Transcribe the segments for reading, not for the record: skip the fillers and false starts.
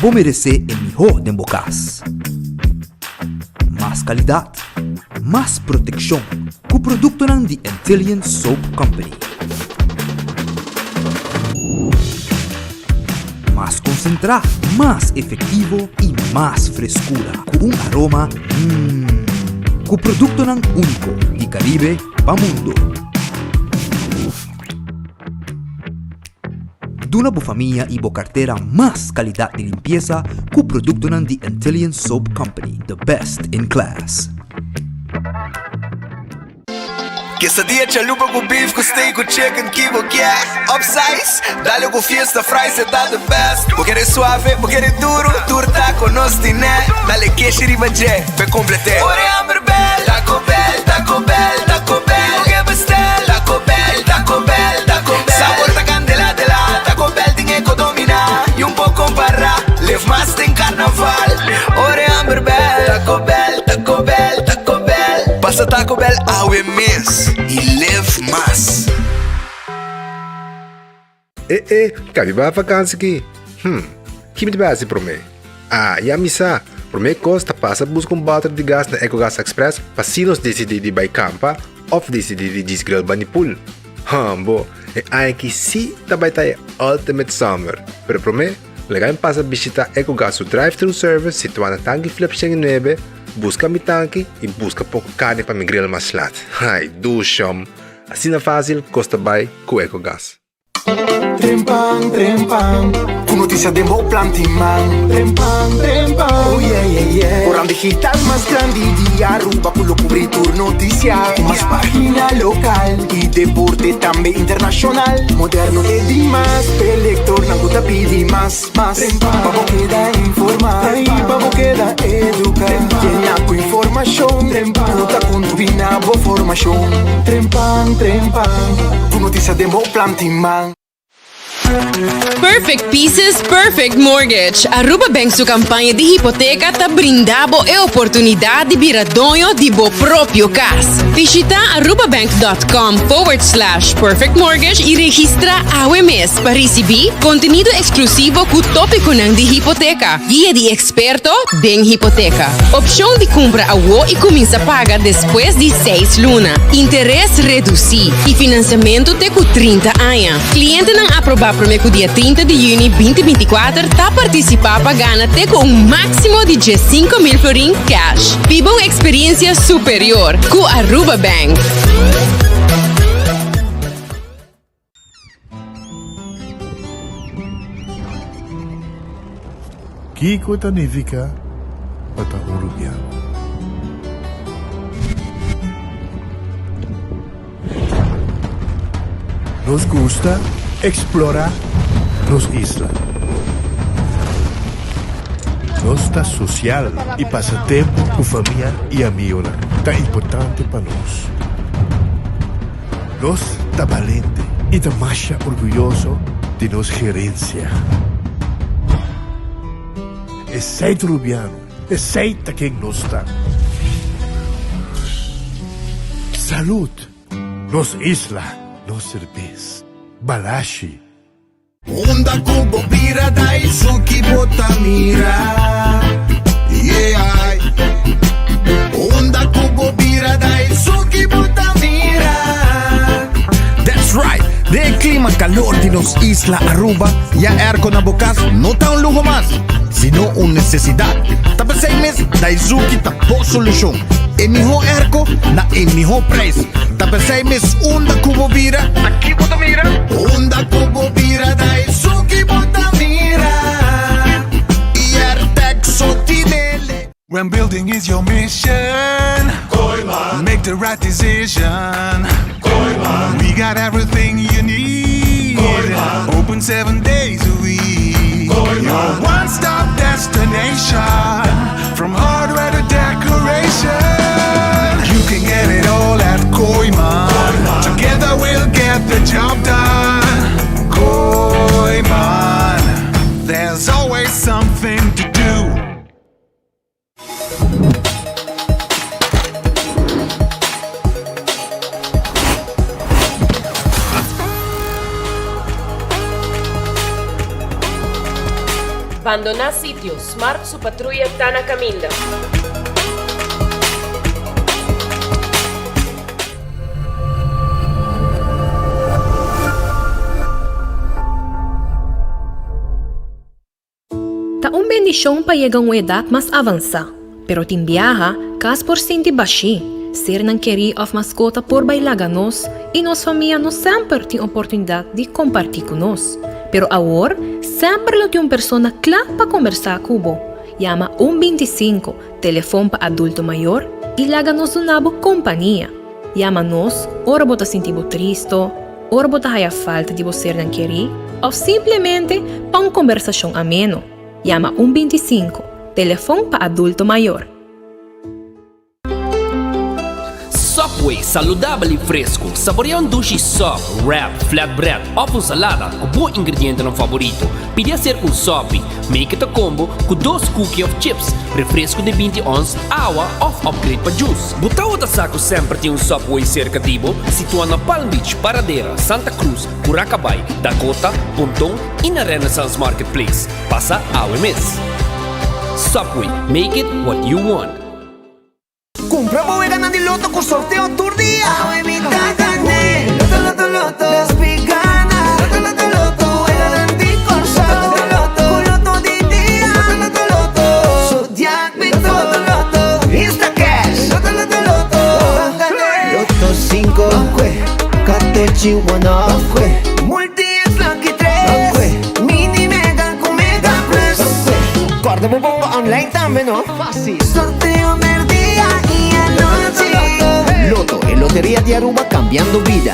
Bo meresé e mihó den bo kas. Mas kalidat, mas protekshon ku produktonan di Antillian Soap Company. Mas konsentrá, mas efektivo i mas freskura ku un aroma mmm. Ku produktonan úniko di Karibe pa mundo. Duna bo famia i bo kartera mas kalidat di limpiesa ku produktonan di Antillian Soap Company, the best in class. Quesadilla chalupa ku beef ku steak ku chicken ki bo kier Upsize, dale ku fiesta fries e ta the best Bo kere suave, bo kere duro, tur taco nos tine Dale keshi riba dje, p'e complete Ora e hamber bel, Taco Bell, Taco Bell, Taco Bell Bo ke bestel, Taco Bell, Taco Bell, Taco Bell Sabor ta candela de la, Taco Bell tin e ko domina Y un por compara, live mas den carnaval Ora e hamber bel, Taco Bell, Taco Bell, Taco Bell Pasa Taco Bell awe mes y live mas. E e, ka mi bai vakansi ki? Hm, ki mi ta bai hasi promé? Ah, ya mi sa! Promé kos ta pasa buska un bòter di gas na Ecogas Express pa si nos disidí di bai kampa òf disidí di djis grill bani pool. Hambo, e aña aki sí ta bai ta e ultimate summer! Pero promé, laga mi pasa bishitá Ecogas su drive-thru service situá na Tanki Flip 109, buska mi tanki i buska poko karni pa mi grill mas lat. Ai, dushom! Asina fásil kos ta bai ku Ecogas. Trempan, trempan, ku notisia den bo plan tin man. Trempan, trempan, oh yeah, yeah, yeah. Koran digital mas grandi di Aruba ku lo kubri tur notisia. Ku mas pagina lokal i deporte tambe internashonal. Moderno te dimas, p'e lektornan ku ta pidi mas, mas. Pa bo keda informa i pa bo keda eduka. Yena ku informashon ku ta kontribuí na bo formashon. Trempan, trempan, ku notisia den bo plan tin man. Perfect Pieces, Perfect Mortgage. Aruba Bank su campaña di hipoteca ta brinda bo e oportunidad di bira doño di bo propio cas. Bishita arubabank.com forward slash perfect mortgage y registra awe mes pa ricibi contenido exclusivo cu topiconan di hipoteca, guia di experto den hipoteca, opcion di cumpra awo y cuminsa paga despues di seis luna, interes reduci y financiamento te cu 30 aña. Clientenan aproba prome cu dia 30 di juni 2024 ta participa pa gana te cu un maximo di 15,000 florin cash. Biba un experiencia superior cu Aruba Bank. Kiko ta nifiká pa ta un rubiano? Nos gusta eksplorá nos isla. Nos ta sosial i pasa tempu ku famia i amigonan ta importante pa nos. Nos ta balente i ta masha orguyoso di nos gerensia. Esei ta Rubiano, esei ta ken nos ta. Salud! Nos isla, nos serbes. Balashi. Unda ku bo bira Daisuki bo ta mira Yeah Unda ku bo bira Daisuki bo ta mira That's right! Den e klima kalor di nos isla Aruba, ya airco na bo kas no ta un luho mas, sino un nesesidat. Ta p'esei mes Daizuki ta bo solushon. E mihó airco na e mihó prijs. Ta p'esei mes unda ku bo bira, aki bo ta mira. Unda ku bo bira Daizuki bo ta mira I airtag so tinele. When building is your mission, make the right decision. We got everything you need. Open seven days a week. Your one stop destination. From hardware to decoration. You can get it all at Kooiman. Together we'll get the job done. Kooiman. There's always something to do. Bandoná sitio, Smart su patruya ta na kaminda. Ta un bendishon pa yega un edat mas avansá, pero tin biaha kas por sinti bashí, sernan kerí òf maskota por bai laga nos i nos famia no semper tin oportunidat di kompartí ku nos. Pero awor semper lo tin un persona kla pa kombersá ku bo. Yama un 25, telefon pa adulto mayor, i laga nos duna bo kompania. Yama nos ora bo ta sinti bo tristo, ora bo ta haya falta di bo sernan kerí òf simplemente pa un kombersashon ameno. Yama un 25, telefon pa adulto mayor. Subway, saludabel i fresku. Saborea un dushi sub, wrap, flatbread òf un salada ku bo ingredientenan faborito. Pidi aser un sopi. Make it a combo ku dos cookie òf chips, refresku di 20 ons, awa òf upgrade pa juice. Bo tawata sa ku semper tin un Subway serka di bo? Situá na Palm Beach, Paradera, Santa Cruz, Curacabai, Dakota, Ponton i na Renaissance Marketplace. Pasa awe mes! Subway, make it what you want! Cumpra bo weganan di loto cu sorteo tur dia. Awe mi ta gane. Loto, loto, loto. Nos pi gana. Loto, loto, loto. Weganan di Corsou. Loto, loto, Cu loto di dia. Loto, loto, loto. Zodiac mi to. Loto, loto. Instacash. Loto, loto, loto. Loto 5, Katochi one off. Multi X Lucky 3. Mini Mega cu Mega Plus. Corda bo bomba online tambe no. Fácil. Sorteo merdia y anochi. Lotto, e loteria di Aruba cambiando bida.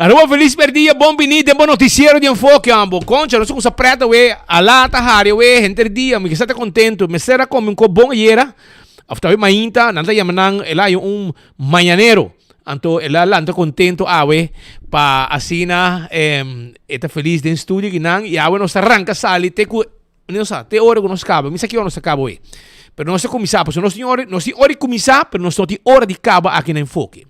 Aruba feliz merdia, bon bini den bo noticiero di Enfoke ambo. Concha, nos kusa preta we, ala ta hari we, henter dia, mi kisa ta contento. Mester a come un ko bon ayera, of tawe mainta, nan ta yama nan, el a un mañanero. Anto el a lanta contento awe pa asina e ta feliz den studio kinan y awe nos ta ranca sali te cu no sa te ora cu nos caba. Mi sa ki ora nos ta caba hoy. Pero nos ta cuminsa pasobra nos tin ora nos tin ora di cuminsa pero nos no tin ora di caba aki na Enfoke.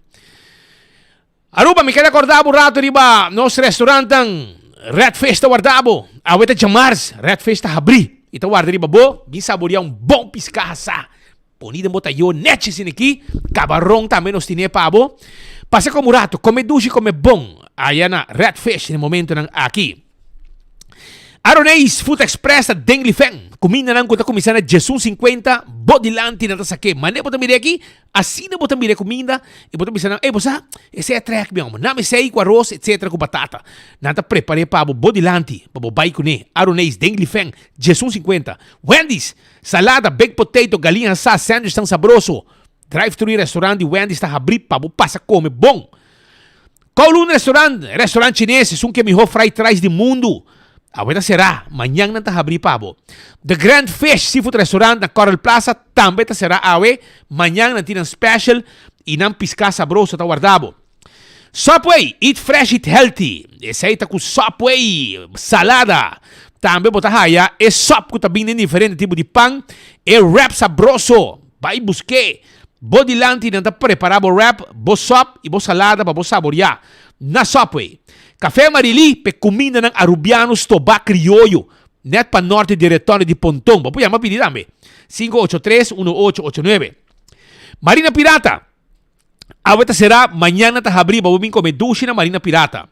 Aruba mi keda corda bo rato riba nos restaurantnan Red Fish ta warda bo. Awe ta djamars Red Fish ta habri y ta warda riba bo bin saborea un bon pisca hasa. Poni den bo tayo nechi asina aki. Cabaron tambe nos tine pa bo. Pasa como un rato, come dushi, come bon. Aya na Red Fish den momentonan aki. Aroneis Food Express ta den Lifen. Cumindanan cu ta cuminsa na djesun 50, bo dilanti nan ta sake. Mane bo ta mira aki, asina bo ta mira e cuminda y bo ta bisa nan, ey bo sa, esey a trek mi homber. Nami esey cu aros etcetera cu batata. Nan ta prepare pa bo, bo dilanti, pa bo bay cune. Aroneis den Lifen, djesun 50. Wendy's! Salada, baked potato, galiña asá, sandwich tan sabroso. Drive-thru restaurant di Wendy's ta habrí pa bo pasa kome bon. Kowloon Restaurant, restaurant chines, esun ku e mihó fried rice di mundu. Awe ta será, mañan nan ta habrí pa bo. The Grand Fish Seafood Restaurant na Coral Plaza tambe ta será awe, mañan nan tin nan special y nan piská sabroso ta warda bo. Subway, eat fresh eat healthy. Esei ta ku Subway salada. Tambe bo ta haya e sop ku ta bini den diferente tipo di pan, e wrap sabroso. Bai busk'é. Bo dilanti nan ta prepará bo wrap, bo sop i bo salada pa bo saboriá na Subway. Café Marilí p'e kumindanan arubiano stobá krioyo nèt pa norte di Retorno di Ponton. Bo por yama pidi tambe, 583 1889. Marina Pirata. Awe ta será, mañana ta habrí pa bo bin come dushi na Marina Pirata.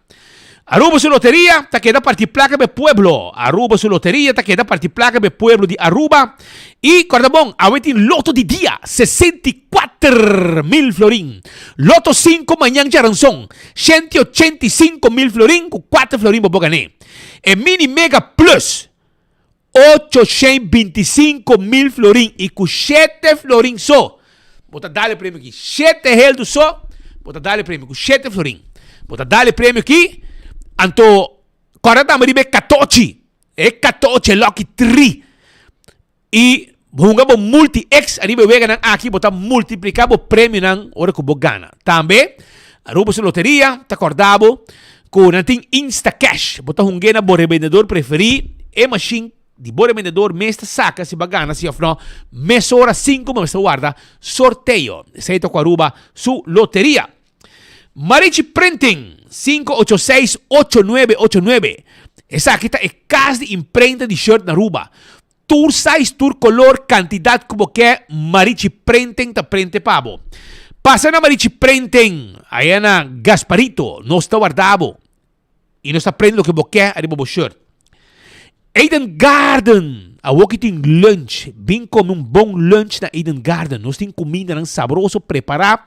Aruba su loteria ta keda parti placa pa e pueblo. Aruba su loteria ta keda parti placa pa e pueblo di Aruba. Y corda bon, awe tin loto di dia, 64 mil florin. Loto 5 mañan djaranson, 185 mil florin cu 4 florin bo por gané. E Mini Mega Plus, 825 mil florin y cu 7 florin so. Bo ta dal e premio aki. 7 heldu so, bo ta dal e premio cu 7 florin. Bo ta dal e premio aki, anto corda tambe riba e 14. E 14 lucky 3. Y hunga bo multi X ariba e weganan aki, bo ta multiplica bo premionan ora cu bo gana. Tambe, Aruba su loteria ta corda bo cu nan tin Instacash. Bo ta hungue na bo rebendedor preferi, e machine di bo rebendedor mes ta saca si bo a gana si of no. Mesora 5 bo mester warda sorteo. Esey ta cu Aruba su loteria. Marichi Printing, 586-8989. Esaki ta e cas di imprenta di shirt na Aruba. Tur size, tur color, cantidad cu bo ke, Marichi Printing ta printe pa bo. Pasa na Marichi Printing, aya na Gasparito, nos ta warda bo. Y nos ta prende loke bo ke ariba bo shirt. Eden Garden, awoki tin lunch. Bin come un bon lunch na Eden Garden. Nos tin cumindanan sabroso prepara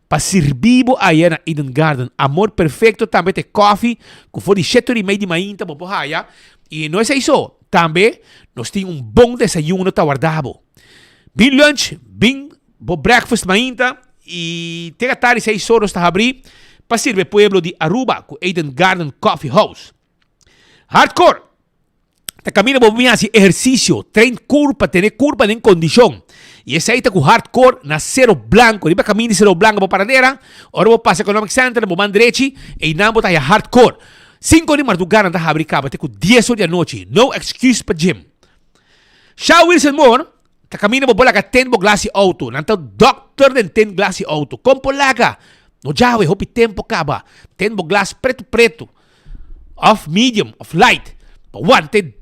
pa sirbi bo aya na Eden Garden. Amor Perfecto tambe ta e coffee cu for di shete ora y mei di mainta bo por haya. Y no esey so, tambe nos tin un bon desayuno ta warda bo. Bin lunch, bin bo breakfast mainta y te atardi 6 or nos ta habri pa sirbi e pueblo di Aruba cu Eden Garden Coffee House. Hardcore! Ta camina bo bin haci ehercicio, train curpa, tene curpa den condicion. Y esey ta cu Hardcore na Cero Blanco. Riba camina di Cero Blanco bo paradera, ora bo pasa Economic Center bo man drechi, eynan bo ta haya Hardcore. 5 di marduga nan ta habri caba te cu 10 or di anochi. No excuse pa gym. Sha Wilson Moore ta camina bo bo laga ten bo glas di auto. Nan ta doctor den ten glas di auto. Con por laga? No djawe, hopi tempo caba. Ten bo glas preto preto. Of medium of light. Pa wanta e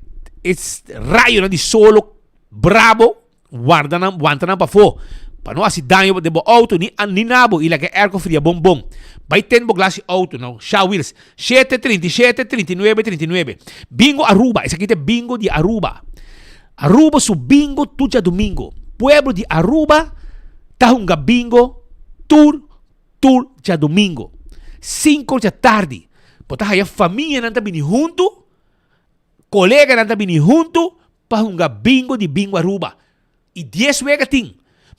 rayonan di solo brabo, warda nan, wanta nan pafó. Pa no hasi daño den bo auto ni ni na bo y laga e airco fria bon bon. Bai ten bo glas di auto no. Sha Wheels, shete 37 39 39. Bingo Aruba, esaki ta e bingo di Aruba. Aruba su bingo tur djadumingo. Pueblo di Aruba ta hunga bingo tur tur djadumingo. Cinco djatardi. Bo ta haya famianan ta bini huntu, coleganan ta bini huntu pa hunga bingo di Bingo Aruba. Y dies wega tin.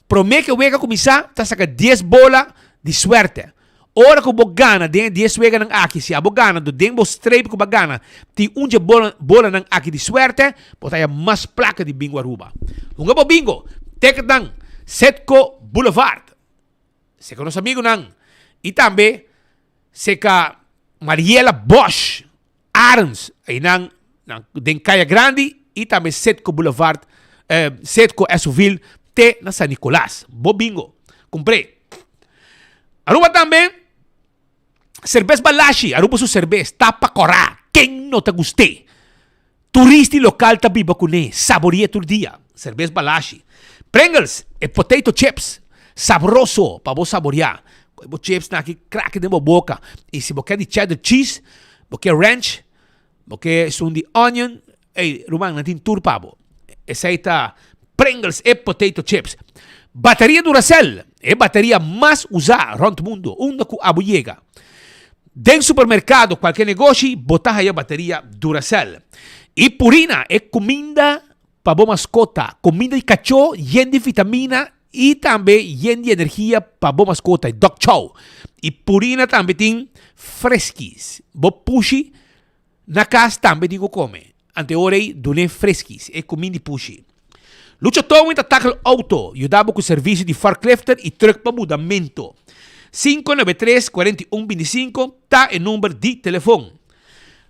Prome ke wega cuminsa ta saca dies bola di suerte. Ora cu bo gana den e dies weganan aki, si abo gana do den bo streep cu bo a gana tin un dje bolanan aki di suerte, bo ta haya mas placa di Bingo Aruba. Hunga bo bingo! Ticketnan, Setco Boulevard. Seca nos amigunan y tambe seca Mariela Bosch Arends, einan nan den Caya Grandi y tambe Setco Boulevard, eh, Setco Esoville te na San Nicolas. Bo bingo, cumpré. Aruba tambe, Cerbes Balashi, Aruba su cerbes, tapa corá, ken no ta gust'é? Turista y local ta biba cuné, sabore'é tur dia. Cerbes Balashi. Pringles, e potato chips, sabroso pa bo saboreá. Koe bo chips nan aki kraki den bo boca. Y si bo ke di cheddar cheese, bo ke ranch, bo ke esun di onion, ey, ruman, nan tin tur pa bo. Esey ta Pringles, e potato chips. Bateria Duracell, e bateria mas usa rond mundo, unda cu abo yega. Den supermercado, cualke negoshi, bo ta haya bateria Duracell. Y Purina, e cuminda pa bo mascota. Cuminda di cacho yen di vitamina y tambe yen di energia pa bo mascota, e dog chow. Y Purina tambe tin Friskies. Bo pushi na cas tambe tin cu come. Ante ora ei dun'é freskis, e kumin di pushi. Lucho Towing ta tackle auto, yuda bo ku servisio di forklifter i truck pa mudamentu. 593 41 25 ta e number di telefon.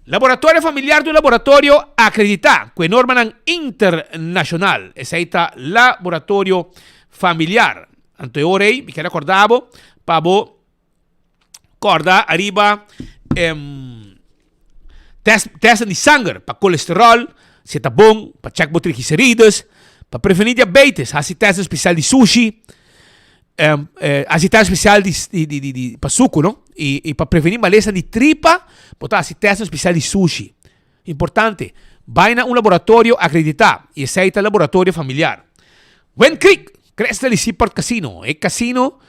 Laboratorio Familiar ta un laboratorio akreditá ku e normanan internashonal. Esei ta Laboratorio Familiar. Anto e ora ei mi kier rekordá bo pa bo Corda ariba em, test, testen di sanger pa colesterol, si ta bon, pa check bo triglicerides, pa preveni diabetes, hasi test especial di sushi, em, eh, hasi test especial di, di, di, di, di pa suku, no? Y, y pa preveni malesa di tripa, bo ta hasi test especial di sushi. Importante, bai na un laboratorio acredita y esey ta Laboratorio Familiar. Wind Creek, Cresta di Seaport Casino, e casino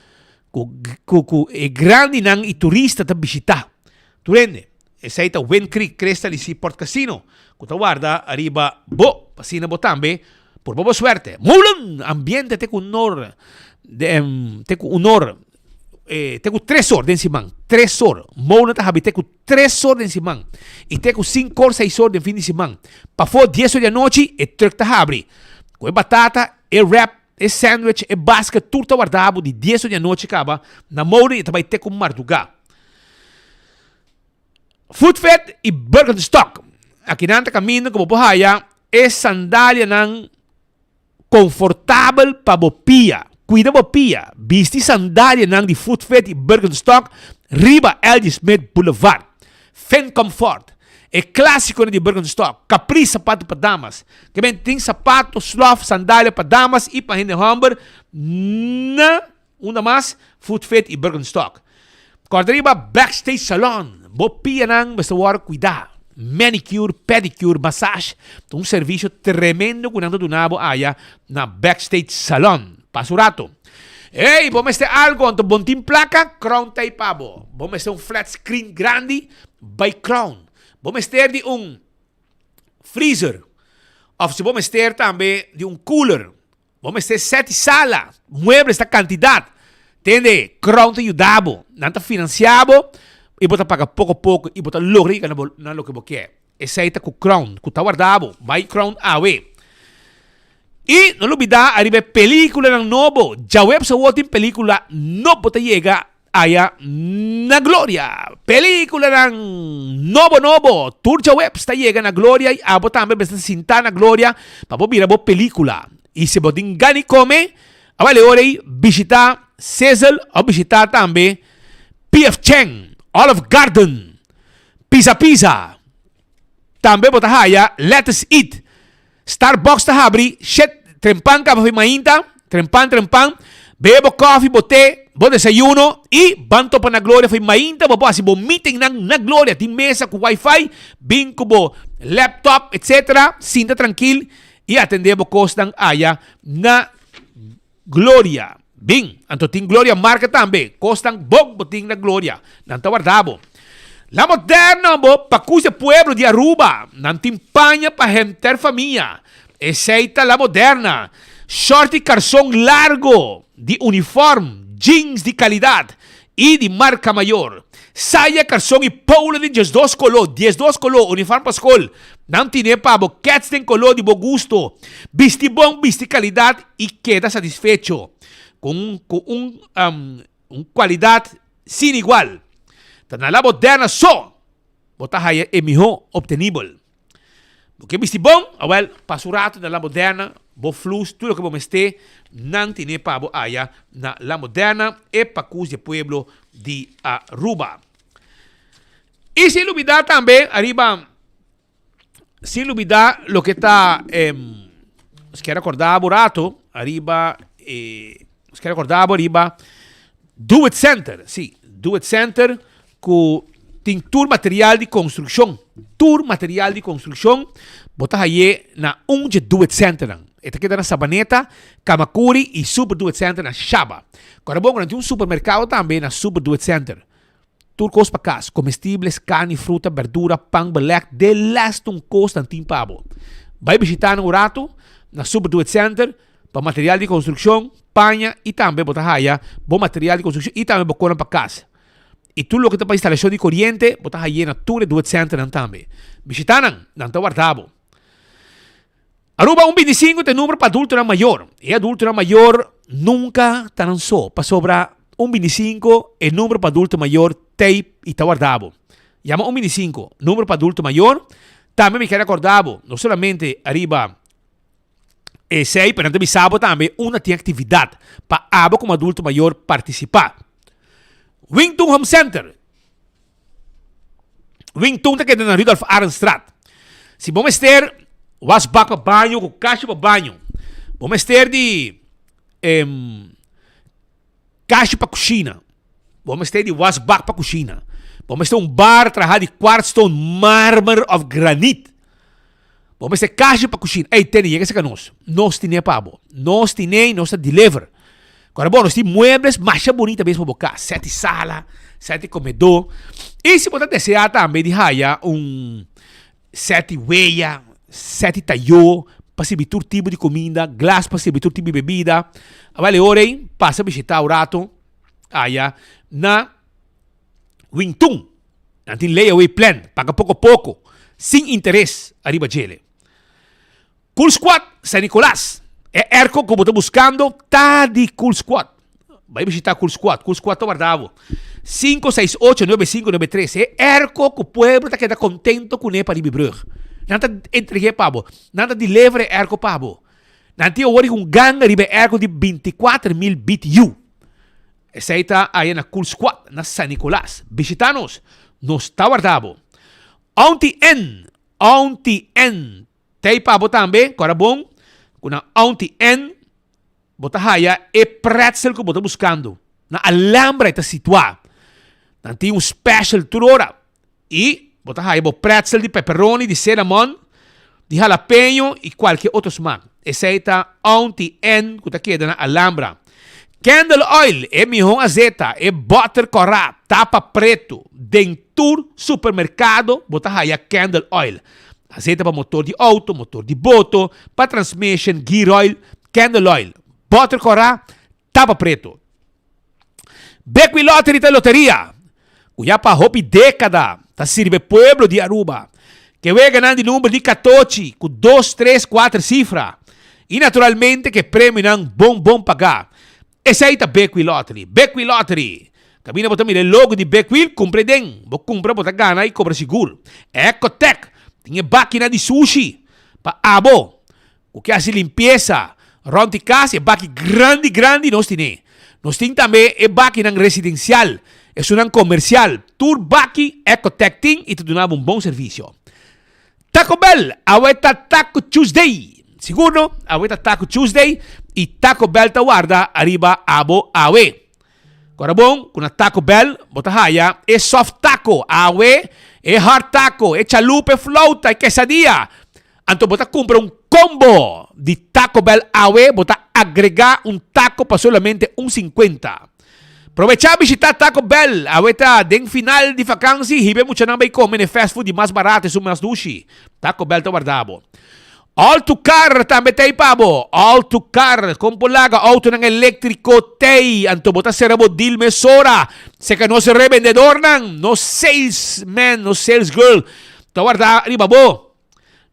cu cu cu e grandinan y turista ta bishita. Tur hende, esey ta Wind Creek, Cresta di Seaport Casino, cu ta warda ariba bo, pa asina bo tambe por bo bo suerte. Molen, ambiente te cu nor, te cu unor, te cu tres or den siman, tres or. Molen ta habi te cu Tres or den siman y te cu cinco or, seis or den fin di siman. Pafó dies or di anochi e truck ta habri. Cu e batata, e wrap, e sandwich, e basket tur ta warda bo di dies or di anochi caba na Molen y ta bay te cu marduga. Food Fit y Birkenstock. Akinan ta caminda cu bo por haya e sandalianan Konfortabel pa bo pia. Kuida bo pia. Bisti sandalianan di Footfit i Birkenstock riba LG Smith Boulevard. Fin Comfort, e klásikonan di Birkenstock, Capri sapato pa damas. Ke men tin sapato, slof, sandalia pa damas i pa hende hòmber na unda mas Footfit i Birkenstock. Kòrda riba Backstage Salon, bo pianan mester wòrdu kuidá. Manicure, pedicure, massage, ta un servisio tremendo ku nan ta duna bo aya na Backstage Salon. Pasa un rato. Ey, bo mester algo, anto bo no tin plaka? Crown ta ei pa bo. Bo mester un flat screen grandi? Bai Crown. Bo mester di un freezer, òf si bo mester tambe di un cooler, Bo mester seti sala, muebles ta kantidat. Tende, Crown ta yuda bo. Nan ta finansia bo i bo ta paga poko poko i bo ta logra yega na bo na loke bo ke. Esei ta ku Crown, ku ta warda bo. Bai Crown awe. I no lubida ariba e pelikulanan nobo. Djaweps awor tin pelikula nobo ta yega Aya na Gloria. Peliculanan nobo nobo. Tur djaweps ta yega na Gloria y abo tambe mester sinta na Gloria pa bo mira bo pelicula. Y si bo tin gana di come, awel e ora ey bishita Sizzle of bishita tambe PF Chang, Olive Garden, Pizza Pizza. Tambe bo ta haya Lettuce Eat. Starbucks ta habri shet trempan kaba fi mainta, trempan trempan, bebe bo kofi, bo te, bo desayuno y ban topa na Gloria fi mainta bo por hasi bo meetingnan na Gloria, tin mesa cu wifi, bin cu bo laptop etc. Sinta trankil y atende bo cosnan aya na Gloria. Bin, anto tin Gloria marca tambe. Cosnan bon bo tin na Gloria. Nan ta warda bo. La Moderna bo pa cus e pueblo di Aruba. Nan tin paña pa henter famia. Esey ta La Moderna. Short y carson largo di uniform, jeans di calidad y di marca mayor. Saya, carson y polo di diesdos colo, diesdos colo, uniform pa scol. Nan tine pa bo kets den color di bo gusto. Bisti bon, bisti calidad y keda satisfecho cu un cu un un cualidad sin igual. Ta na La Moderna so bo ta haya e miho obtenibel. Bo ke bisti bon? Awel, pasa un rato na La Moderna, bo flus tur loke bo mester, nan tine pa bo aya na La Moderna, e pakus di e pueblo di Aruba. Y sin lubida tambe ariba, sin lubida loke ta, nos kier acorda bo rato ariba, nos kier acorda bo ariba Do It Center, si, Do It Center cu tin tur material di construccion, tur material di construccion bo ta haye na un dje Do It Centernan. E ta keda na Sabaneta, Camacuri y Super Do It Center na Shaba. Kòrda bon ku nan tin un supermerkado tambe na Super Do It Center. Tur kos pa kas, komestibles, karni, fruta, berdura, pan, belèk, de lèst un kos nan tin pa bo. Bai bishitá nan un ratu na Super Do It Center pa material di konstrukshon, paña y tambe bo ta haya bo material di konstrukshon y tambe bo konan pa kas. I tur loke ta pa instalashon di koriente, bo ta haye na tur e Do It Centernan tambe. Bishita nan, nan ta warda bo. Aruba un bintisinko ta e number pa adultonan mayor. E adultonan mayor nunka ta nan so, pasobra un bintisinko e number pa adulto mayor t'ei i ta warda bo. Yama un bintisinko, number pa adulto mayor. Tambe mi kier akorda bo, no solamente ariba esei, pero nan ta bisa bo tambe unda tin aktividat pa abo komo adulto mayor partisipá. Wington Home Center. Wington ta keda na Rudolf Arendstraat. Si bo mester wasbak pa baño ku kashi pa baño, bo mester di em, kashi pa kushina, bo mester di wasbak pa kushina, bo mester un bar traha di kwartstone, marmer of granit. Bo mester kashi pa kushina. Ey, tene, yega seka nos. Nos tine pa bo. Nos tine y nos ta deliver. Kora bo, nos tin muebles masha bonita bes pa bo kas. Seti sala, seti komedó. Y si bo ta desea tambe di haya un seti weya, seti tayó pa sirbi tur tipo di kuminda, glas pa sirbi tur tipo di bebida. Awel e ora ey, pasa bishita un rato aya na Wingtun. Nan tin layaway plan, paga poko poko, sin interes ariba djele. Cool Squad, San Nicolas. E airco ku bo ta buskando ta di Cool Squad. Bai bishita Cool Squad, Cool Squad ta warda bo. 5689593, e airco ku pueblo ta keda kontento kuné pa riba e brug. Nan ta entreg'é pa bo, nan ta deliver e airco pa bo. Nan tin awor un ganga riba e airco di 24,000 BTU. Esei ta aya na Cool Squad na San Nicolas. Bishita nos, nos ta warda bo. Auntie N, Auntie N t'ei pa bo tambe, kora bon ku na Auntie N bo ta haya e pretzel ku bo ta buskando. Na Alhambra e ta situá. Nan tin un special tur ora. I bo ta haya bo pretzel di pepperoni, di cinnamon, di jalapeño i kualke otro smak. Esei ta Auntie Ann ku ta keda na Alhambra. Candle oil, e mihó azeta, e bòter kòrá, tapa pretu. Den tur supermerkado bo ta haya candle oil. Azeta pa motor di outo, motor di boto, pa transmission, gear oil, candle oil. Bòter kòrá, tapa pretu. Bequi Lottery ta loteria cu ya pa hopi decada ta sirbi e pueblo di Aruba. Ke weganan di number di catochi cu dos, tres, cuater cifra y naturalmente ke premionan bon bon paga. Esey ta Bequi Lottery. Bequi Lottery! Caminda bo ta mira e logo di Bequil, cumpra e den. Bo cumpra bo ta gana y cobra sigur. Ecotec tin e bakinan di sushi pa abo. Ku ke hasi limpiesa rònt di kas, e baki grandi grandi nos tine. Nos tin tambe e bakinan residensial, esunnan komersial. Tur baki Ecotec tin i ta duna bo un bon servisio. Taco Bell, awe ta Taco Tuesday! Sigur no? Awe ta Taco Tuesday i Taco Bell ta warda ariba abo awe. Kora bon ku na Taco Bell bo ta haya e soft taco awe, e hard taco, e chalupa, e flauta, e quesadilla. Anto bo ta kumpra un combo di Taco Bell awe, bo ta agrega un taco pa solamente un sinkuenta. Probechá bishitá Taco Bell awe ta den final di fakansi, hiba e muchanan bai kome na e fast food di mas barato esun mas dushi. Taco Bell ta warda bo. All to Car tambe t'ei pa bo. All to Car, kon por laga autonan eléktriko t'ei, anto bo ta sera bo deal mesora. Seka nos rebendedornan, nos salesman, nos salesgirl ta warda riba bo.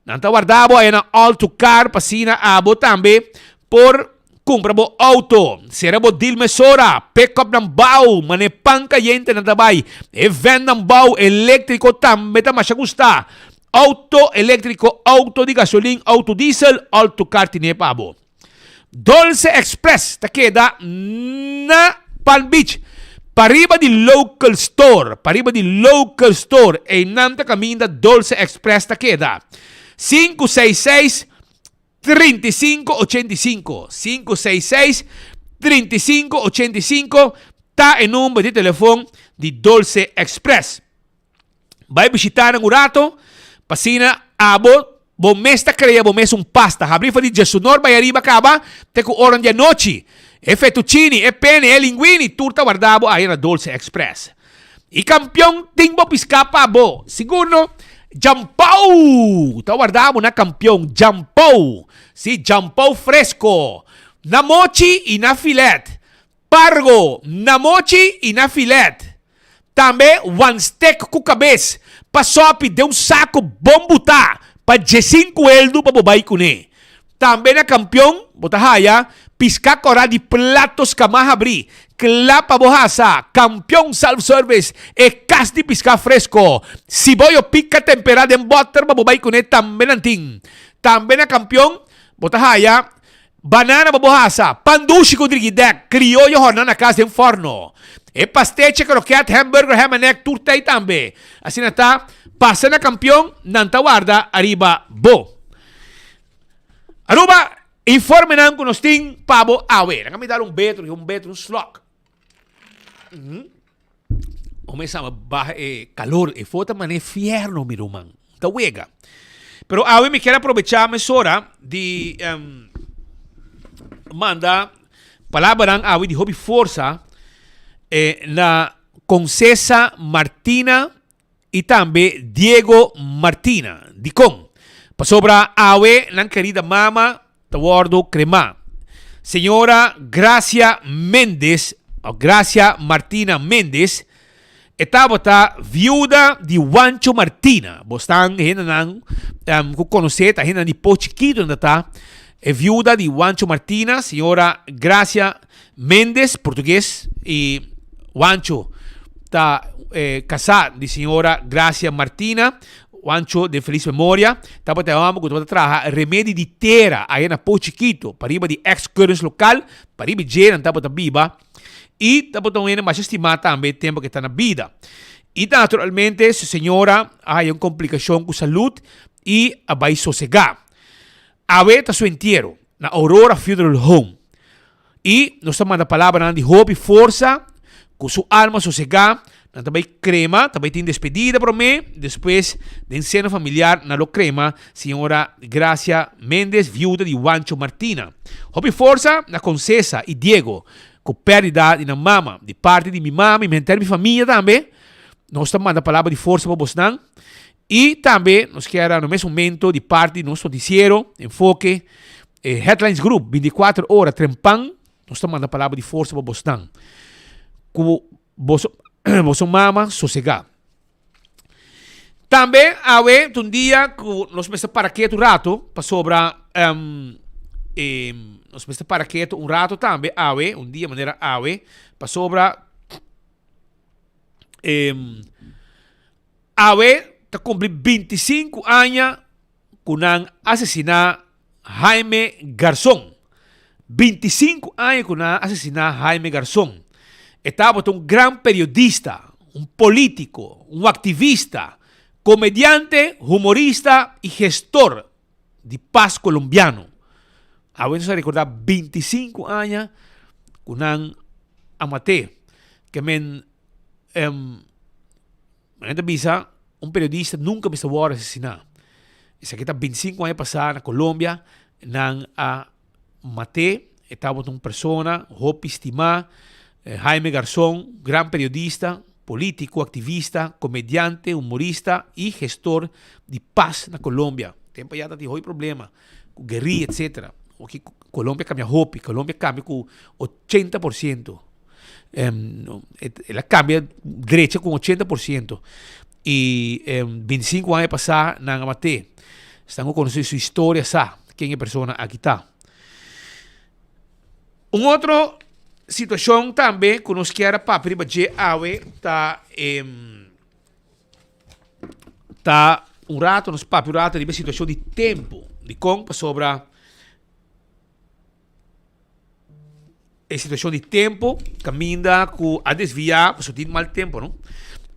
Nan ta warda bo aya na All to Car pa asina abo tambe por kumpra bo auto. Sera bo deal mesora, pick up nan bou, mane pan kayente nan ta bai. E van nan bou eléktriko tambe ta masha gusta. Auto eléktriko, auto di gasolin, auto diesel, All to Car tine pa bo. Dolce Express ta keda na Palm Beach, pariba di Local Store, pariba di Local Store, einan ta kaminda Dolce Express ta keda. Sinku seis seis, 35 85, 566 35 85 ta e number di telefon di Dolce Express. Bai bishita nan un rato, pa asina abo bo mes ta krea bo mes un pasta. Habri for di djesunor bai ariba kaba te ku oran di anochi. E fettuccini, e penne, e linguini, tur ta warda bo aya na Dolce Express. I kampion tin bo piská pa bo. Sigur no? Djampou! Ta warda bo na kampion. Djampou! Si, djampou fresko. Na mochi i na filet. Pargo, na mochi i na filet. Tambe wan stek ku kabes pa sòpi den un saku bon butá pa djesinku eldu pa bo bai kuné. Tambe na Kampion bo ta haya piská kòrá di platos kamá habrí, kla pa bo hasa. Kampion Self Service, e kas di piská fresko. Siboyo pika temperá den bòter pa bo bai kuné tambe nan tin. Tambe na Kampion bo ta haya banana pa bo hasa, pan dushi ku drigidèk, krioyo hòrná na kas den fòrno. E pasteche, kroket, hamburger, ham and egg tur ta ei tambe. Asina ta, pasa na Kampion, nan ta warda ariba bo. Aruba, informenan ku nos tin pa bo awe. Laga mi dal un betro, un betro, un slok. Mm -hmm. Ome sama baja e calor, e fota mane fierno, mi ruman. Ta wega. Pero awe mi kier aprovecha mesora di um, manda palabranan awe di hopi forsa eh, na Concesa Martina i tambe Diego Martina. Dikon? Pasobra awe nan kerida mama ta wòrdu kremá. Señora Gracia Mendez, òf Gracia Martina Mendez, e tabata viuda di Wancho Martina. Bo stan hendenan ku konosé, ta hendenan di Pos Chikitu nan ta ta. E viuda di Wancho Martina, señora Gracia Mendez, portugues, i Wancho ta kasá di señora Gracia Martina, Wancho den felis memoria, tabata e hòmber ku tabata traha remedi di tera aya na Pos Chikito, pariba di ex Keuringslokaal, pariba dje nan tabata biba, i tabata un hende masha stimá tambe tempu ku e ta na bida. I naturalmente su señora a haya un komplikashon ku salud i a bai sosegá. Awe ta su entiero na Aurora Funeral Home y nos ta manda palabranan di hopi forsa cu su alma sosega. Nan ta bay crema, ta bay tin despedida prome, despues den seno familiar nan lo crema señora Gracia Mendez, viuda di Wancho Martina. Hopi forsa na Concesa y Diego cu perdida di nan mama. Di parti di mi mama y henter mi famia tambe nos ta manda palabra di forsa pa bosnan. Y tambe nos kier a no mes momento di parti di nos noticiero, Enfoke, e Headlines Group, 24 ora trempan, nos ta manda palabra di forsa pa bosnan. Cu boso, boso mama sosega. Tambe awe ta un dia cu nos mester para ketu un rato pasobra um, eh, nos mester para ketu un rato tambe awe, un dia manera awe, pasobra eh, Awe ta cumpli 25 aña cu nan asesina Jaime Garzon. 25 aña cu nan a asesina Jaime Garzon. E tabata un gran periodista, un politico, un activista, comediante, humorista y gestor di paz colombiano. Awe nos a recorda 25 aña cu nan a mat'e. Ke men Um, men ta bisa, un periodista nunca mester wòrdu asesiná. Esaki ta 25 aña pasá na Colombia, nan a mat'é. E tabata un persona hopi stimá. Eh, Jaime Garzón, gran periodista, político, activista, comediante, humorista y gestor di paz na Colombia. Tempo ya ta tin hopi problema cu guerrilla, etcétera. Oki Colombia cambia hopi, Colombia cambia cu 80%. El a cambia drecha con 80% y 25 aña pasá nan a maté. Esnan cu conoce su historia sa ken e persona aki ta. Un otro situacion tambe cu nos kier a papia riba dje awe ta ta un rato nos papia un rato riba e situacion di tempo. Dicon? Pasobra E situacion di tempo caminda cu a desvia pasobra tin mal tempo no.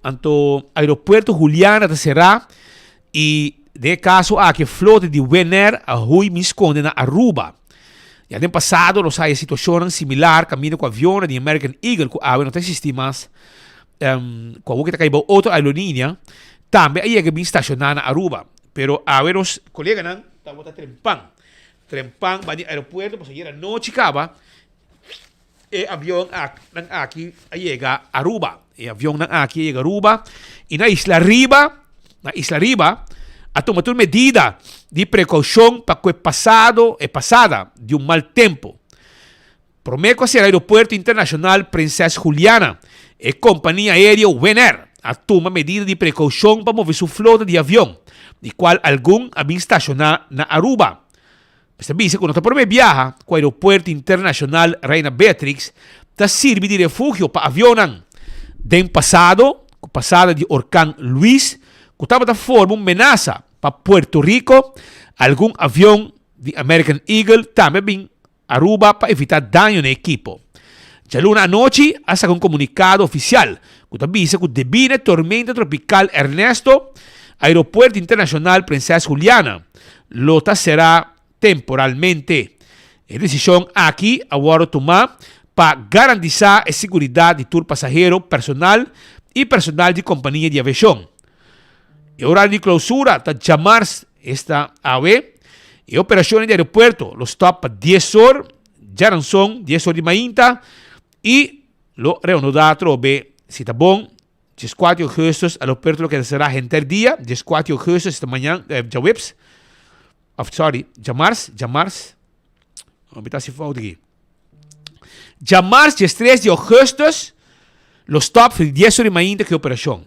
Anto aeropuerto Juliana ta cera y den e caso aki e flota di Winair a huy mi sconde na Aruba. Ya den pasado nos haya situacionnan similar caminda cu avionnan di American Eagle cu awe no ta existi mas cu awor ke ta cay bao otro aerolinia tambe a yega bin staciona na Aruba. Pero awe nos coleganan tabata trempan. Trempan ba di aeropuerto pasobra ayer anochi caba e avion nan aki a yega Aruba. E avionnan aki a yega Aruba y na Isla Riba, na Isla Riba a tuma tur medida di precaucion pa cu e pasado, e pasada di un mal tempo. Prome cu a cera aeropuerto internacional Prinses Juliana, e compania aereo Winair a tuma medida di precaucion pa move su flota di avion, di cual algun a bin staciona na Aruba. Mester bisa ku no ta promé biaha ku Aeropuerto Internashonal Reina Beatrix ta sirbi di refugio pa avionnan. Den pasado, ku pasada di orkan Luis, ku tabata forma un menasa pa Puerto Rico, algun avion di American Eagle tambe a bin Aruba pa evitá daño na e ekipo. Djaluna anochi a saka un komunikado ofisial ku ta bisa ku debí na e tormenta tropikal Ernesto, Aeropuerto Internashonal Prinses Juliana lo ta será temporalmente. E desishon aki a wòrdu tumá pa garantisá e siguridat di tur pasahero, personal i personal di kompania di aviashon. E orario di klousura ta djamars, esta awe. E operashonnan di aeropuerto lo stòp pa dies or djaranson, dies or di mainta, i lo reanudá atrobe si ta bon dieskuater di ougùstùs. Aeropuerto lo keda será henter dia, dieskuater di ougùstùs, esta mañan, djaweps, òf sòri, djamars, djamars, mi ta hasi fout aki. Djamars diestres di ougùstùs lo stòp for di dies ora di mainta ku e operashon.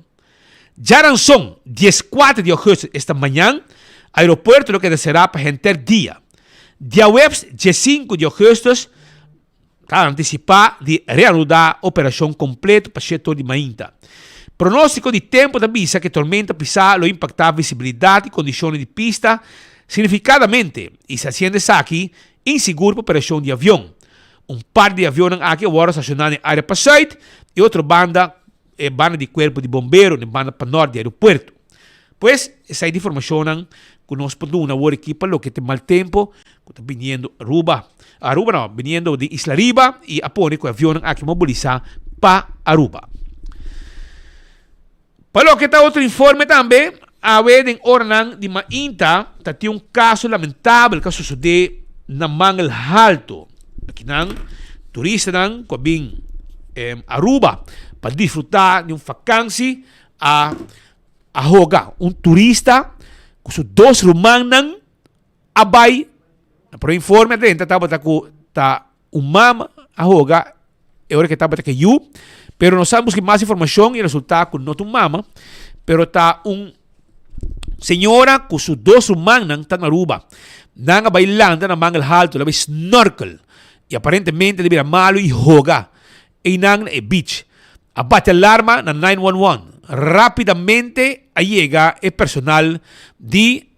Djaranson dieskuater di ougùstùs, esta mañan, aeropuerto lo keda será pa henter dia. Diahuebs diesinku di ougùstùs ta antisipá di reanudá operashon kompleto pa shete ora di mainta. Pronóstiko di tempu ta bisa ku e tormenta pisá lo impaktá visibilidat i kondishonnan di pista signifikadamente i si hasiendo esaki Insigur pa operashon di avion. Un par di avionnan aki a wòrdu stashoná den área pa sùit i otro banda e banda di kuerpo di bombero den banda pa nòrt di aeropuerto. Pues, esei ta informashonnan ku nos por duna awor aki pa loke ta e mal tempu ku ta biniendo Aruba. Aruba no, biniendo di Isla Riba i a pone ku e avionnan aki mobilisá pa Aruba. Pa loke ta otro informe tambe, awe den oranan di mainta ta tin un kaso lamentabel ku a sosodé na Mangel Halto. Akinan turistanan ku a bin Aruba pa disfrutá di un fakansi a a hoga un turista ku su dos rumannan a bai. Na prome informe a drenta tabata ku ta Un mama a hoga e ora ke tabata ke yu, pero nos a buska mas informashon i resulta ku no ta un mama, pero ta un señora ku su dos rumannan ta na Aruba. Nan a bai landa na Mangel Halto, nan a bai snorkel i aparentemente a bira malu i hoga einan na e beach. A bati alarma na 911. Rapidamente a yega e personal di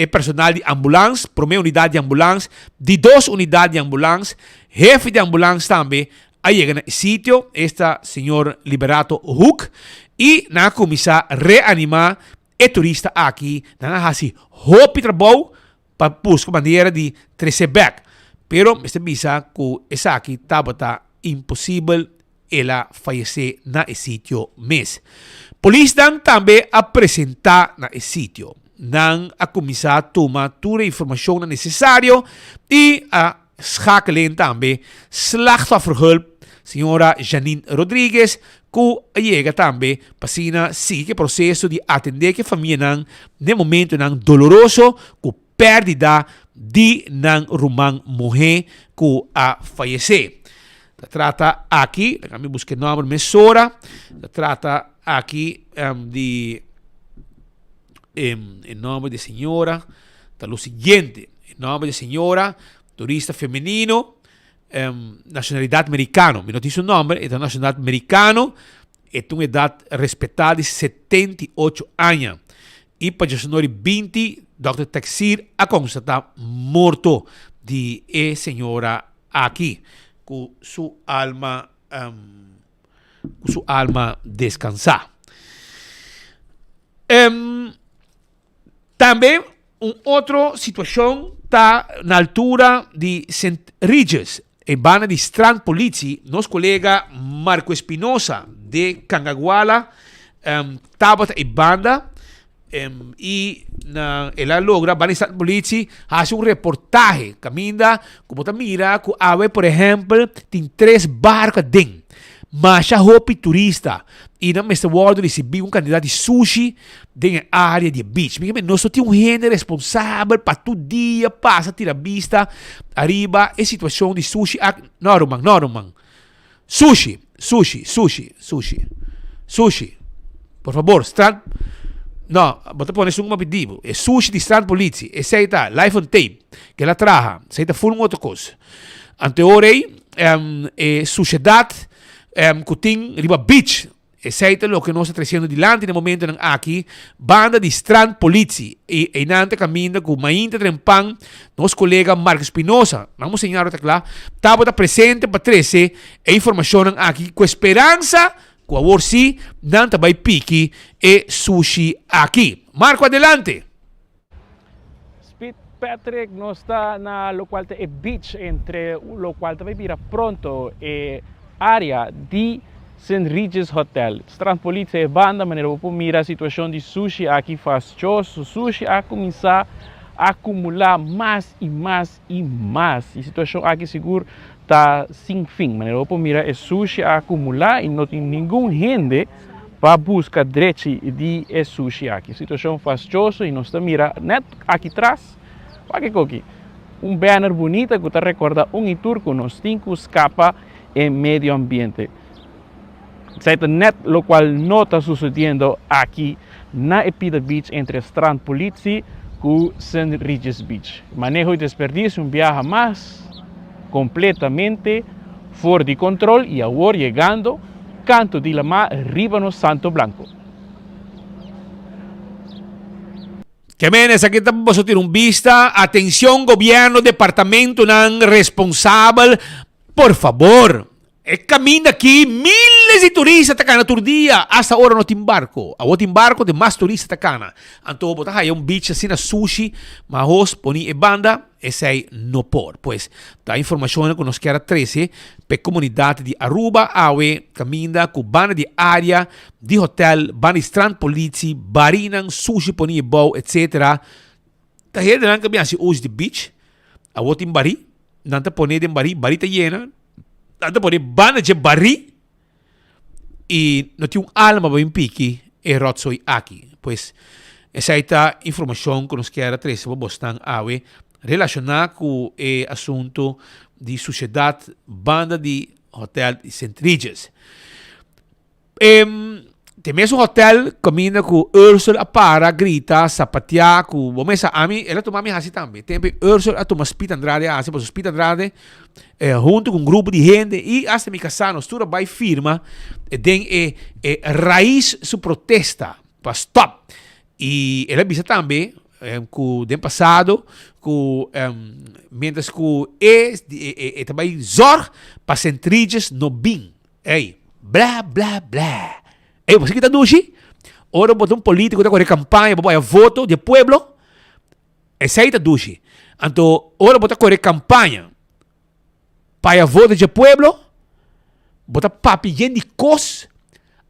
E personal di ambulans, prome unidad di ambulans, di dos unidad di ambulans, hefe di ambulans tambe a yega na e sitio, esta señor Liberato Hoek, y nan a cuminsa reanima e turista aki, nan a haci hopi trabou pa busca manera di trece bek, pero mester bisa cu esaki tabata imposibel. El a fayesé na e sitio mes. Polisnan tambe a presentá na e sitio. Nan a kuminsá tuma tur e informashonnan nesesario i a skakelen tambe slachtofferhulp señora Janine Rodriguez ku a yega tambe pa asina sigui ku e proseso di atendé ku e famianan den momentonan doloroso ku pèrdida di nan ruman muhé ku a fayesé. Ta trata aki, laga mi buska e nòmber mesora, ta trata aki di e nòmber di e señora ta lo siguiente, e nòmber di e señora, turista femenino, nashonalidat merikano, mi no tin su nòmber, e ta nashonalidat merikano, e ta un edat respetá di 78 aña. I pa djasunori 20, dòkter Taxir a konstatá morto di e señora aki, ku su alma ku su alma deskansá. Tambe un otro situashon ta na altura di Sint Regis, e banda di Strandpolitie, nos kolega Marco Espinosa de Cangaguala tabata e banda i na el a logra banda di Strandpolitie hasi un reportahe kaminda ku bo ta mira ku awe por ehèmpel tin tres barko aden. Masha hopi turista i nan mester wòrdu risibí un kantidat di sushi den e área di e beach. Mi nos no tin un hende responsabel pa tur dia pasa tira bista ariba e situashon di sushi aki. No ruman, no ruman. Sushi, sushi, sushi, sushi, sushi. Por fabor, strand. No, bo ta pone esun ku mi a pidi bo. E sushi di strandpolitie, esei ta live on tape, ku el a traha. Esei ta ful un otro kos. Anto e ora ei, e sushedat ku tin riba beach, esei ta loke nos ta tresiendo dilanti na e momentonan aki, banda di strandpolitie. I einan ta kaminda ku mainta trempan nos kolega Mark Espinosa, nan bo señora ta kla, tabata presente pa trese e informashonnan aki ku e speransa Cu awor si nan ta bay piki e sushi aki. Marco adelante! Speed Patrick nos ta na locual ta e beach entre locual ta bay bira pronto e area di St. Regis Hotel. Strandpolitie e banda manera bo por mira situacion di sushi aki fastioso. Sushi a cuminsa acumula mas y mas y mas. E situacion aki sigur Ta sin fin. Manera bo por mira e sushi a akumulá i no tin ningun hende pa buska drechi di e sushi aki. Situashon fastioso i nos ta mira nèt aki tras, wak e koki, un banner bunita ku ta rekordá un i tur ku nos tin ku skapa e medio ambiente. Esei ta nèt lokual no ta susediendo aki na e Pida Beach entre Strand Politie ku St. Regis Beach. Maneho i desperdisio un biaha mas kompletamente for di kontrol i awor yegando kantu di lamá riba nos Santo Blanco. Ke men esaki ta boso tira un bista. Atencion gobierno, departamentonan responsabel, por fabor. E kaminda aki miles di turista ta kana tur dia, asta ora no tin barko. Awor tin barko tin mas turista ta kana. Anto bo ta haya un beach asina sushi, ma hos poni e banda, esei no por. Pues ta informashonnan ku nos kier a trese pa e komunidat di Aruba awe kaminda ku banda di area di hotel, banda di strandpolitie, barinan sushi poni e bou etc. Ta hendenan ku a bin hasi uso di beach, awor tin bari, nan ta pone den bari, bari ta yena. Nan ta pone banda dje barí i no tin un alma pa bin piki e rotzooi aki. Pues esei ta informashon ku nos kier a trese pa bosnan awe relashoná ku e asuntu di sushedat banda di hotel di Sint Regis. Te mesun hotel kaminda ku Ursel a para grita sapateá ku bo mesa ami el a tuma mi hasi tambe tempu Ursel a tuma Speed Andrade a hasi pasobra Speed Andrade huntu ku un grupo di hende i asta mi kasá nos tur a bai firma den e e rais su protesta pa stop i el a bisa tambe ku den pasado ku mientras ku e e ta bai zorg pa Sint Regis no bin. Ey, bla bla bla. Ey, bo sa ki ta dushi? Ora bo ta un politico ta kore campaña pa bo haya voto di e pueblo, esey ta dushi. Anto ora bo ta kore campaña pa haya voto di e pueblo, bo ta papia yen di cos,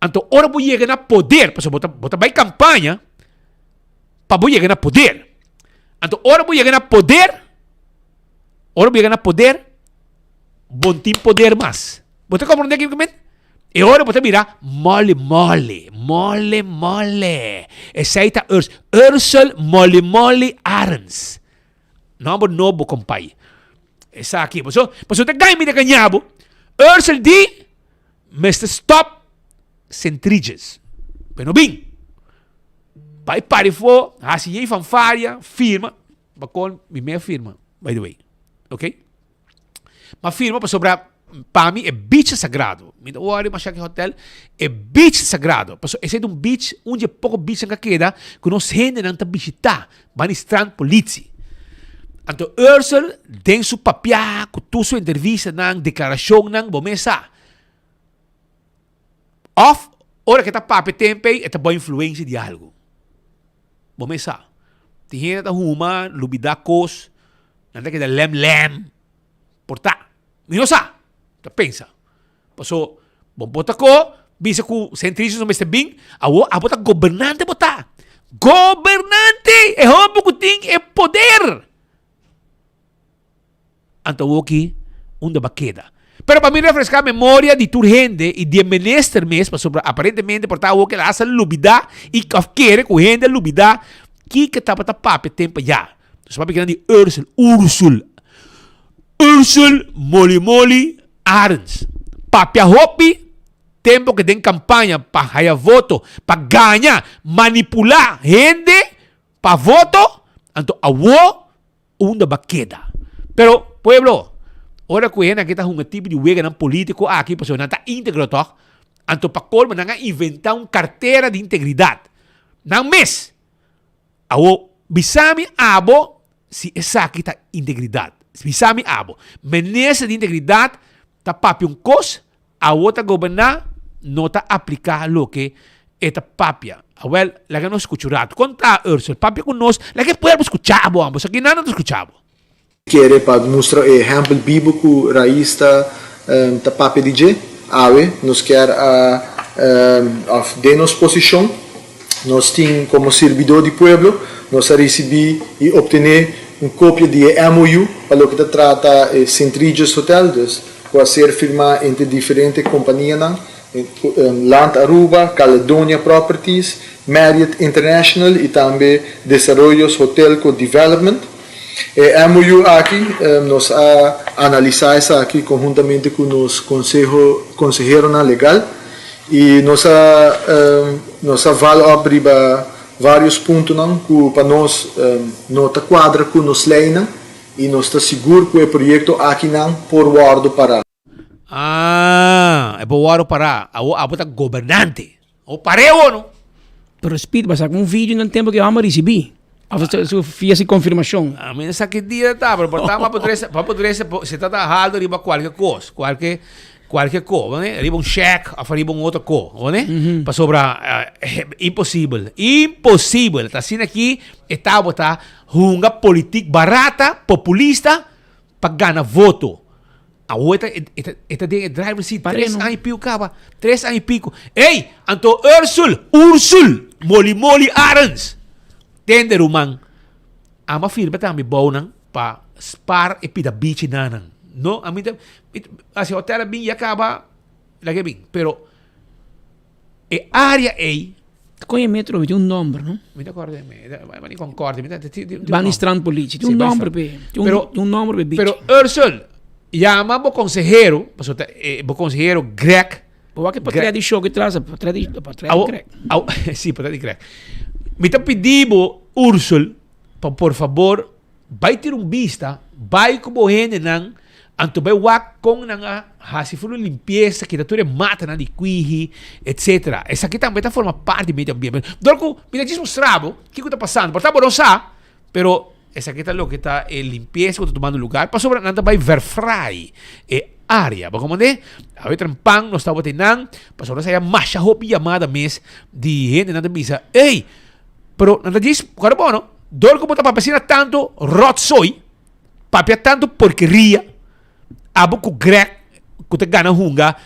anto ora bo yega na poder, pasobra bo ta bo ta bay campaña pa bo yega na poder. Anto ora bo yega na poder, ora bo yega na poder, Bo no tin poder mas. Bo ta comprende kico mi men? E ora bo ta bira mole mole, mole mole. Esey ta Urs, Ursel mole mole Arends. Nomber nobo compay. Esaki, paso, paso ta gay mi ta gaña bo. Ursel di, mester stop Centriges. Pero no bin. Bai pari fo, hasi yey fanfaria, firma. Bacon mi me firma, by the way. Ok? Ma firma pasobra pa mi e beach ta sagrado. Mi ta worry masha ki hotel, e beach ta sagrado. Pasobra esei ta un beach, un di e poko beachnan ka keda ku nos hendenan ta bishita, ban di strand politie. Anto Ursel den su papia ku tur su entrevistanan, deklarashonnan, bo mes sa. Of ora ke ta papia tempo ei e ta bo influensia di algu. Bo mes sa. Tin hende ta huma, lubida kos, nan ta keda lem lem. Por ta. Mi no sa. Ta pensa. Paso, bo bo ta ko bisa ku centristas no mester bin, awor abo ta gobernante bo ta. Gobernante! E homber ku tin e poder. Anto awoki unda ba keda. Pero pa mi refresca memoria di tur hende y di e minister mes, pasobra aparentemente por ta awoki el hasta lubida y of kere cu hende a lubida kiko tabata papia tempo ya. Nos papia kinan di Ursel, Ursul, Ursel Moli Moli Arends. Papia hopi. Tempo ke den kampaña pa haya voto, pa gaña, manipulá hende pa voto, anto awo unda ba keda. Pero pueblo, ora ku hende aki ta hunga tipo di weganan polítiko aki, pasobra nan ta íntegro tòg, anto pa kolmo nan a inventá un kartera di integridat. Nan mes! Awo, bisa mi abo si esaki ta integridat. Bisa mi abo. Minister di integridat ta papia un kos, Awo ta goberná no ta apliká loke e ta papia. Awel, laga nos skucha un ratu. Kon ta, Ursel? Papia ku nos. Laga e pueblo skucha bo, amo. Esaki nan no ta skucha bo. Kere pa mustra e ehèmpel bibu ku Rais ta ta papia di dje. Awe nos kier a òf den nos posishon nos tin komo sirbidó di pueblo nos a risibí i optené un kopia di e MOU pa loke ta trata e Sint Regis Hotel. Dus ku a ser firmá entre diferente kompanianan, Land Aruba, Caledonia Properties, Marriott International i tambe Desarrollos Hotelco Development. E MOU aki nos a analisá esaki konhuntamente ku nos konseho konseheronan legal i nos a nos a val op riba vários puntonan ku pa nos no ta kuadra ku nos leinan. I nos ta sigur ku e proyekto akinan por wòrdu pará. Ah, e por wòrdu pará. Awor abo ta gobernante. Awor par'é awor no. Pero Speed, bo sa ku un video nan tempu ku e hòmber risibí. Òf su fia si konfirmashon. A mi no sa ki dia ta, pero por ta pa por trese, pa por trese, si ta ta haldo riba kualke kos, kualke, kualke ko, bo ne? Riba un shèk òf riba un otro ko, bo ne? Pasobra imposibel, imposibel. Ta asina aki e tabata Hunga politik barata, populista, pa gana voto. Awor e ta, e ta, e ta den e driver seat tres aña y pico caba. Tres aña y pico. Ey, anto Ursul, Ursul, Moli Moli Arends. Tende ruman. Ama firma tambe bounan pa spar e pida bichi nanan. No, a mi ta, asi hotel a bin ya caba, laga e bin. Pero E área ei. Kon e metro tin un nomber, no? Mi ta acorda mi, ma ni Concorde, mi ta tin un Bani Strand Politie, tin un nomber pe, tin un nomber pe beach. Pero Ursel, yama bo consehero, pasobra ta bo consehero Greg. Bo wak e portret di show ki tras, portret di portret di Greg. Si, portret di Greg. Mi ta pidi bo Ursel pa por fabor Bai tira un bista, bai ku bo hendenan, anto bai wak kon nan a hasi for un limpiesa, kita tur e matanan di kwihi, etsetera. Esaki tambe ta forma parti di medio ambiente. Dor ku mi ta djis mustra bo kiko ta pasando, por ta bo no sa, pero esaki ta loke ta e limpiesa ku ta tumando lugar, pasobra nan ta bai verfraai e área. Bo komprende? Awe trempan nos tabata einan, pasobra nos haya masha hopi yamada mes di hendenan ta bisa, ey, Pero nan ta djis, kòrda bo no, dor ku bo ta papia asina tantu ròtsoi, papia tantu porkeria, abo ku Greg ku ta gana hunga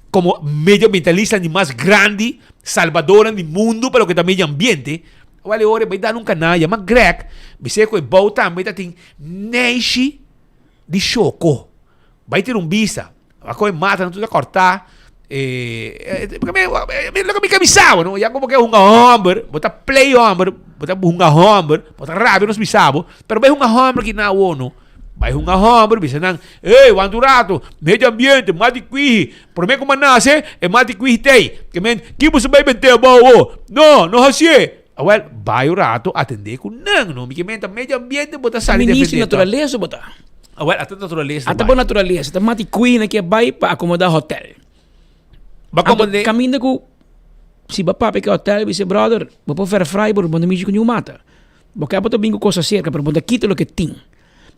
komo medioambientalista di mas grandi, salbadornan di mundu pa loke ta medio ambiente, wèl e ora e bai dal un kanal yama Greg, bis'é ku e bou tambe ta tin neishi di shoko. Bai tira un bista. A koe mata nan tur ta kortá. Loke mi ke bisa bo no, ya ku bo ke hunga hòmber, bo ta play hòmber, bo ta hunga hòmber, bo ta rabia nos bisa bo, pero bai hunga hòmber ki nan awo no. Bai hunga hòmber bisa nan, ey wanta un rato, medio ambiente, mati kwihi, prome ku mi a nase e mati kwihi t'ey, ke men ki bo sa bai bent'é abou awo? No, no hasié. Awel, bai un rato atendé ku nan no, mi ke men ta medio ambiente bo ta sali defendé. Minister di naturalesa bo ta. Awel, ata naturalesa Ata bo naturalesa. Ta mati kuina ke bai pa acomoda hotel. Ba Anto, kaminda ku si bo papia ke hotel bisa brother, bo por verfraai pero bo no mishi ku niun mata. Bo ke bo ta bin ku cosa serka pero bo ta kita loke tin.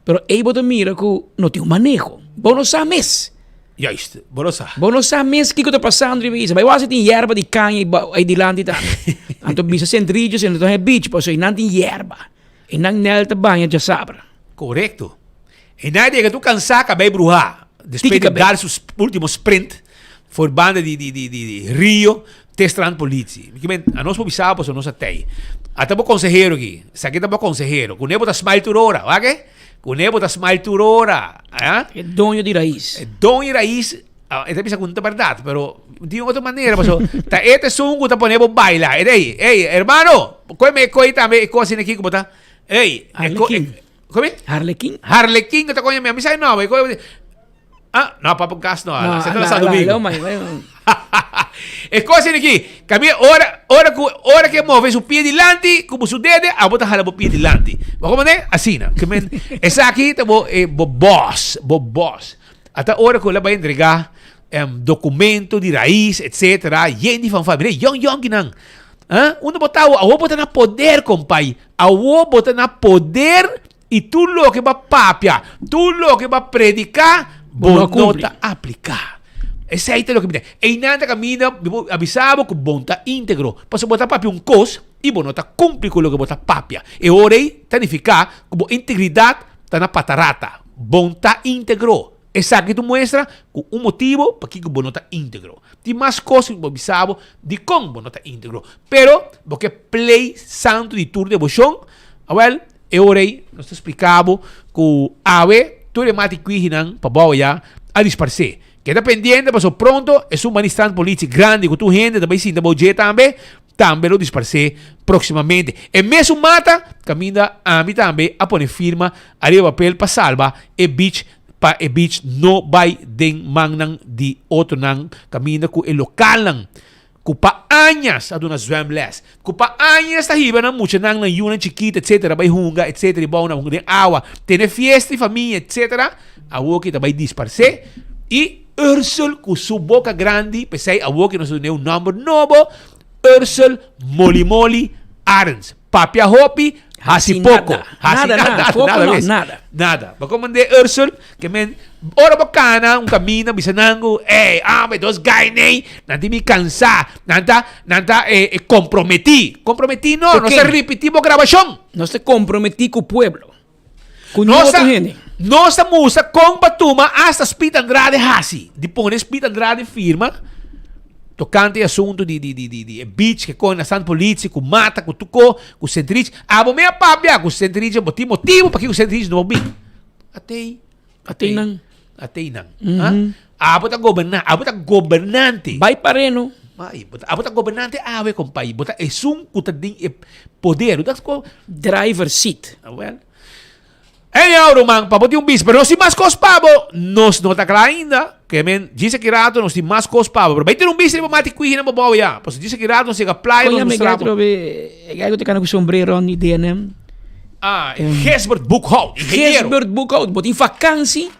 Pero ei bo ta mira ku no tin un maneho. Bo no sa mes. Juist, bo no sa. Bo no sa mes kiko ta pasando riba isla. Bai wak si tin yerba di kaña ei dilanti tambe. Anto bisa Sint Regis en e beach pasobra einan tin yerba. Einan Nel ta baña djasabra. Korekto. E na yega tur kansá kabei bruhá. Despues di dar su ultimo sprint for banda di di di di Rio te strand politie. Mi kimen anos por bisa bo pasobra nos a tei. Ata bo konsehero aki. Esaki ta bo konsehero. Kuné bo ta smile tur ora. Wak e? Kuné bo ta smile tur ora. A? E doño di rais. E doño di rais. E ta bisa ku no ta bèrdat, pero di un otro manera pasobra ta e ta esun ku ta pone bo baila. E ta ei, ey, hermano, koe mi e koe tambe e kos aki ku bo ta. Ey, Harlequin. Come? Harlequin. Harlequin ta coño mi a mi sai no, e coño Ah, no, papo gas no, no, se ta San Domingo. E kos aki, kabia ora, ora ku, ora ke move su pie dilanti, ku bo su dede, abo ta hala bo pie dilanti. Bo komprende? Asina. Ke men, esaki ta bo, eh, bo boss, bo boss. Ata ora ku el a bai entrega em, documento di raiz, etcetera, yen di fanfare. Mira, yong yonkinan. Ah, unda bo ta awo? Awo bo ta na poder, kompay. Awo bo ta na poder i tur loke bo a papia, tur loke bo a prediká, bo Bo no a no kumpli. ta apliká. Esei ta loke mi ta. Einan ta kaminda, mi por avisa bo ku bo no ta íntegro. Pasobra bo ta papia un kos i bo no ta kumpli ku loke bo ta papia. E ora ei ta nifiká ku bo integridat ta na patarata. Bo no ta íntegro. Esaki ta muestra ku un motibu pakiko bo no ta íntegro. Tin mas kos ku bo bisa bo dikon bo no ta íntegro. Pero bo ke play santu di tur deboshon? Awèl, e ora ei nos ta splika bo ku awe tur e mati kwihinan pa bou ya a disparsé. Keda pendiente pasobra pronto esun manistrant politie grandi ku tur hende ta bai sinta bou dje tambe, tambe lo disparsé próksimamente. E mesun mata kaminda ami tambe a pone firma ariba papel pa salba e beach pa e beach no bai den mannan di otronan kaminda ku e lokalnan ku pa añas a duna zwemles, ku pa añas ta hiba nan muchanan, nan yunan chikito etcetera bai hunga etcetera i bou nan hunga den awa, tene fiesta di famia etcetera, awoki ta bai disparsé i Ursel ku su boka grandi, p'esei awoki nos a dun'é un nòmber nobo, Ursel Molimoli Arends. Papia hopi, hasi poko. Hasi Nada, nada. Poko nada, no, ves. nada. Nada. Bo komandé Ursel, ke men, ora bo kana un kamina bisa nan ku, ey, ame, dos guy nei, nan tin mi kansá, nan ta, nan ta eh, eh, komprometí. Komprometí no, Ku nos ta ken? ripití bo grabashon. Nos ta komprometí ku pueblo. Ku Nos niun ta, otro hende. nos ta mustra kon pa tuma hasta Speed Andrade hasi. Di pone Speed Andrade firma tocante e asunto di, di, di, di, di e beach ke kon na San Politie, ku mata, ku tuko, ku Sentrich. Abo me a papia ku Sentrich, bo tin motibo pakiko Sentrich no bin. Atei, Atei nan. Atei nan. Mm -hmm. Abo ta goberna, abo ta gobernante. Bai pareno. Bai, bo ta, abo ta gobernante awe, kompai. Bo ta esun ku ta den e poder. Bo ta ko Driver seat. Ah, well. Anyhow, ruman, pa bo tin un bis, pero nos tin mas kos pa bo. Nos no ta kla ainda. Ke men, djis aki rato nos tin mas kos pa bo. Pero bai tin un bis riba mati kuihi na bo bou ya. Pasobra djis aki rato nos yega playa, Kon nos yama e mustra gai bo. trobe? E gai ku ta kana ku sombrero ni DNM. Ah, Gisbert Boekhout, ingeniero. Gisbert Boekhout, bo tin vakansi?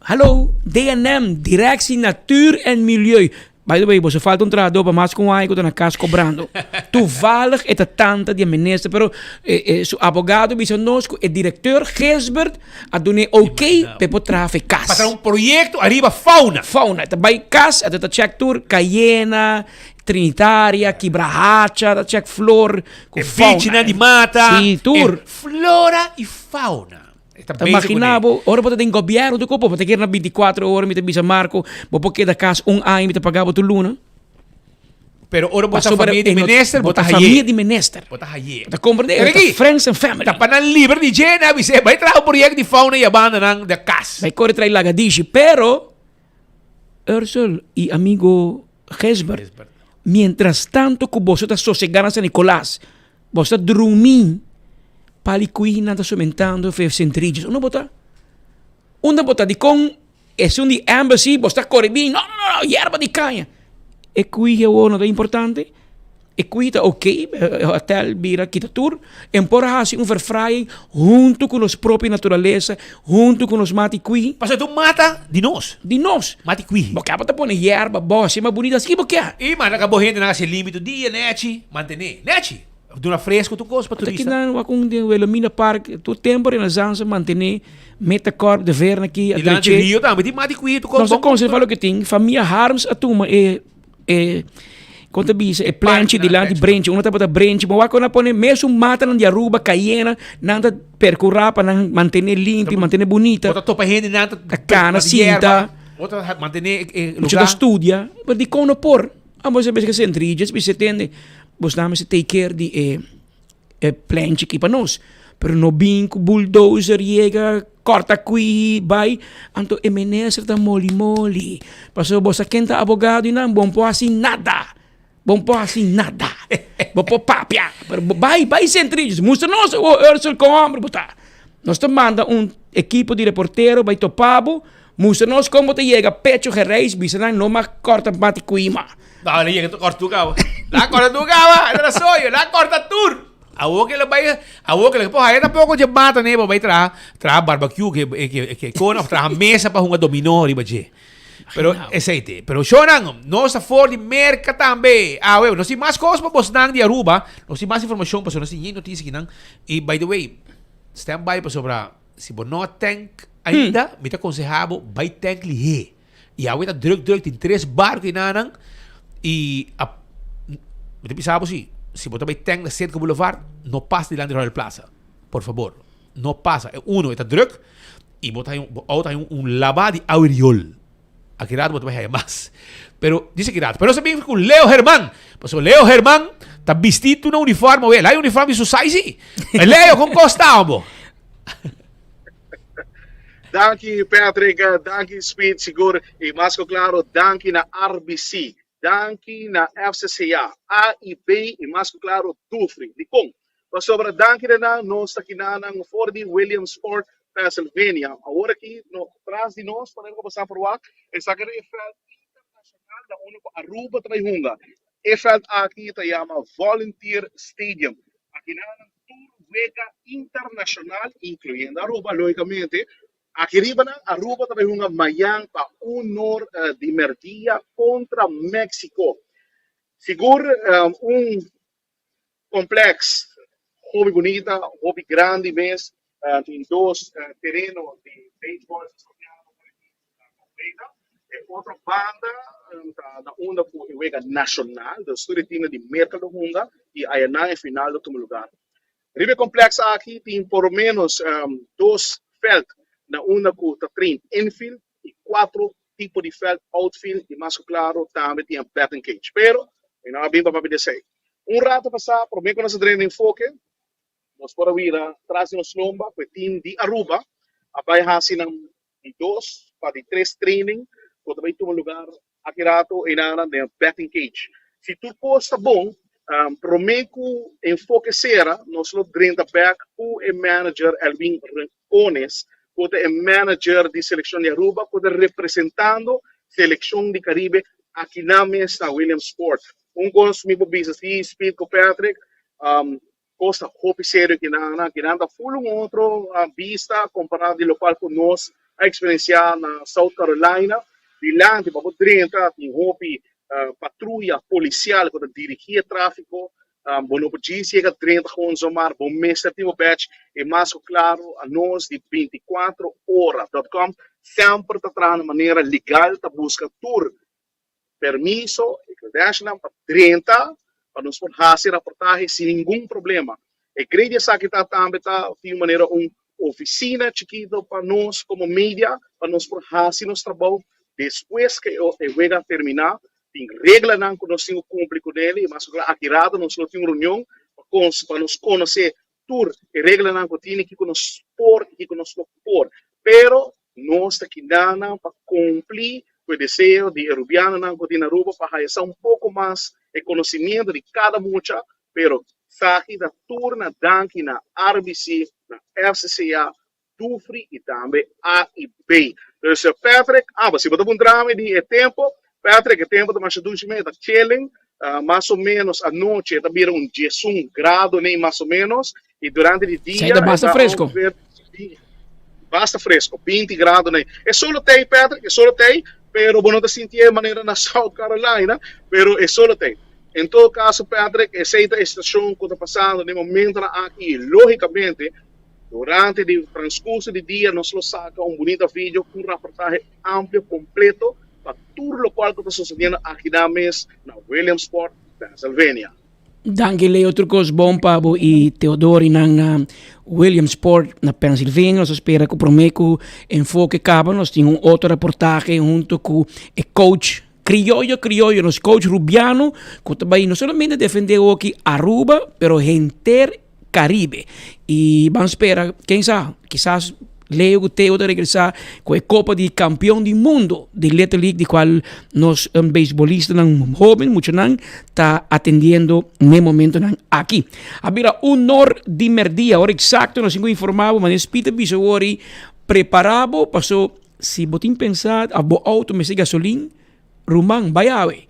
Hallo, DNM, Directie Natuur en Milieu. By the way, boso falta un trahador pa mas ku un aña ku ta na kas kobrando. Toevallig e ta tanta di e minister, pero eh, eh, su abogado bisa nos ku e directeur Gisbert a dun'é ok pa e por traha fe kas. Pa traha un proyecto ariba fauna. Fauna, e ta bai kas, e ta check tur Cayena, Trinitaria, Kibrahacha, ta check flor ku E fauna. bichinan di mata. Sí, tur. E flora y fauna. E ta Ta bezig imagina kuné. bo, ora bo ta den gobièrnu tur kopo, bo ta kere na bintikuatro ora, mi ta bisa Marco, bo por keda kas un aña, mi ta paga bo tur luna. Pero ora bo ta Pasobra famia di e no- minister, bo bo ta ta hayé. famia di minister. Bo ta hayé. Bo ta komprendé? Pero Ta aki, friends and family. Ta pa nan liber di dje, nan a bis'é, bai traha un proyekto di fauna i a banda nan de kas. Bai kore trae lagadishi, pero Ursel i amigo Gisbert, mientras tanto ku boso ta sosegá na San Nicolas, Bo ta drumi pali kui nan ta somentando fe Sint Regis. Unda bo ta? Unda bo ta? Dikon esun di embassy bo ta kore bin? No, no, no, no, yerba di kaña. E kui awor no ta importante? E kui ta ok, hotel bira kita tur. En por hasi un verfraaiing hunto ku nos propio naturalesa, hunto ku nos mati kui. Pasobra tur mata di nos. Di nos. Mati kui. Bo kaba ta pone yerba, bos, ma bunita así bo ke. I manda ka bo hendenan hasi limpi tur dia, nechi. Mantené. Nechi! Duna fresco tur cos pa Ata turista. kinan wak un den Wilhelmina Park tur tempo Renaissance mantené Metacorp de Verne aki a Dilanti dreché. rio tambe tin mati kuitu con Nos a bon conserva loke tin. Famia Harms a tuma e e kon ta bisa e plenchi parknan, dilanti plenchi. brenchi. Uno tabata brenchi. Bo wak con a pone mesun matanan di Aruba, Cayena, nan ta percura pa nan mantené limpi, mantené bunita. Bo ta topa hendenan ta Ta cana, mati yerba. sinta. Bo ta mantené e e Mucha ta lugar. studia. Pero dikon no por? Amo sa bes ke Sint Regis bisa tende bos nan mester take care di e e plenchi aki pa nos pero no bin ku bulldozer yega korta kui bai anto e minister ta moli moli pasobra bo sa ken ta abogado di nan bo no por hasi nada bo no por hasi nada bo por papia pero bo bai bai Sint Regis mustra nos awor Ursel kon homber bo ta nos ta manda un ekipo di reportero bai topa bo. Mustra nos kon bo ta yega pecho gereis, bisa nan no mag korta mati kuima. No, le yega korta tur kaba. La korta tur kaba, e ta soyo, la korta tur. Awor ke lo bai, awor ke lo por haya tampoco dje mata ne, bo bai traha, traha barbecue ke ke ke kona of traha mesa pa hunga dominó riba dje. Pero esei te. Pero shownan, nos ta for di Merca tambe. Awe, nos tin mas kos pa bosnan di Aruba. Nos tin mas informashon pasobra nos tin yen notisia kinan. I by the way, stand by pasobra si bo no a tank ainda, mi ta konseha bo bai tank lihé. I awe ta druk druk, tin tres barco enanan i a, mi ta bisa bo si, si bo ta bai tank na Citgo Boulevard, no pasa dilanti Royal Plaza. Por fabor, no pasa. E uno, e ta druk i bo ta haña, bo auto ta haña un laba di awe riol. Aki rato bo ta bai haya mas. Pero, dice aki rato. Pero nos ta bin cu Leo Herman. Pasobra Leo Herman ta bisti tur na uniforme awe. El hay uniforme di su size. Leo, con cos ta bo? Danki Patrick, danki Speed sigur y mas cu claro danki na RBC, danki na FCCA, AIB y mas cu claro Dufry. Dicon? Pasobra danki na nan nos ta kinanan for di Williamsport, Pennsylvania. Awor aki no tras di nos manera cu bo sa por wak esaki ta e veld internacional na unda cu Aruba ta bay hunga. E veld aki ta yama Volunteer Stadium. Akinanan tur wega internacional, incluyendo Aruba logicamente. Aki riba nan Aruba ta bay hunga mayan pa un or di merdia contra Mexico. Sigur un Complex hopi bunita, hopi grandi mes. Tin dos tereno di baseball completa. E otro banda ta na unda cu e wega nacional, dus tur e teamnan di Merca lo hunga y ayanan e final lo tuma lugar. Riba e complex aki tin por lo menos dos veld na unda cu ta train infield y cuatro tipo di veld outfield y mas cu claro tambe tin e batting cage. Pero mi no a bin pa papia di esey. Un rato pasa prome cu nos a drenta enfoke nos por a wira tras di nos lomba cu e team di Aruba a bay haci nan di dos pa di tres training cu ta bay tuma lugar aki rato eynan den e batting cage. Si tur cos ta bon prome cu enfoke cera nos lo drenta bek cu e manager Elwin Rincones cu ta e manager di seleccion di Aruba cu ta representando seleccion di Caribe akinan mes na Williamsport. Un cos mi por bisa si Speed cu Patrick, cos ta hopi serio akinan. Akinan ta full un otro bista compara di locual cu nos a experiencia na South Carolina. Dilanti pa bo drenta tin hopi patruya policial cu ta dirigi e trafico. Bo no por djis yega drenta gewoon zomaar, bo mester tin bo badge y mas cu claro anos di 24 ora dot com semper ta traha na manera legal ta busca tur permiso y credentialnan pa drenta pa nos por haci raportahe sin ningun problema. E grei di esaki ta tambe ta tin un manera un oficina chikito pa nos como media pa nos por haci nos trabou despues cu e wega termina. Tin reglanan cu nos tin cu cumpli cu nel y mas cu aki rato nos lo tin un reunion pa pa nos conoce tur e reglanan cu tin y kico nos por y kico nos no por. Pero nos ta kinanan pa cumpli cu e deseo di e Rubianonan cu tin na Aruba pa haya sa un poco mas e conocimiento di cada mucha, pero esaki ta tur na danki na RBC, na FCCA, Dufry y tambe A y B. Dus Patrick, aba si bo ta puntra mi di e tempo, Patrick e tempo ta masha dushi mes, ta chilling, mas o menos anochi e ta bira un diesun grado nei mas o menos y durante di dia Sa ta basta fresco. Basta fresco, 20 grado nei. E solo tei Patrick, e solo tei, pero bo no ta sinti e manera na South Carolina, pero e solo tei. En todo caso Patrick, esey ta e situacion cu ta pasando den momentonan aki y logicamente Durante di transcurso di dia nos lo saca un bunita video cu un raportahe amplio completo pa tur locual cu ta sucediendo akinan mes na Williamsport, Pennsylvania. Danki Leo, tur cos bon pa bo y Theodori nan na Williamsport na Pennsylvania. Nos ta spera cu prome cu Enfoke caba nos tin un otro raportahe hunto cu e coach crioyo crioyo, nos coach Rubiano cu ta bay no solamente defende hoki Aruba pero henter Caribe. Y ban spera, ken sa, kisas Leo cu Theo ta regresa cu e copa di campeon di mundo di Little League di cual nos um, beisbolistanan hoben, muchanan, ta atendiendo n'e momentonan aki. A bira un or di merdia, ora exacto nos tin cu informa bo, manera Speed a bisa wori, prepara bo paso. Si bo tin pensa of bo auto mester gasolin, ruman bai awe.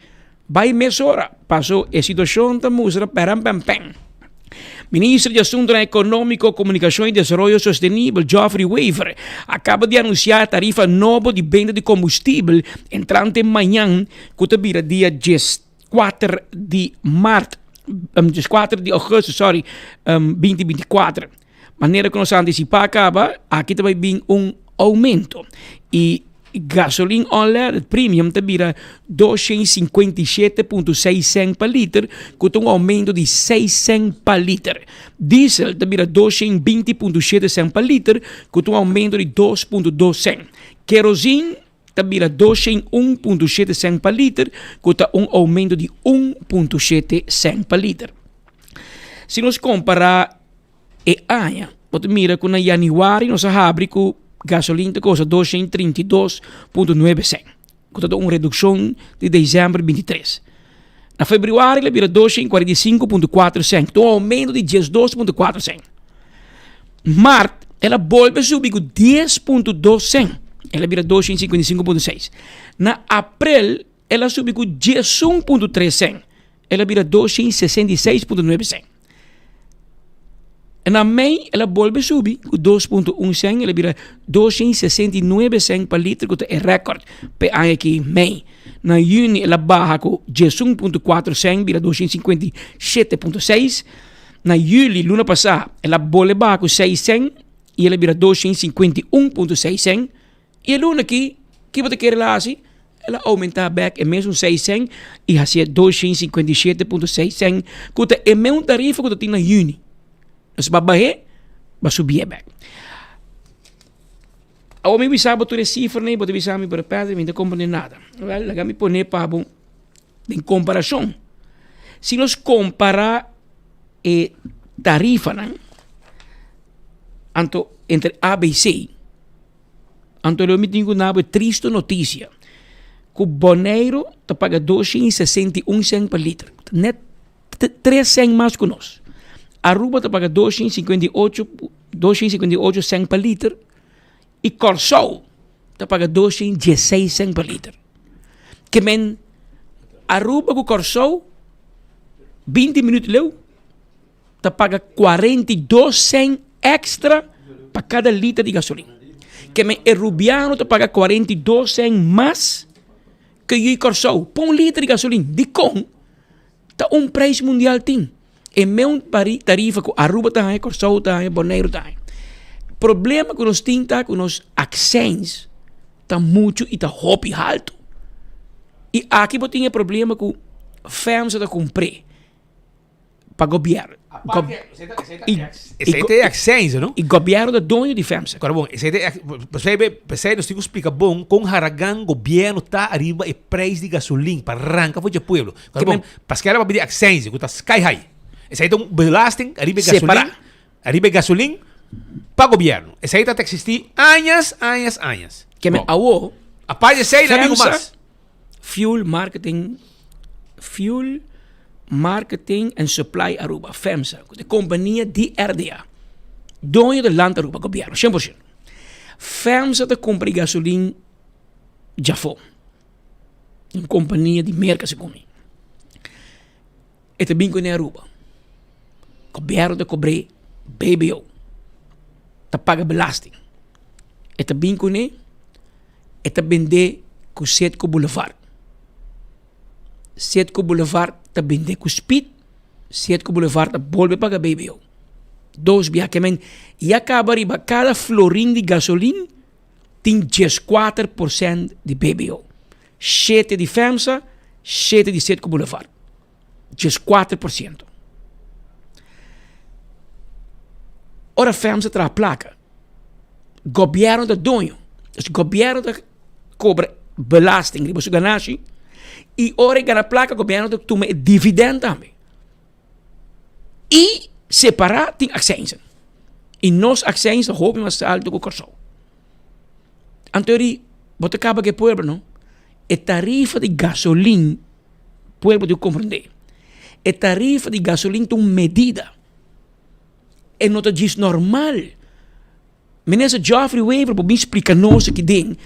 Bai mesora, paso e situacion ta mustra peran pen pen. Minister di Asuntonan Economico, Comunicacion y Desaroyo Sostenibel, Geoffrey Wever, a caba di anuncia e tarifa nobo di benta di combustibel entrante mañan cu ta bira dia 14 di maart, 14 di augustus, sorry, 2024. Manera ku nos a antisipá kaba, aki ta bai bin un oumento. I gasolin unleaded premium ta bira 257.6 sènt pa liter, ku ta un oumento di 6 sènt pa liter. Diesel ta bira 220.7 sènt pa liter, ku ta un oumento di 2.2 sènt. Kerozin ta bira 201.7 sènt pa liter, ku ta un oumento di 1.7 sènt pa liter. Si nos kompará e aña, bo ta mira ku na yanüari nos a habri ku gasolin ta kosta 232.9 sènt, ku ta un redukshon di desèmber 23. Na febrüari el a bira 245.4 sènt, ku ta un oumento di 12.4 sènt. Mart el a bolbe subi ku 10.2 sènt, el a bira 255.6. Na aprel el a subi ku 11.3 sènt. El a bira 266.9 sen. Na mei el a bolbe subi ku 2.1 sen, el a bira 269 sen pa liter ku ta e rèkòrt pa e aña aki mei. Na yüni el a baha ku 11.4 sen bira 257.6. Na yüli luna pasá el a bolbe baha ku 6 sen i el a bira 251.6 sen. I e luna aki, ki bo ta kere el a hasi? El a oumentá bèk e mesun seis sèn i hasié 257.6 sèn, ku ta e meun tarifa ku ta tin na yüni. Nos ba bah'é, ba subié bèk. Awor mi bisa bo tur e sifranan i bo ta bisa mi, Brother Patrick, mi no ta komprendé nada. Wèl, laga mi pone pa bo den komparashon. Si nos kompará e tarifanan, anto entre ABC, Anto lo mi tin ku nabo e tristu notisia ku Boneiru ta paga 261 sèn pa liter, nèt tres sèn mas ku nos. Aruba ta paga 258, 258 sèn pa liter i Kòrsou ta paga 216 sèn pa liter. Ke men Aruba ku Kòrsou 20 minüt leu. ta paga 42 cent extra pa cada liter di gasolin. Ke men e Rubiano ta paga 42 cent mas ke yu Kòrsou pa un liter di gasolin. Dikon? Ta un prijs mundial tin. E meun tarifa ku Aruba ta haña, Kòrsou ta haña, Boneiru ta haña. Problema ku nos tin ta ku nos accijns ta muchu i ta hopi haltu. I aki bo tin e problema ku FEMSA ta kumpr'é. pa gobierno. Esei ta e accijns, no? Y gobierno ta doño di FEMSA. Kora bon, esei ta e pesei pesei nos tin ku splika bon kon haragan gobierno ta ariba e prijs di gasolin pa ranka for dje pueblo. Kora bon, paske a papia di accijns ku ta sky high. Esei ta un belasting ariba e gasolin, ariba e gasolin pa gobierno. Esei ta ta existi añas, añas, añas. Ke men awo. Aparte esei no a mas. Fuel Marketing Fuel Marketing and Supply Aruba, FEMSA, ku ta e kompania di RDA, doño di Land Aruba, gobièrnu, 100%. FEMSA ta kumpra e gasolin djafó, un kompania di Merka segun mi. E ta bin kuné Aruba, gobièrnu ta kobr'é BBO, ta paga belasting. E ta bin kuné. E ta bendé ku Setco Boulevard. Setco Boulevard ta bendé ku Speed, Setco Boulevard ta bolbe paga BBO. Dos bia ke men ya kaba riba kada florin di gasolin tin 14 por sènt di BBO. Shete di FEMSA, shete di Setco Boulevard. 14%. Ora FEMSA traha plaka, gobièrnu ta doño. Dus gobièrnu ta kobra belasting riba su ganashi i ora e gana plaka gobièrnu ta tuma e dividènt tambe. I separá tin aksènsen. I nos aksèns ta hopi mas altu ku Kòrsou. Anto di bo ta kaba ku e pueblo no. E tarifa di gasolin pueblo tin ku komprendé. E tarifa di gasolin ta un medida. E no ta djis normal. Minister Geoffrey Wever por bin splica nos aki den,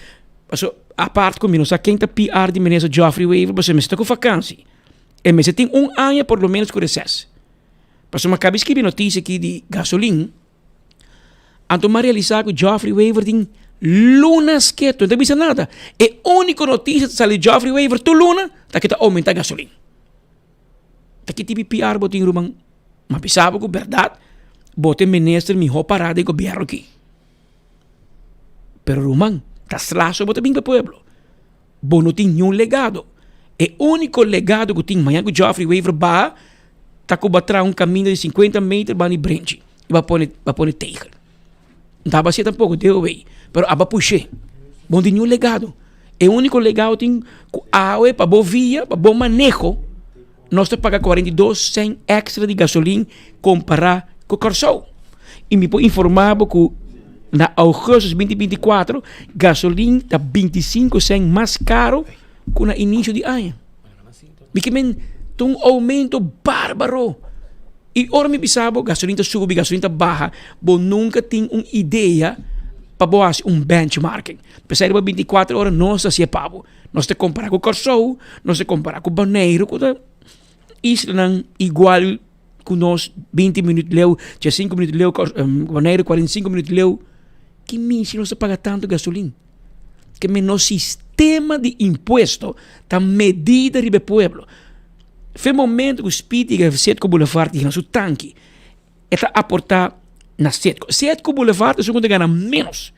paso apart cu mi no sa ken ta PR di Minister Geoffrey Wever, pasobra mester ta cu vakantie. E mester tin un aña por lo menos cu reces. Pasobra mi a caba di scribi noticia aki di gasolin, anto mi a realisa cu Geoffrey Wever tin lunas keto, no ta bisa nada. E unico noticia ta sali di Geoffrey Wever tur luna ta cu ta aumenta gasolin. Ta ki tipo di PR bo tin ruman? Ma bisa bo ku bèrdat bo ta e minister mihó pará den gobièrnu aki. Pero ruman, ta slaso bo ta bin pa e pueblo. Bo no tin niun legado. E úniko legado ku tin mañana ku Geoffrey Wever baha ta ku bo a traha un kaminda di sinkuenta meter banda di brenchi i bo a pone bo a pone tegel. No tabata hacié tampoco deo wey, pero aba pushé. Bo no tin niun legado. E úniko legado tin ku awe pa bo via, pa bo maneho, nos ta paga 42 cent extra di gasolin kompará ku Kòrsou. I mi por informá bo ku na augustus 2024 gasolin ta 25 cent mas karo ku na inisio di aña. Mi ke men ta un oumento bárbaro. I ora mi bisa bo gasolin ta subi, gasolin ta baha, bo nunka tin un idea pa bo hasi un benchmarking. P'esei riba bintikuater ora nos ta hasié pa bo. Nos ta kompará ku Kòrsou, nos ta kompará ku Boneiru ku ta islanan igual ku nos binti minüt leu, diesinku minüt leu, Boneiru kuarenta i sinku minüt leu. Ki mishi nos ta paga tantu gasolin? Ke men nos sistema di impuesto ta medida riba e pueblo. Fe momento ku Speedy yega Setco Boulevard yena su tanki, e ta aportá na Setco. Setco Boulevard esun ku ta gana ménos,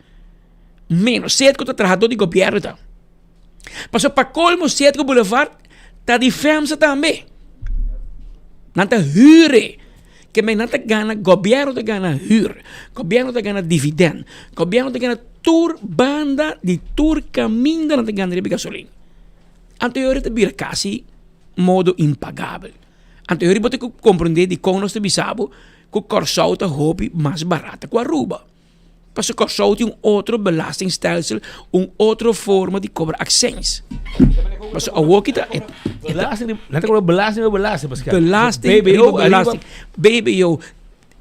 ménos. Setco ta trahadó di gobièrnu ta. Pasobra pa kolmo Setco Boulevard ta di FEMSA tambe. Nan ta hür e. Ke men nan ta gana, gobièrnu ta gana hür, gobièrnu ta gana dividènt, gobièrnu ta gana tur banda di tur kaminda nan ta gana riba e gasolin. Anto e ora ta bira kasi modo impagabel. Anto e ora bo ta komprendé dikon nos ta bisa bo ku Kòrsou ta hopi mas barata ku Aruba. Pasobra Kòrsou tin un otro belastingstelsel, un otro forma di kobra aksèns. Pasobra awor ki ta e Belasting, nan ta kobra belasting riba belasting, Pascal. Belasting riba belasting. BBO.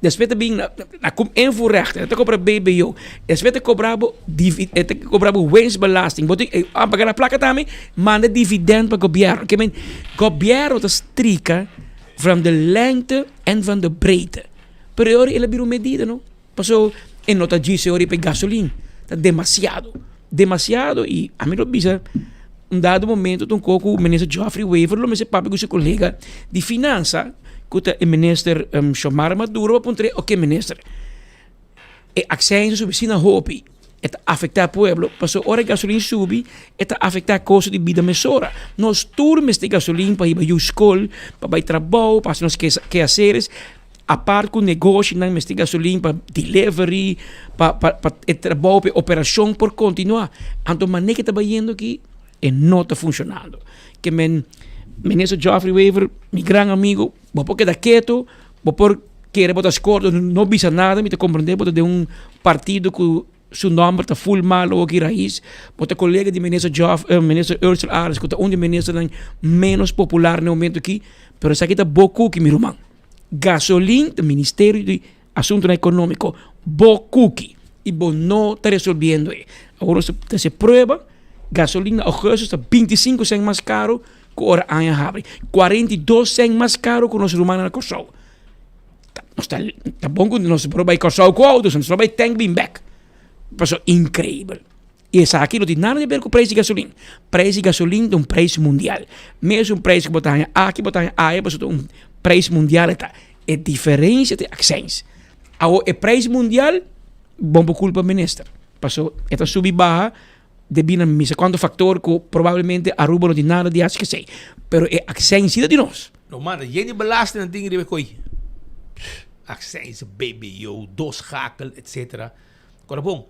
Despues ta bin na kum invoerrecht, e ta kobra BBO. Despues ta kobra bo divi, e ta kobra bo winstbelasting. Bo tin a paga na plaka tambe, manda dividend pa gobièrnu. Ke men, gobièrnu ta strika van de lengte en van de breedte. Pero e ora el a bira un medida no. Paso e no ta djis e ora pa e gasolin. Ta demasiado. Demasiado i ami lo bisa un dado momento ta un ko ku minister Geoffrey Wever lo mester papia ku su kolega di finansa ku ta e minister Xiomara Maduro pa puntra e oke minister e aksenso subi asina hopi e ta afekta pueblo pasobra ora e gasolin subi e ta afekta kosto di bida mesora nos tur mester gasolin pa hiba yu skol pa bai trabou pa hasi nos keaseres. Apart ku negoshinan mester gasolin pa delivery, pa pa pa e trabou, pa e operashon por kontinuá. Anto manera ke ta bayendo aki e no ta funshonando. Ke men Minister Geoffrey Wever, mi gran amigo, bo por keda ketu, bo por kere bo ta skordo, no bisa nada, mi ta komprendé bo ta den un partido ku su nòmber ta ful malo aki rais, bo ta kolega di Minister Geoff, Minister Ursell Arends ku ta un di ministernan ménos popular na e momento aki, pero esaki ta bo kuki mi ruman. Gasolin ta Ministerio di Asuntonan Economico bo cuki y bo no ta resolviendo e. Awor nos ta haci prueba, gasolin na augustus ta 25 cent mas caro cu ora aña habri, 42 cent mas caro cu nos rumannan na Corsou. Nos ta ta bon cu nos por bay Corsou cu auto, nos por bay tank bin bek. Pasobra increibel. Y esaki no tin nada di ber cu prijs di gasolin. Prijs di gasolin ta un prijs mundial. Mesun prijs cu bo ta haña aki, bo ta haña aya, pasobra ta un prijs mundial e ta. E diferencia ta e accijns. Awor e prijs mundial, bon por culpa minister. Pasobra e ta subi baha debi na misa cuanto factor cu probablemente Aruba no tin nada di haci esey. Pero e accijns si ta di nos. No manda, yen di belasting nan tin riba e kooi. Accijns, BBO, doorschakel, etcetera. Ora bon.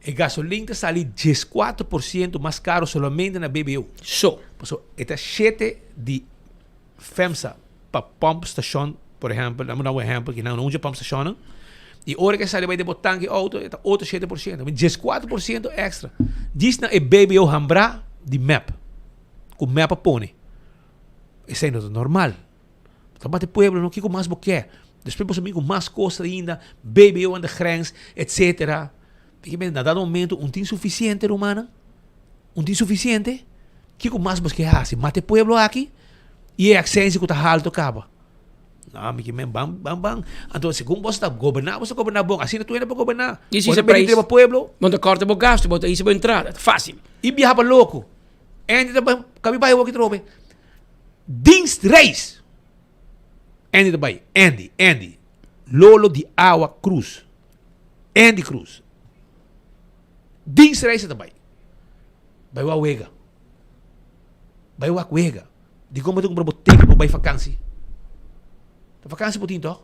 E gasolin ta sali 14% mas caro solamente na BBO. So. Pasobra e ta shete di FEMSA pa pump station, por ehempel, dame un ehempel ki nan no usa pump stationnan, y ora ke sali bai den bo tanki auto e ta otro 7%, 14% extra. Djis na e BBO hambra di mep, ku mep a pone. Esei no ta normal. Ta bati pueblo no, kiko mas bo ke? Despues bo sa bin ku mas kos ainda, BBO aan de grens, etcetera. Piki men na dado momento un tin suficiente rumannan, un tin suficiente, kiko mas bos ke hasi? Mata e pueblo aki y e acsensia ku ta halto kaba. No, mi ke men ban ban ban. Anto segun bos ta goberná, bos ta goberná bon. Asina tur hende por goberná. Y si Bo se ta bini prijs, riba pueblo. Bo ta kòrta bo gasto, bo ta hisa bo entrada. Ta fácil. Y biaha pa loko. Andy ta bai, kabi bai awor ki trobe. Dienstreis. Andy ta bai. Andy, Andy. Lolo di awa Cruz. Andy Cruz. Dienstreis ta bai. Bai wak wega. Bai wak wega. Dikon bo ta kumpra bo ticket bo bai vakansi? Ta vakansi bo tin toch?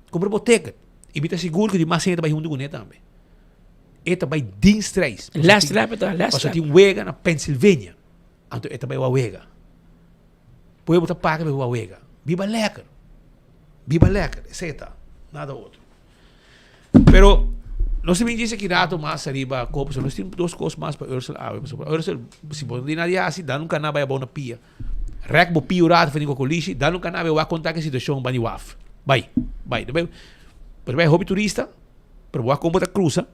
Kumpra bo ticket. I mi ta sigur ku di mas hende ta bai huntu kuné tambe. E ta bai dienstreis. Last lap e ta, last Pasobra lap. tin wega na Pennsylvania. Anto e ta bai wak wega. Pueblo ta paga pa bai wak wega. Biba lekker. Biba lekker. Esei ta. Nada otro. Pero nos ta bin djis aki rato mas ariba kopo, pasobra nos tin dos kos mas pa Ursel awe. Pasobra Ursel, si bo no tin nada di hasi, dan un kana bai abou na pia. Rek bo pia un rato for di kokolishi, dan un kana bai wak konta ki situashon ban di waf. Bai, bai. Bai, pasobra bai hopi turista, pero bo wak kon bo ta krusa,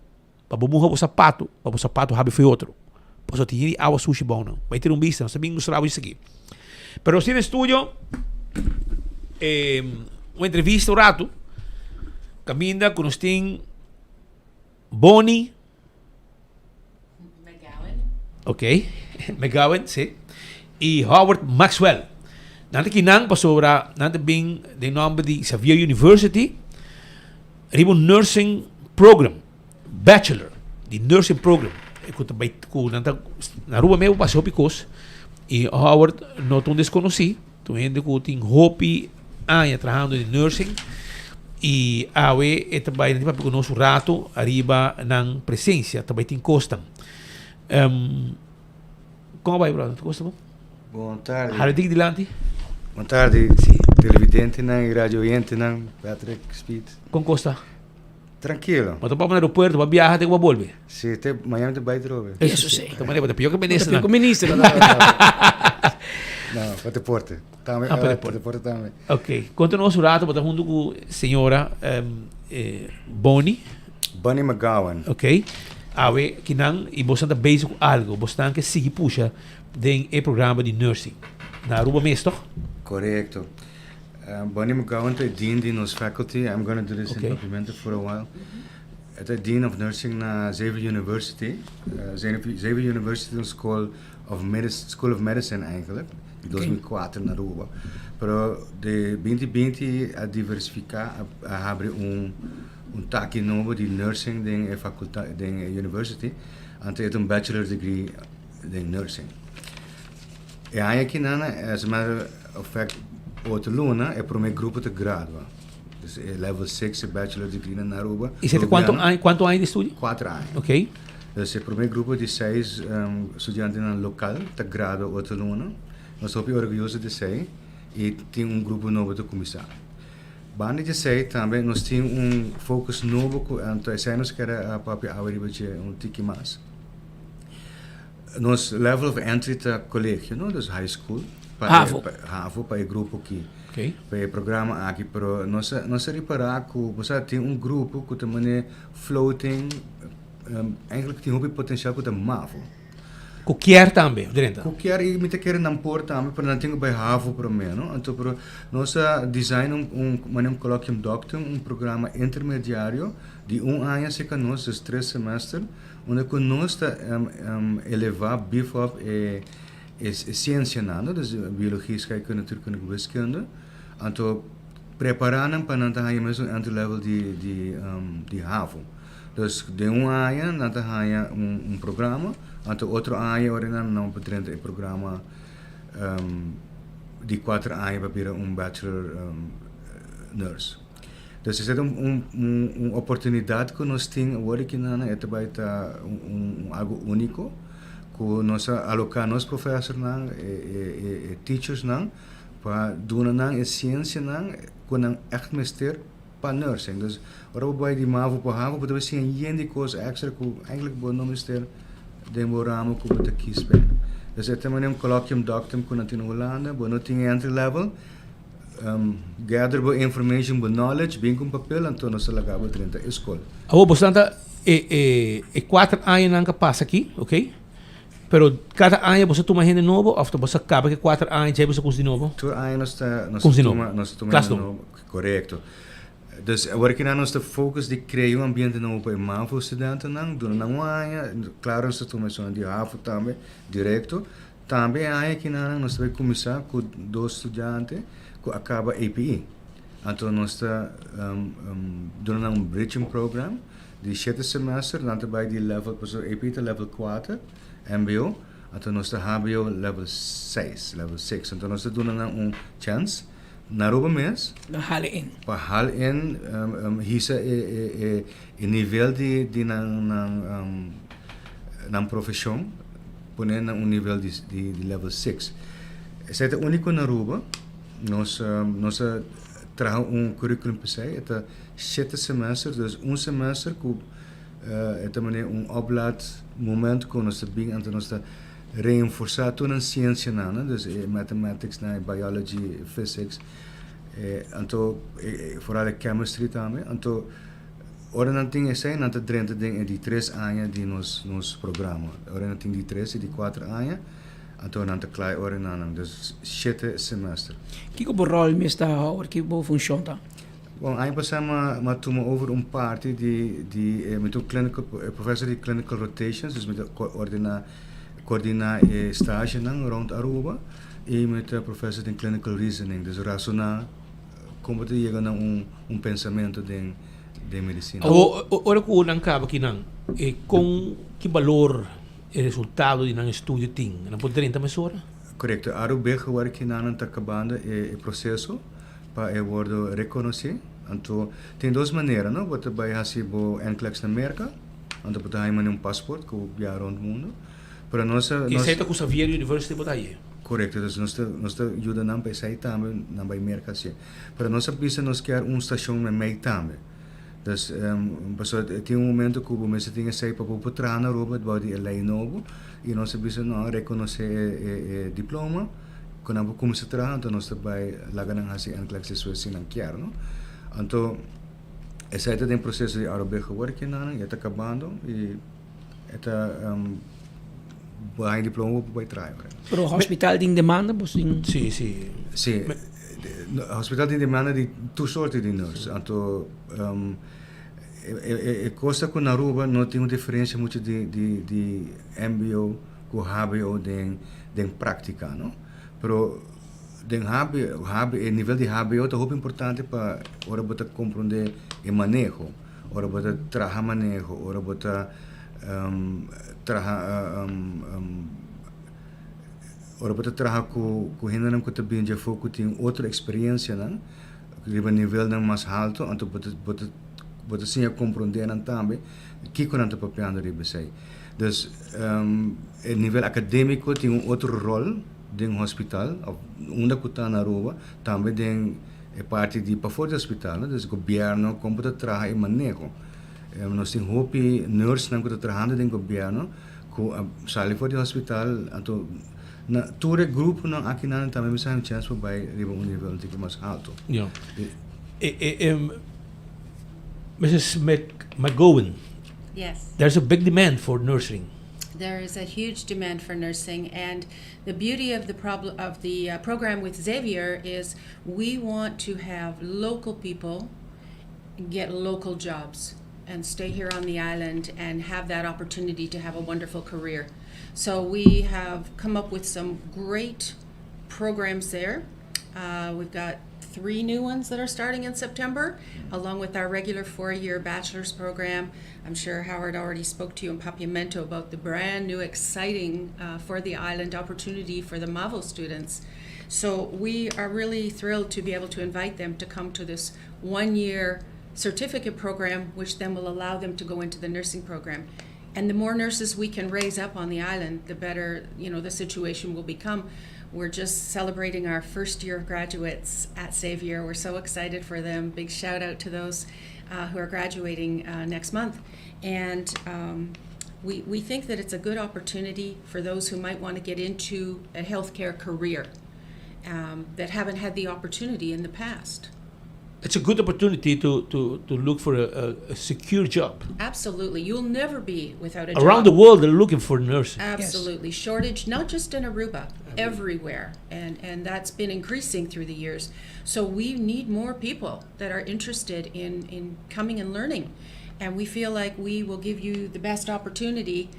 pa bo muha bo sapato, pa bo sapato habi for otro. Pasobra tin hende di awa sushi bou nan. Bai tira un bista, nos ta bin mustra bo esaki. Pero nos tin den studio un entrevista un rato kaminda ku nos tin Bonnie Ok, McGowan, si. I Howard Maxwell. Nan ta kinan pasobra nan ta bin den nomber di Xavier University riba un nursing program. Bachelor di nursing program e ku ta bai ku nan ta na Aruba mes bo pasa hopi kos i Howard no ta un deskonosí ta un hende ku tin hopi aña trahando den nursing i awe e ta bai nan tin papia ku nos un rato ariba nan presensia ta bai tin kosnan kon a bai brother tur kos ta bon? Bon tardi. Hala dik dilanti. Bon tardi televidentenan i radio oyentenan Patrick Speed. Kon kos ta? Trankilo. Bo ta papia na aeropuerto, bo a biaha te ku bo a bolbe. Si, te Miami te bai trobe. Eso si. Ta manera bo ta pior ku minister nan. Pior ku minister nan. No, pa deporte. Tambe, ah, pa deporte. deporte tambe. Ok. Konta nos un rato, bo ta huntu ku señora Bonnie. Bonnie McGowan. Ok. Awe kinan i boso ta bezig ku algo. Bosnan ke sigui pusha den e programa di nursing. Na Aruba mes, toch? Korekto. Bonnie McGowan ta e dean di nos faculty. I'm gonna do this in Papiamento for a while. E ta e dean of nursing na Xavier University. Xavier University ta un school of medicine, school of medicine eigenlijk, di 2004 na Aruba. Pero de binti binti a diversifica, a habri un un taki nobo di nursing den e facultad, den e university. Anto e ta un bachelor degree den nursing. E aña aki nan, as a matter of fact, otro luna e prome grupo ta gradua. Dus e level 6, e bachelor degree na Aruba. Y esei ta cuanto aña, cuanto aña di estudio? Cuatro aña. Ok. Dus e prome grupo di seis studiantenan local ta gradua otro luna. Nos ta hopi orguyoso di esei y tin un grupo nobo ta cuminsa. Banda di esei tambe nos tin un focus nobo cu anto esei nos kere a papia awe riba dje un tiki mas. Nos level of entry ta colegio, no? Dus high school. Pa Havo. E, havo pa e grupo aki. Okay. Pa e programa aki. Pero nos a, nos a ripara ku, bo sa, tin un grupo ku ta mane floating, um, eigenlijk tin hopi potencial ku ta mavo. Ku kier tambe, drenta. Ku kier i mi ta kere nan por tambe, pero nan tin ku bai havo prome, no? Anto, pero nos a design un, un, mane un colloquium doctum, un programa intermediario di un aña cerca nos, dus tres semester. Unda ku nos ta elevá, beef up, e e siensianan, no? Dus biologia, scheikunde, natuurkunde, wiskunde. Anto prepará nan pa nan ta haña mes un entry level di di di havo. Dus den un aña nan ta haña un un programa, anto otro aña ora nan nan por drenta e programa di kuater aña pa bira un bachelor nurse. Dus esei ta un un oportunidat ku nos tin awor aki nan, e ta bai ta un algu úniko ku nos a aloká nos profesornan, e e e teachersnan pa duna nan e siensianan ku nan ègt mester pa nursing. Dus ora bo bai di mavo pa havo bo ta bai siña yen di kos èkstra ku eigentlik bo no mester den bo ramo ku bo ta kis p'e. Dus e ta manera un colloquium doctum ku nan tin na Hulanda, bo no tin entry level. Gather bo information, bo knowledge, bin ku un papel, anto nos ta laga bo drenta e skol. Awor boso ta. E e e kuater añanan ku a pasa aki, ok? Pero kada aña boso a tuma hende nobo òf ta boso a kaba ku e kuater aña djei boso a kumsa di nobo? Tur aña nos ta nos ta Kumsa di nobo. tuma nos ta tuma Klas hende nobo. nobo. Korekto. Dus awor kinan nos ta focus di krea un ambiente nobo pa e mavo studentenan, duna nan un aña, klaro nos ta tuma esun di havo tambe direkto. Tambe e aña kinan nos ta bai kuminsá ku dos studiante ku a kaba APE. Anto nos ta duna nan un bridging program di shete semester, nan ta bai di level, pasobra APE ta level kuater, mbo, anto nos ta hbo level seis, level six. Anto nos ta duna nan un chèns na Aruba mes. Pa hal in. Pa hal in, hisa e nivel di nan nan profeshon, pone na un nivel di level six. Esei ta úniko na Aruba. Nos nos a traha un curriculum p'esei, e ta shete semester, dus un semester ku e ta manera un oplaad moment ku nos ta bin anto nos ta reenforsá tur nan siensianan, dus e mathematics nan, e biology, e physics, e anto foral e chemistry tambe, anto ora nan tin esei nan ta drenta den e di tres aña di nos nos programa, ora nan tin di tres i di kuater aña. Anto nan ta kla e ora nan, dus shete semester. Kiko bo ròl mes ta Howard? Kiko bo funshon ta? Bon, aña pasá mi a tuma over un parti di di e mi ta un clinical professor di clinical rotations, dus mi ta ordená koordiná e stagenan rònt Aruba i mi ta professor den clinical reasoning, dus rasoná kon bo ta yega na un un pensamentu den den medisina. Awor ora ku nan kaba kinan, e kon ki balor E resultado di nan estudio tin. Nan por drenta mesora? Korekto. Arubeg awor ki nan ta kabando e proseso pa e wordo rekonosí. Anto tin dos manera, no? Bo ta bai hasi bo NCLEX na Merka, anto bo ta haña manera un pasport ku bo biaha rònt mundu. Pero nos a. Esei ta ku Xavier University bo ta hañ'é? Korekto. Entonces nos ta nos ta yuda nan pa esei tambe nan bai Merka hasié. Pero nos a bisa nos kier un stashon meimei tambe. Dus, pasobra tin un momento ku bo mester tin esei pa bo por traha na Aruba bou di e lei nobo i nos a bisa no rekonosé e diploma ku nan por kuminsá traha anto nos ta bai laga nan hasi NCLEX despues si nan kier no. Anto esei ta den proseso di Aruba gewor kinan i e ta kabando i e ta bo haña diploma bo por bai traha. Pero hospital tin demanda bo sin? Sí, sí. Sí. Hospital tin demanda di tur sorte di nurse. Anto e cos ta cu na Aruba no tin un diferencia mucho di di di mbo cu hbo den den practica no. Pero den hbo hbo e nivel di hbo ta hopi importante pa ora bo ta comprende e maneho, ora bo ta traha maneho, ora bo ta traha Ora bo ta traha ku ku hendenan ku ta bin dje afó ku tin otro eksperensianan riba nivelnan mas haltu, anto bo ta bo ta bo ta siña komprondé nan tambe kiko nan ta papiando riba esei. Dus e nivel akadémiko tin un otro ròl den hospital òf unda ku ta na Aruba, tambe den e parti di pafó di hospital, no, dus gobièrnu kon bo ta traha e maneho. Nos tin hopi nùrsnan ku ta trahando den gobièrnu. Ku a sali for di hospital anto na tur e gruponan akinan tambe mi sa haña chèns pa bai riba un nivel un tiki mas alto. Ja. Mrs. McGowan. Yes. There's a big demand for nursing. There is a huge demand for nursing and the beauty of the problem of the uh, program with Xavier is we want to have local people get local jobs and stay here on the island and have that opportunity to have a wonderful career. So we have come up with some great programs there. Uh, we've got three new ones that are starting in September, along with our regular four year bachelor's program. I'm sure Howard already spoke to you in Papiamento about the brand new, exciting uh, for the island opportunity for the MAVO students. So we are really thrilled to be able to invite them to come to this one year certificate program, which then will allow them to go into the nursing program. And the more nurses we can raise up on the island, the better you know the situation will become. We're just celebrating our first year of graduates at Xavier. We're so excited for them. Big shout out to those uh, who are graduating uh, next month. And um, we, we think that it's a good opportunity for those who might want to get into a healthcare career um, that haven't had the opportunity in the past. It's a good opportunity to, to, to look for a, a, a secure job. Absolutely. You'll never be without a job. Around the world, they're looking for nurses. Absolutely. Shortage, not just in Aruba, everywhere. And, and that's been increasing through the years. So we need more people that are interested in, in coming and learning. And we feel like we will give you the best opportunity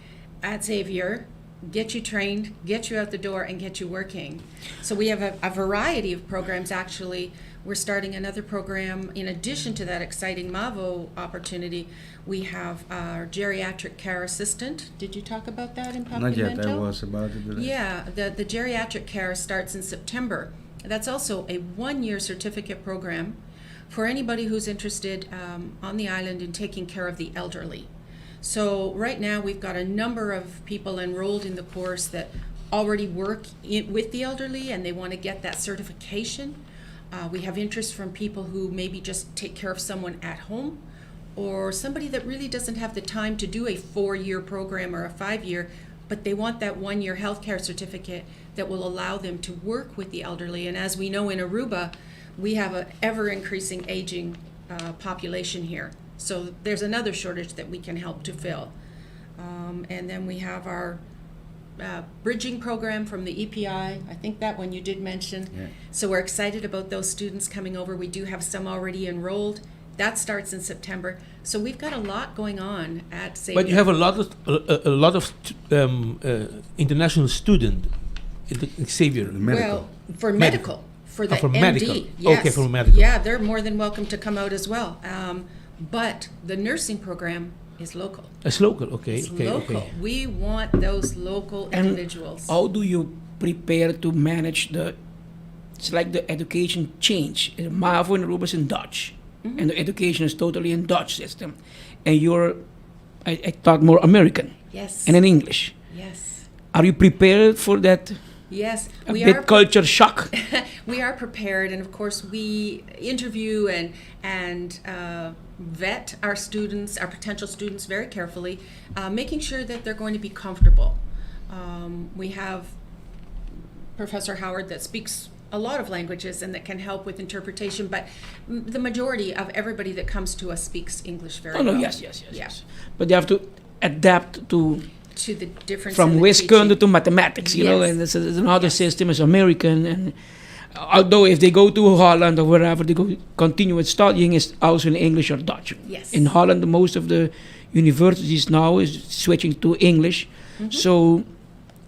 at Xavier, get you trained, get you out the door, and get you working. So we have a, a variety of programs actually. We're starting another program in addition to that exciting MAVO opportunity. We have our geriatric care assistant. Did you talk about that in Not yet. I Papiamento? was about to do that. Yeah, the, the geriatric care starts in September. That's also a one year certificate program for anybody who's interested um, on the island in taking care of the elderly. So, right now, we've got a number of people enrolled in the course that already work in, with the elderly and they want to get that certification. Uh, we have interest from people who maybe just take care of someone at home or somebody that really doesn't have the time to do a four year program or a 5 year, but they want that 1 year healthcare certificate that will allow them to work with the elderly. And as we know in Aruba, we have an ever increasing aging uh, population here. So there's another shortage that we can help to fill. Um, and then we have our uh, bridging program from the EPI. I think that one you did mention. Yeah. So we're excited about those students coming over. We do have some already enrolled. That starts in September. So we've got a lot going on at Xavier. But you have a lot of a, a- a lot of um, international student at the Xavier. Well, for medical, for the Ah, for MD. medical. Yes. Okay, for medical. Yeah, they're more than welcome to come out as well. Um, but the nursing program is local. It's local. Okay, It's okay, local. okay. We want those local And individuals. How do you prepare to manage the? It's like the education change. In MAVO in Aruba is in Dutch, and the education is totally in Dutch system, and you're, I thought more American. Yes. And in English. Yes. Are you prepared for that? Yes, A we bit are culture shock. We are prepared, and of course, we interview and and uh, vet our students, our potential students, very carefully, uh, making sure that they're going to be comfortable. Um, we have Professor Howard that speaks a lot of languages and that can help with interpretation, but m- the majority of everybody that comes to us speaks English very Oh no! well. Yes. Yeah. But they have to adapt to To the difference from in the wiskunde teaching. to mathematics, Yes. and it's another system is American. And although if they go to Holland or wherever they go, continue with studying is also in English or Dutch. Yes. In Holland, most of the universities now is switching to English, so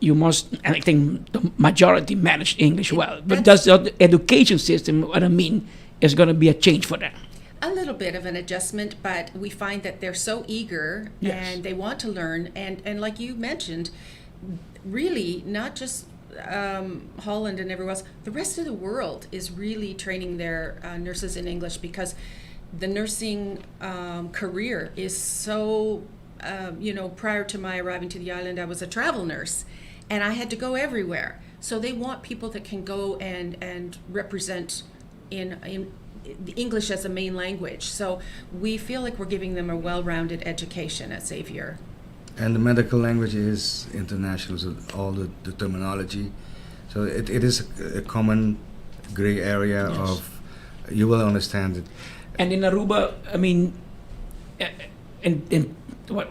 you must. And I think the majority manage English well, but that's not the education system. What I mean is going to be a change for them. A little bit of an adjustment, but we find that they're so eager and they want to learn. And like you mentioned, really not just um, Holland and everywhere else, the rest of the world is really training their uh, nurses in English because the nursing um, career is so, um, prior to my arriving to the island, I was a travel nurse and I had to go everywhere. So they want people that can go and represent in the English as a main language. So we feel like we're giving them a well-rounded education at Xavier. And the medical language is international, so all the terminology. So it is a common gray area of you will understand it. And in Aruba, I mean, and what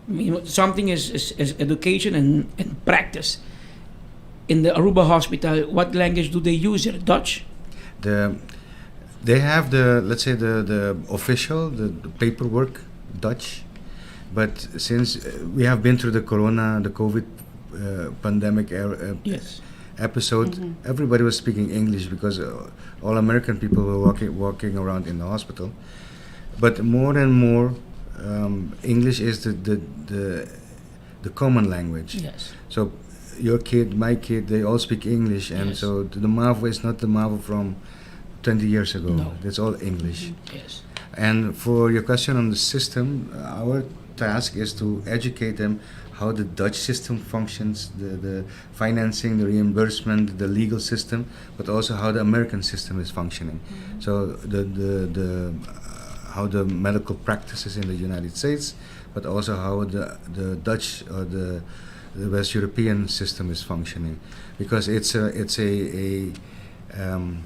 I mean, something is education and practice. In the Aruba hospital, what language do they use? Is it Dutch? They have the, let's say, the official, the paperwork Dutch, but since we have been through the Corona, the COVID pandemic era, episode, everybody was speaking English because all American people were walking around in the hospital. But more and more, English is the common language. So your kid, my kid, they all speak English, and so the MAVO is not the MAVO from 20 years ago. No. It's all English. And for your question on the system, our task is to educate them how the Dutch system functions, the financing, the reimbursement, the legal system, but also how the American system is functioning. So the how the medical practices in the United States, but also how the Dutch or the West European system is functioning, because it's a um,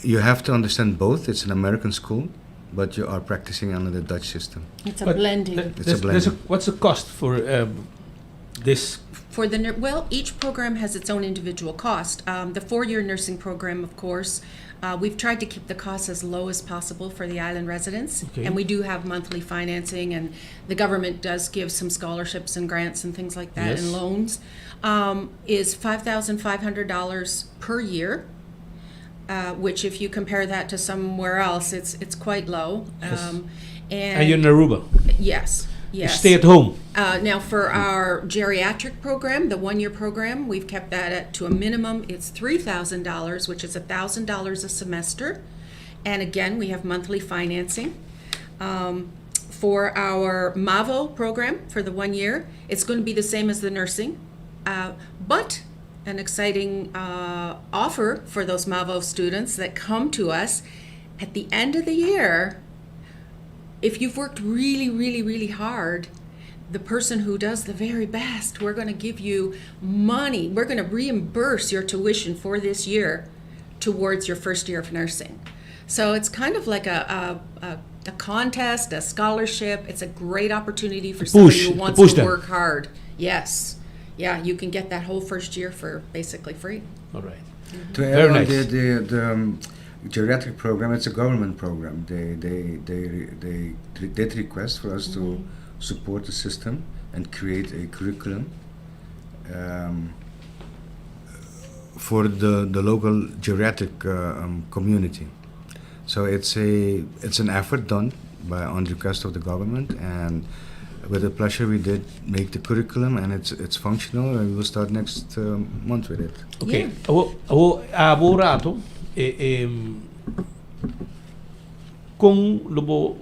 You have to understand both. It's an American school, but you are practicing under the Dutch system. It's a But blending. It's a there's blending. What's the cost for this? For the well, each program has its own individual cost. The 4-year nursing program, of course, we've tried to keep the costs as low as possible for the island residents, and we do have monthly financing, and the government does give some scholarships and grants and things like that, and loans. Is $5,500 per year. Which, if you compare that to somewhere else, it's quite low. And you're in Aruba. Yes. You Yes. stay at home. Now, for our geriatric program, the 1-year program, we've kept that at to a minimum. It's $3,000, which is $1,000 a semester. And again, we have monthly financing. For our MAVO program for the 1 year, it's going to be the same as the nursing, but an exciting offer for those MAVO students that come to us at the end of the year. If you've worked really, really, really hard, the person who does the very best, we're going to give you money. We're going to reimburse your tuition for this year towards your first year of nursing. So it's kind of like a contest, a scholarship. It's a great opportunity for somebody Push, who to wants push to them. work hard. Yes. Yeah, you can get that whole first year for basically free. All right. To add Very on nice. the geriatric program, it's a government program. They did request for us to support the system and create a curriculum for the local geriatric community. So it's an effort done by on request of the government, and with a pleasure we did make the curriculum, and it's functional, and we will start next month with it. Ok. Awo, awo rato, kon lo bo,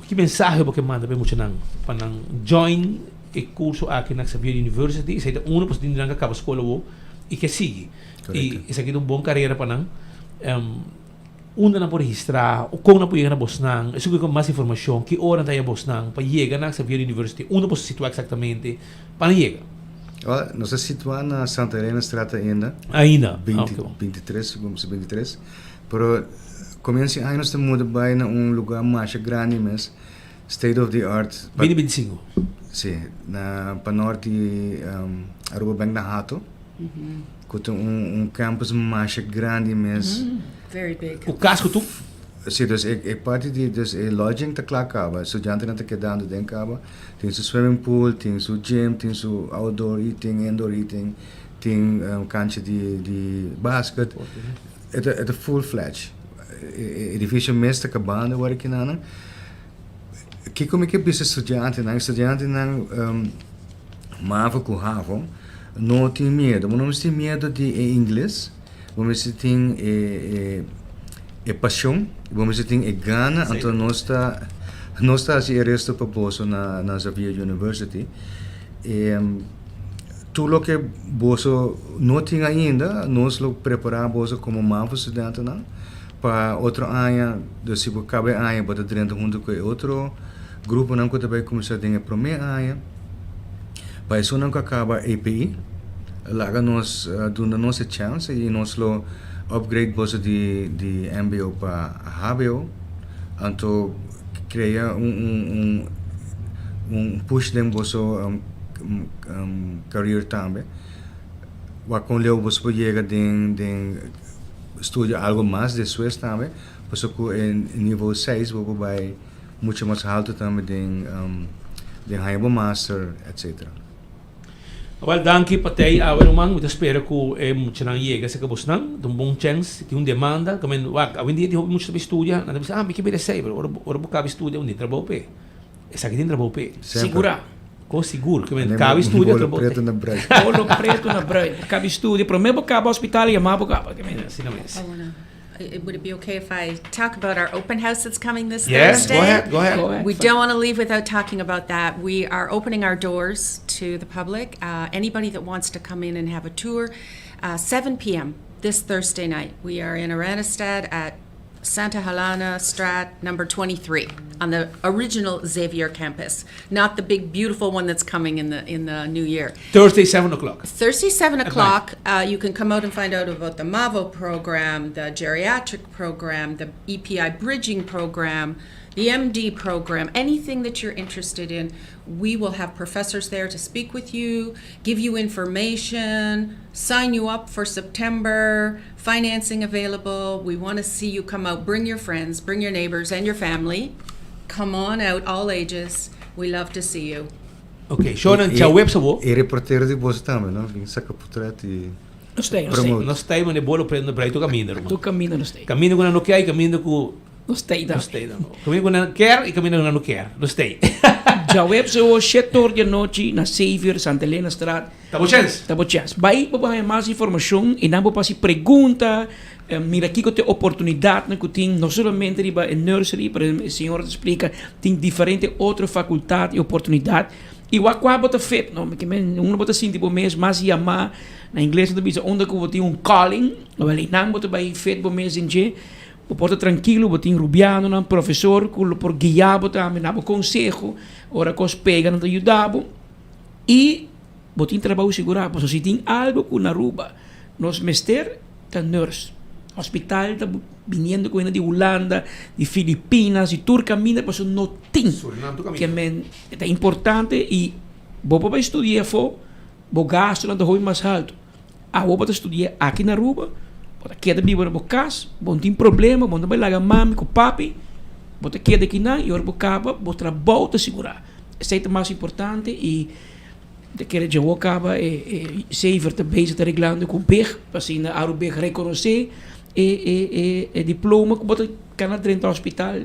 ki mensahe bo ke manda pa muchanan pa nan join e kurso aki na Xavier University, esei ta uno, pues nan a kaba skol awo i ke sigui. I esaki ta un bon karera pa nan. Unda nan por registrá, o kon nan por yega na bosnan, esei ku mas informashon, ki ora ta bosnan, pa yega na Xavier University, unda por situá eksaktamente, pa nan yega. Well, nos ta situá na Santa Helena Straat ainda. Ainda? 20, Ah, ok. 23, vamos 23. Pero komienso di aña nos ta muda na un lugá mas grandi mes, state of the art. 2025. Si, na pa nort di Aruba Bank na Hato. Ku un campus mas grandi mes. Very big. O casco tu? Si, dus e parti di dus e lodging ta kla kaba. Studiantenan ta kedando den kaba. Tin su swimming pool, tin su gym, tin su outdoor eating, indoor eating, tin kancha di basket. E ta full fledged. E edifisio mes ta kabando awor aki nan. Kiko mi ke bisa studiantenan MAVO ku HAVO, no tin miedu. No tin miedu di ingles, bo tin e pashon, bo tin e gana, anto nos ta hasi e resto pa boso na Xavier University. E, tur loke boso no tin ainda, nos lo prepará boso komo MAVO studiantenan pa otro aña, dus si bo kaba aña, bo ta drenta huntu ku otro gruponan ku tambe kuminsá den promé aña. Pa esunnan ku kaba EPI, laga nos duna nos e chance i nos lo upgrade boso di MBO pa HBO, anto krea un push den boso career tambe. Wa kon leu boso por yega den studia algu mas despues tambe, pasobra ku den nivel 6 bo bai muchu mas haltu tambe den haya master, etc. Wel, danki pa t'ei awe ruman, mi ta spera ku e muchanan yega serka bosnan, un bon chance, tin un demanda, ku men wak, awendia tin hopi mucha ta studia, nan ta bisa, ah, mi ke bira esei, pero ora bo kaba studia, un tin trabou pe. Esaki tin trabou pe. Sigurá. Ko sigur, ke men kaba studia Bolo trabou. pretu na brui. Bolo pretu na brui. Kaba studia, promé bo kaba hospital i mas bo kaba. Ke men. Asina mes. I wanna, would it be okay if I talk about our open house that's coming this Yes, Thursday? go ahead, go ahead. Go ahead. We don't want to leave without talking about that. We are opening our doors to the public. Anybody that wants to come in and have a tour, 7 p.m. this Thursday night. We are in Oranjestad at Santa Helena Strat number 23 on the original Xavier campus, not the big beautiful one that's coming in the in the new year. Thursday, 7 o'clock. Thursday, 7 o'clock, you can come out and find out about the MAVO program, the geriatric program, the EPI bridging program, the MD program, anything that you're interested in. We will have professors there to speak with you, give you information, sign you up for September, financing available. We want to see you come out. Bring your friends, bring your neighbors, and your family. Come on out, all ages. We love to see you. Ok, shonan djaweps abo. E reportero di boso tambe, no? Bin saca portret y Nos ta, nos ta. promote. Nos ta mane bolo prende brai tu caminda, ruman. Tu caminda nos ta. Caminda cu nan no kier y caminda cu Nos ta tambe. Nos ta tambe. Caminda cu nan kier y caminda cu nan no kier. Nos ta. Djaweps abo shete or di anochi na Xavier, Santa Elena Straat. Ta bo chens. Ta bo chens. Bai pa bo haña mas informashon i nan bo por hasi pregunta, mira kiko ta e oportunidatnan ku tin, no solamente riba e nursery, pero e señora ta splika tin diferente otro fakultat i oportunidat. I wak kua bo ta fit, no? Ke men unda bo ta sinti bo mes mas yamá, na ingles nan ta bisa unda ku bo tin un calling, awel einan bo ta bai fit bo mes den dje. Bo por ta trankilo, bo tin rubianonan, profesor ku lo por guia bo tambe, na bo konseho, ora kos pega nan ta yuda bo. I bo tin trabou sigurá, pasobra si tin algo ku na Aruba nos mester ta nurse. Hospital ta biniendo ku hende di Hulanda, di Filipinas, di tur kaminda pasobra no tin. Ke men ta importante i bo por bai studia afó, bo gastunan ta hopi mas haltu. Awo bo ta studia aki na Aruba, bo ta keda biba na bo kas, bo no tin problema, bo no ta bai laga mami ku papi, bo ta keda akinan i ora bo kaba bo trabou ta sigurá. Esei ta mas importante i ta kere dje kaba e e Sever ta bezig ta reglando ku big pa asina Arubig rekonosé e e e e diploma ku bo ta kana drenta hospital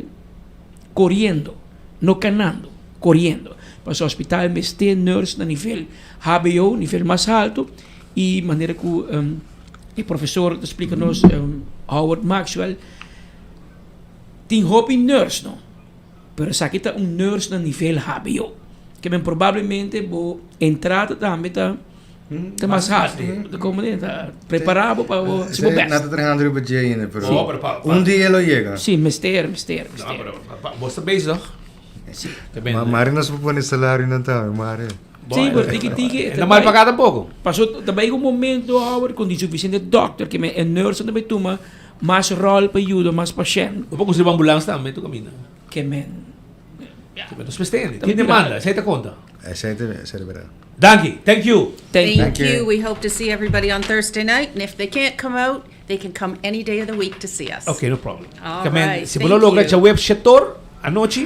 koriendo, no kanando, koriendo. Pasobra hospital mester nurse na nivel hbo, nivel mas haltu i manera ku e profesor ta splika nos Howard Maxwell tin hopi nurse no. Pero esaki ta un nurse na nivel hbo. Ke men probablemente bo entrada tambe ta ta mas haltu. Ta como den ta prepara bo pa bo haci bo best. Nan ta trahando riba dje ainda pero Sí. pero pa- un dia lo yega. Sí, mester, mester, No, mester. pero pa- pa- bo ta bezig toch? Sí. Te ben. Ma mari nos por pone salario nan tambe, mari. Sí, pero tiki tiki. E no mal paga tampoco. Paso ta bay un momento awor con tin suficiente dokter ke men e nurse nan ta bay tuma Mas rol pa yuda mas pashent. Bo por construi bo ambulans tambe tu caminda. Ke men. Ke men nos mester. Tin demanda, esey ta conta. Esey ta esey ta berdad. Danki, thank you. Thank you. We hope to see everybody on Thursday night, and if they can't come out, they can come any day of the week to see us. Ok, no problem. All Ke men, right, si bo no thank logra you. djaweps shetor anochi,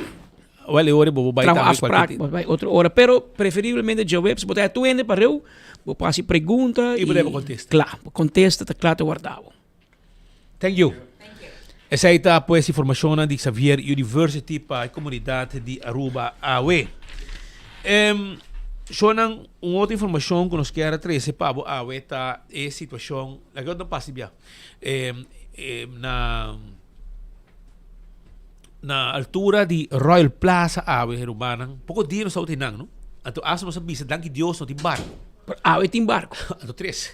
wel e ora bo por bai Traha un tambe cualkier afspraak, ti. bo bai otro ora, pero preferiblemente djaweps bo ta tur hende pareu, bo por hasi pregunta Y bo debe contesta. Kla, bo contesta ta kla ta warda bo. Thank you. Esei ta pues informacionnan di Xavier University pa e comunidad di Aruba awe. Em, Shonan, un otro informacion cu nos kier a trece pa bo awe ta e situacion, laga no pasa bia, em, em, na na altura di Royal Plaza awe, rumannan, poco dia nos tabata einan, no? Anto hasta nos a bisa, danki Dios no tin barco. Pero awe tin barco. Anto tres.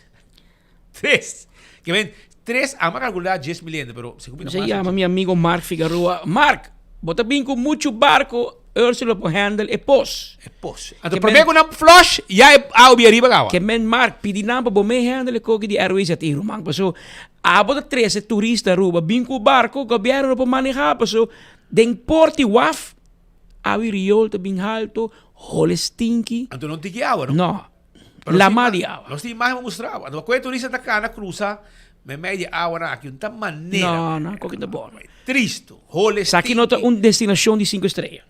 Tres. Ke men, tres, amo a calcula dies mil hende, pero segun mi ta Se mas. llama mi amigo Mark Figueroa. Mark, bo ta bin cu mucho barco, Ursula por handle e pos. E pos. Anto prome cu nan flush, ya e awa bi ariba caba. Ke men Mark, pidi nan pa bo me handle e koki di RWZT, ruman. Paso, abo ta trece turista Aruba, bin cu barco, gobierno no por maneha, paso, den port y waf, awa y riool ta bin halto, hole stinky. Anto no tiki awa, no? No. Lama di awa. Nos tin imagen pa mustra awa. Anto ku e turista ta kana krusa meimei di awa nan aki un ta manera. No, no, koki ta bon. Tristo. Hole Esaki no ta un destinashon di sinku estrea.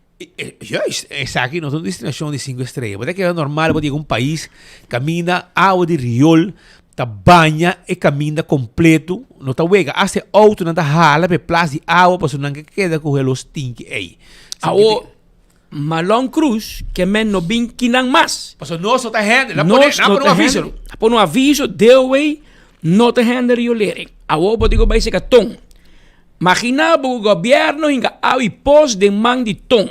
Juist, esaki no ta un destinashon di sinku estrea. Bo ta kere normal bo ta yega un pais kaminda awa di riol ta baña e kaminda kompleto. No ta wega. Asta e outonan ta hala pa e plas di awa pasobra nan ke keda ku e los stinki ei. Awo Malon Cruz ke men no bin kinan mas. Pasobra nos no ta hende. Nan pone Nos no un ta aviso. hende. A pone un aviso, Dewey no ta hende riolering. Awor bo digo bai seka ton. Magina bo ku gobierno hinka awi pos den man di ton.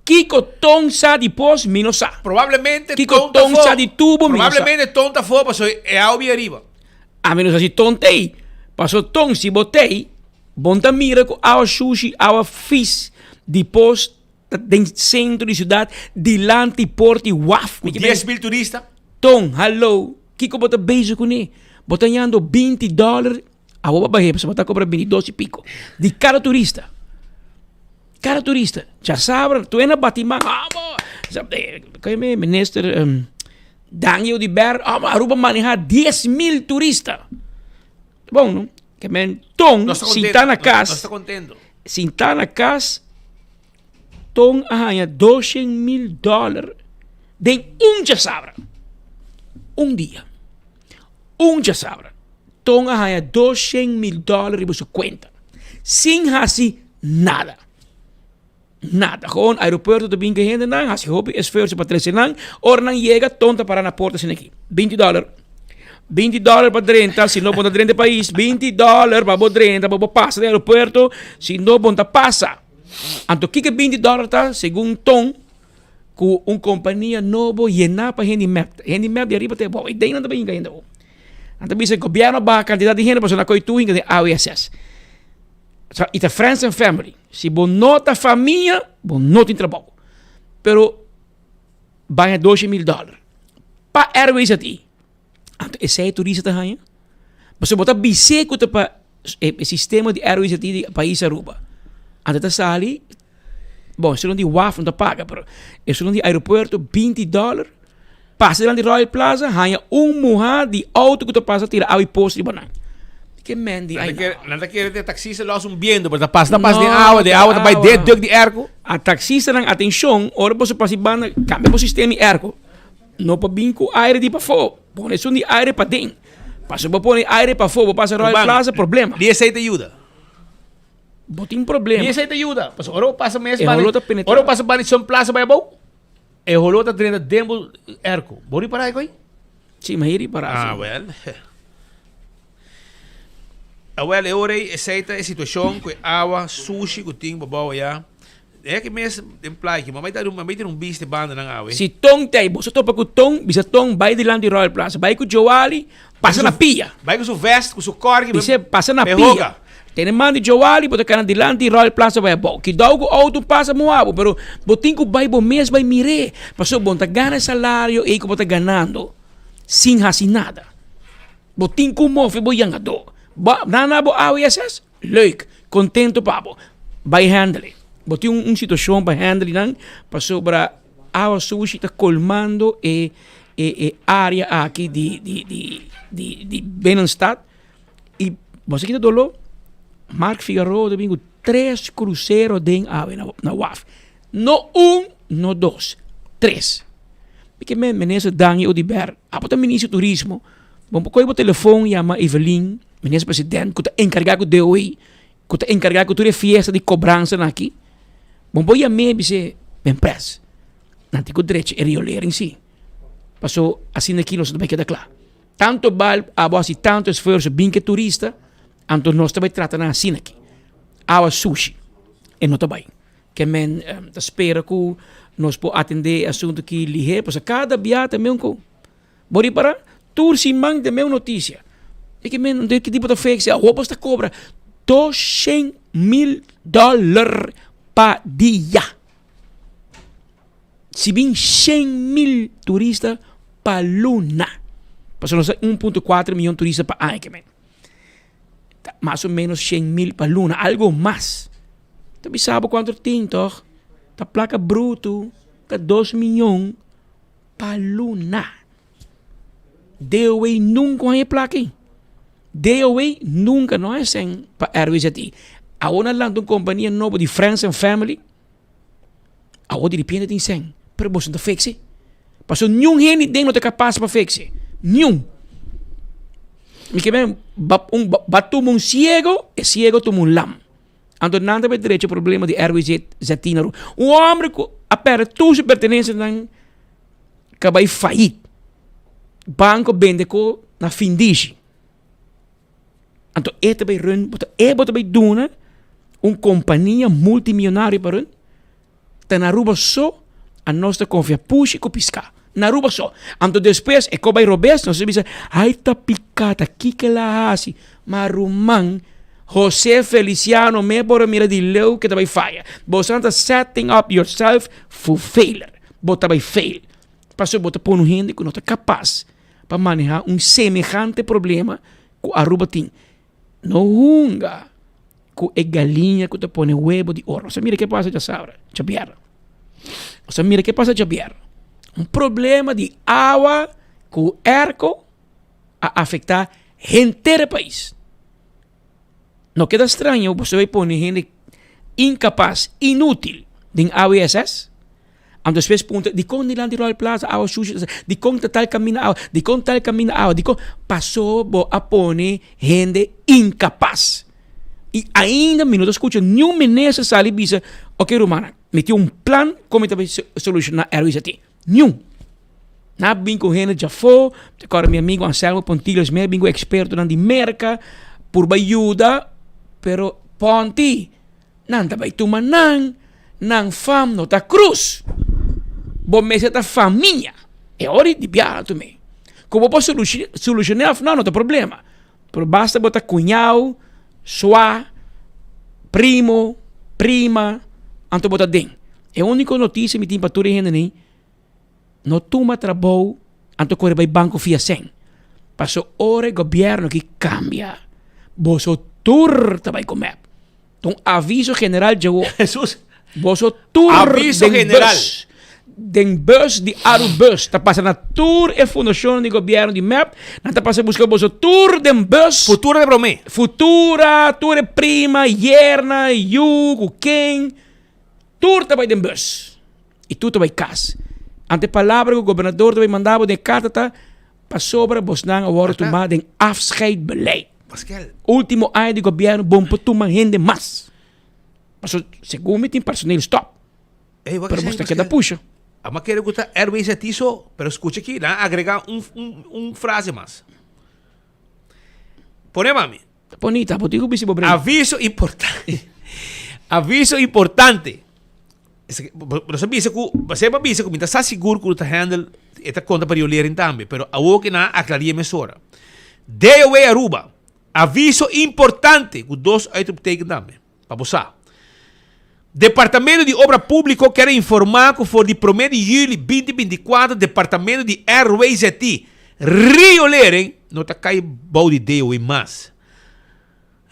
Kiko ton sa di pos mi no sa. Probablemente Kiko ton ta ton fo. sa di tubo mi no sa. Probablemente ton ta fo pasobra e awi ariba. Ami no sa si ton tei. Paso ton si bo tei. Bon ta mira ku awa shushi, awa fis di pos ta den sentro di siudat dilanti porti waf. Ku 10,000 turista. Ton, hallo, kiko bo ta bezig kuné? Bo ta yando 20 dòler, awor bo a bah'é pasobra bo ta kobra 22 i piko di kada turista. Kada turista. Djasabra tur hende a bati man, amo! Minister Dangui Oduber, amo Aruba maneha 10,000 turista. Bon no? Ke men ton sinta na kas. Nos ta kontento. Sinta na kas ton a haña 200,000 dòler den un djasabra. Un dia. Un djasabra. Ton a haña 200,000 dòler riba su kuenta. Sin hasi nada. Nada. Gewoon aeropuerto ta bin ku e hendenan, hasi hopi esfuerso pa trese nan. Ora nan yega, ton ta para na porta asina aki. 20 dòler. 20 dòler pa drenta, si no bo ta drenta e pais. 20 dòler pa bo drenta, pa bo pasa den aeropuerto, si no bo no ta pasa. Anto kiko e 20 dòler ta? Segun ton, ku un kompania nobo yená pa hende mep. Hende mep di ariba te abou. E den nan ta bin hinka hende abou. Nan ta bisa gobièrnu a baha kantidat di hende pasobra nan kohe tur hinka den AWSS. Sa i ta friends and family. Si bo no ta famia, bo no tin trabou. Pero baña 12,000 dòler pa Airways a ti. Anto esei turista ta haña? Pasobra bo ta bis'é ku ta pa e sistema di Airways a ti di pais Aruba. Anto ta sali, bon esun di waf no ta paga, pero esun di aeropuerto 20 dòler, pasa dilanti Royal Plaza haña un muha di auto ku ta pasa tira awa i pos riba nan. Ke men di ay no. Nan ta kere te taxista los un biento, pero ta pasa ta pasa den awa, den awa ta bai den duk di airco. A taxistanan atencion, ora boso pasa e banda, cambia bo sistema di airco. No pa bin ku aire di pafó, pone esun di aire paden. Pasobra bo pone aire pafó, bo pasa Royal Plaza, problema. Di esei ta yuda. Bo tin problema. Di esei ta yuda. Pasobra ora bo pasa mes E holó ta penetrá. Ora bo pasa banda di Sun Plaza bai abou, e holó ta drenta den bo airco. Bo ripará e koi? Si, mi a ripará. Ah, wèl. Awel, e ora ei esei ta e situashon ku e awa sushi ku tin babou aya. E aki mes den playa aki, mama ta tin un bista e bandanan awe. Si Ton ta ei, boso topa ku Ton, bisa Ton bai dilanti Royal Plaza, bai ku Joali, pasa na pia. Bai ku su vest, ku su kòrki, Bis'é pasa na pia. Tene man di Joali, bo ta kana dilanti Royal Plaza bai abou. Kidou ku outo pasa muha bo, pero bo tin ku bai bo mes bai mir'é, pasobra bo no ta gana e salario ei ku bo ta ganando sin hasi nada. Bo tin ku move bo yangadó. Bo nana bo AWSS? Leuk, kontento pa bo. Bai handle. Bo tin un situashon pa handle nan pasobra awa sushi ta kolmando e e e área aki di di di di di binnenstad i bo sa kita doló? Mark Figaroa ta bin ku tres krusero den awe na waf. No un, no dos, tres. Mi ke men minister Dangui Oduber, abo ta minister di turismo, bo por kohe bo telefon yama Evelyn, minister president ku ta enkargá ku DOE, ku ta enkargá ku tur e fiesta di kobransanan aki, bo por yam'é bis'é, Ben pres, nan tin ku drecha e riolering si, paso asina aki nos no ta bai keda kla. Tanto bal abo hasi tanto esfuerso bin ke turista, anto nos ta bai trata nan asina aki. Awa sushi, e no ta bai. Ke men ta spera ku nos por atendé e asuntu aki lihé, pasobra kada bia ta meun ku bo ripará tur siman ta meun notisia. E ke men ki tipo ta fek si awor bo sta kobra 200,000 dòler pa dia. Si bin 100,000 turista pa luna, pasobra nos ta 1.4 miyon turista pa aña ke men. Ta mas o menos 100,000 pa luna, algo mas. Ta bisa bo cuanto tin toch? Ta placa bruto ta dos miyon pa luna. DOW nunca haña e placa ei. DOW nunca no haña cen pa RWZI. Awor nan lanta un compania nobo di friends and family. Awor di repente tin cen, pero boso no ta fix e. Pasobra niun hende den no ta capas pa fix e. Niun. Mi ke men ba tuma un ciego, e ciego tuma un lam. Anto nan ta bay drecha problema di RWZ Zetina Ru. Un hombre cu a perde tur su pertenencianan ca bay faillit. Banco bende co na findishi. Anto e ta bay run, e bo ta bay duna un compania multimillonario pa run? Ta na Aruba so a nos ta confia pushi cu pisca. Na Aruba so. Anto despues e co bay robes, nos ta bisa, ay ta pica, ta kiko el a haci? Ma ruman. José Feliciano me por a mira di leu ke ta bai faya. Boso ta setting up yourself for failure. Bo ta bai fail. Pasobra bo ta pone un hende ku no ta kapas pa maneha un semehante problema ku Aruba tin. No hunga ku e galiña ku ta pone webo di oro. Boso a mira ke pasa djasabra, djabièrnè. Boso a mira ke pasa djabièrnè. Un problema di awa ku airco a afektá henter e pais. No keda straño boso bai pone hende inkapas, inútil den AWSS. Anto despues puntra, dikon dilanti Royal Plaza awa shushi ta sa? Dikon ta tal kaminda awa? Dikon tal kaminda awa? Dikon? Paso bo a pone hende inkapas. I ainda mi no ta skucha niun minister sali bisa, oke rumannan, mi tin un plan kon mi ta bai solushoná RWZT. Niun. Nan a bin ku hende djafó, mi ta kòrda mi amigu Anselmo Pontiles mi a bin ku ekspertonan di Merka purba yuda, pero Ponti, Nan ta bai tuma nan, nan fam no ta cruz. Bo mester ta famia. E ora di biaha tu me. Ku bo por soluciona of no, no ta problema. Pero basta bo ta cuñao, sua, primo, prima, anto bo ta den. E unico noticia mi tin pa tur e hende ni, no tuma trabou anto kore bai banco fia sen. Paso ora e gobierno aki cambia, boso tur ta bai ku mep. Ta un aviso general dje Jesus. Boso tur Aviso den general. bus. Den bus di Arubus ta pasa na tur e fundacionnan di gobierno di mep. Nan ta pasa busca boso tur den bus. Futura de prome. Futura, tur e prima, yerna, yu, ku ken. Tur ta bai den bus. I tur ta bai kas. Anto e palabra ku gobernador ta bai manda bo den e karta ta, Pasobra bosnan a wòrdu tumá den afscheidbeleid. Último aña di gobièrnu bon por tuma hende mas. Pasobra segun mi tin personeel stòp. Pero bos ta keda pusha. Amo a kere ku ta RWZT so, pero skucha aki, nan a agregá un un frase mas. Pone mami. Bonita, bo tin ku bisi bo bril. Aviso importante. Aviso importante. Nos a bisa ku, bo a bisa ku mi ta sa sigur ku ta handle, e ta konta pa riolering tambe, pero awor ku nan a aklaria mesora. DOW Aruba, aviso importante ku dos uitroepteken tambe, pa bo sa. Departamento di Obra Públiko kier a informá ku for di promé di yüli 2024 departamento di RWZT Riolering no ta kai bou di DOW mas.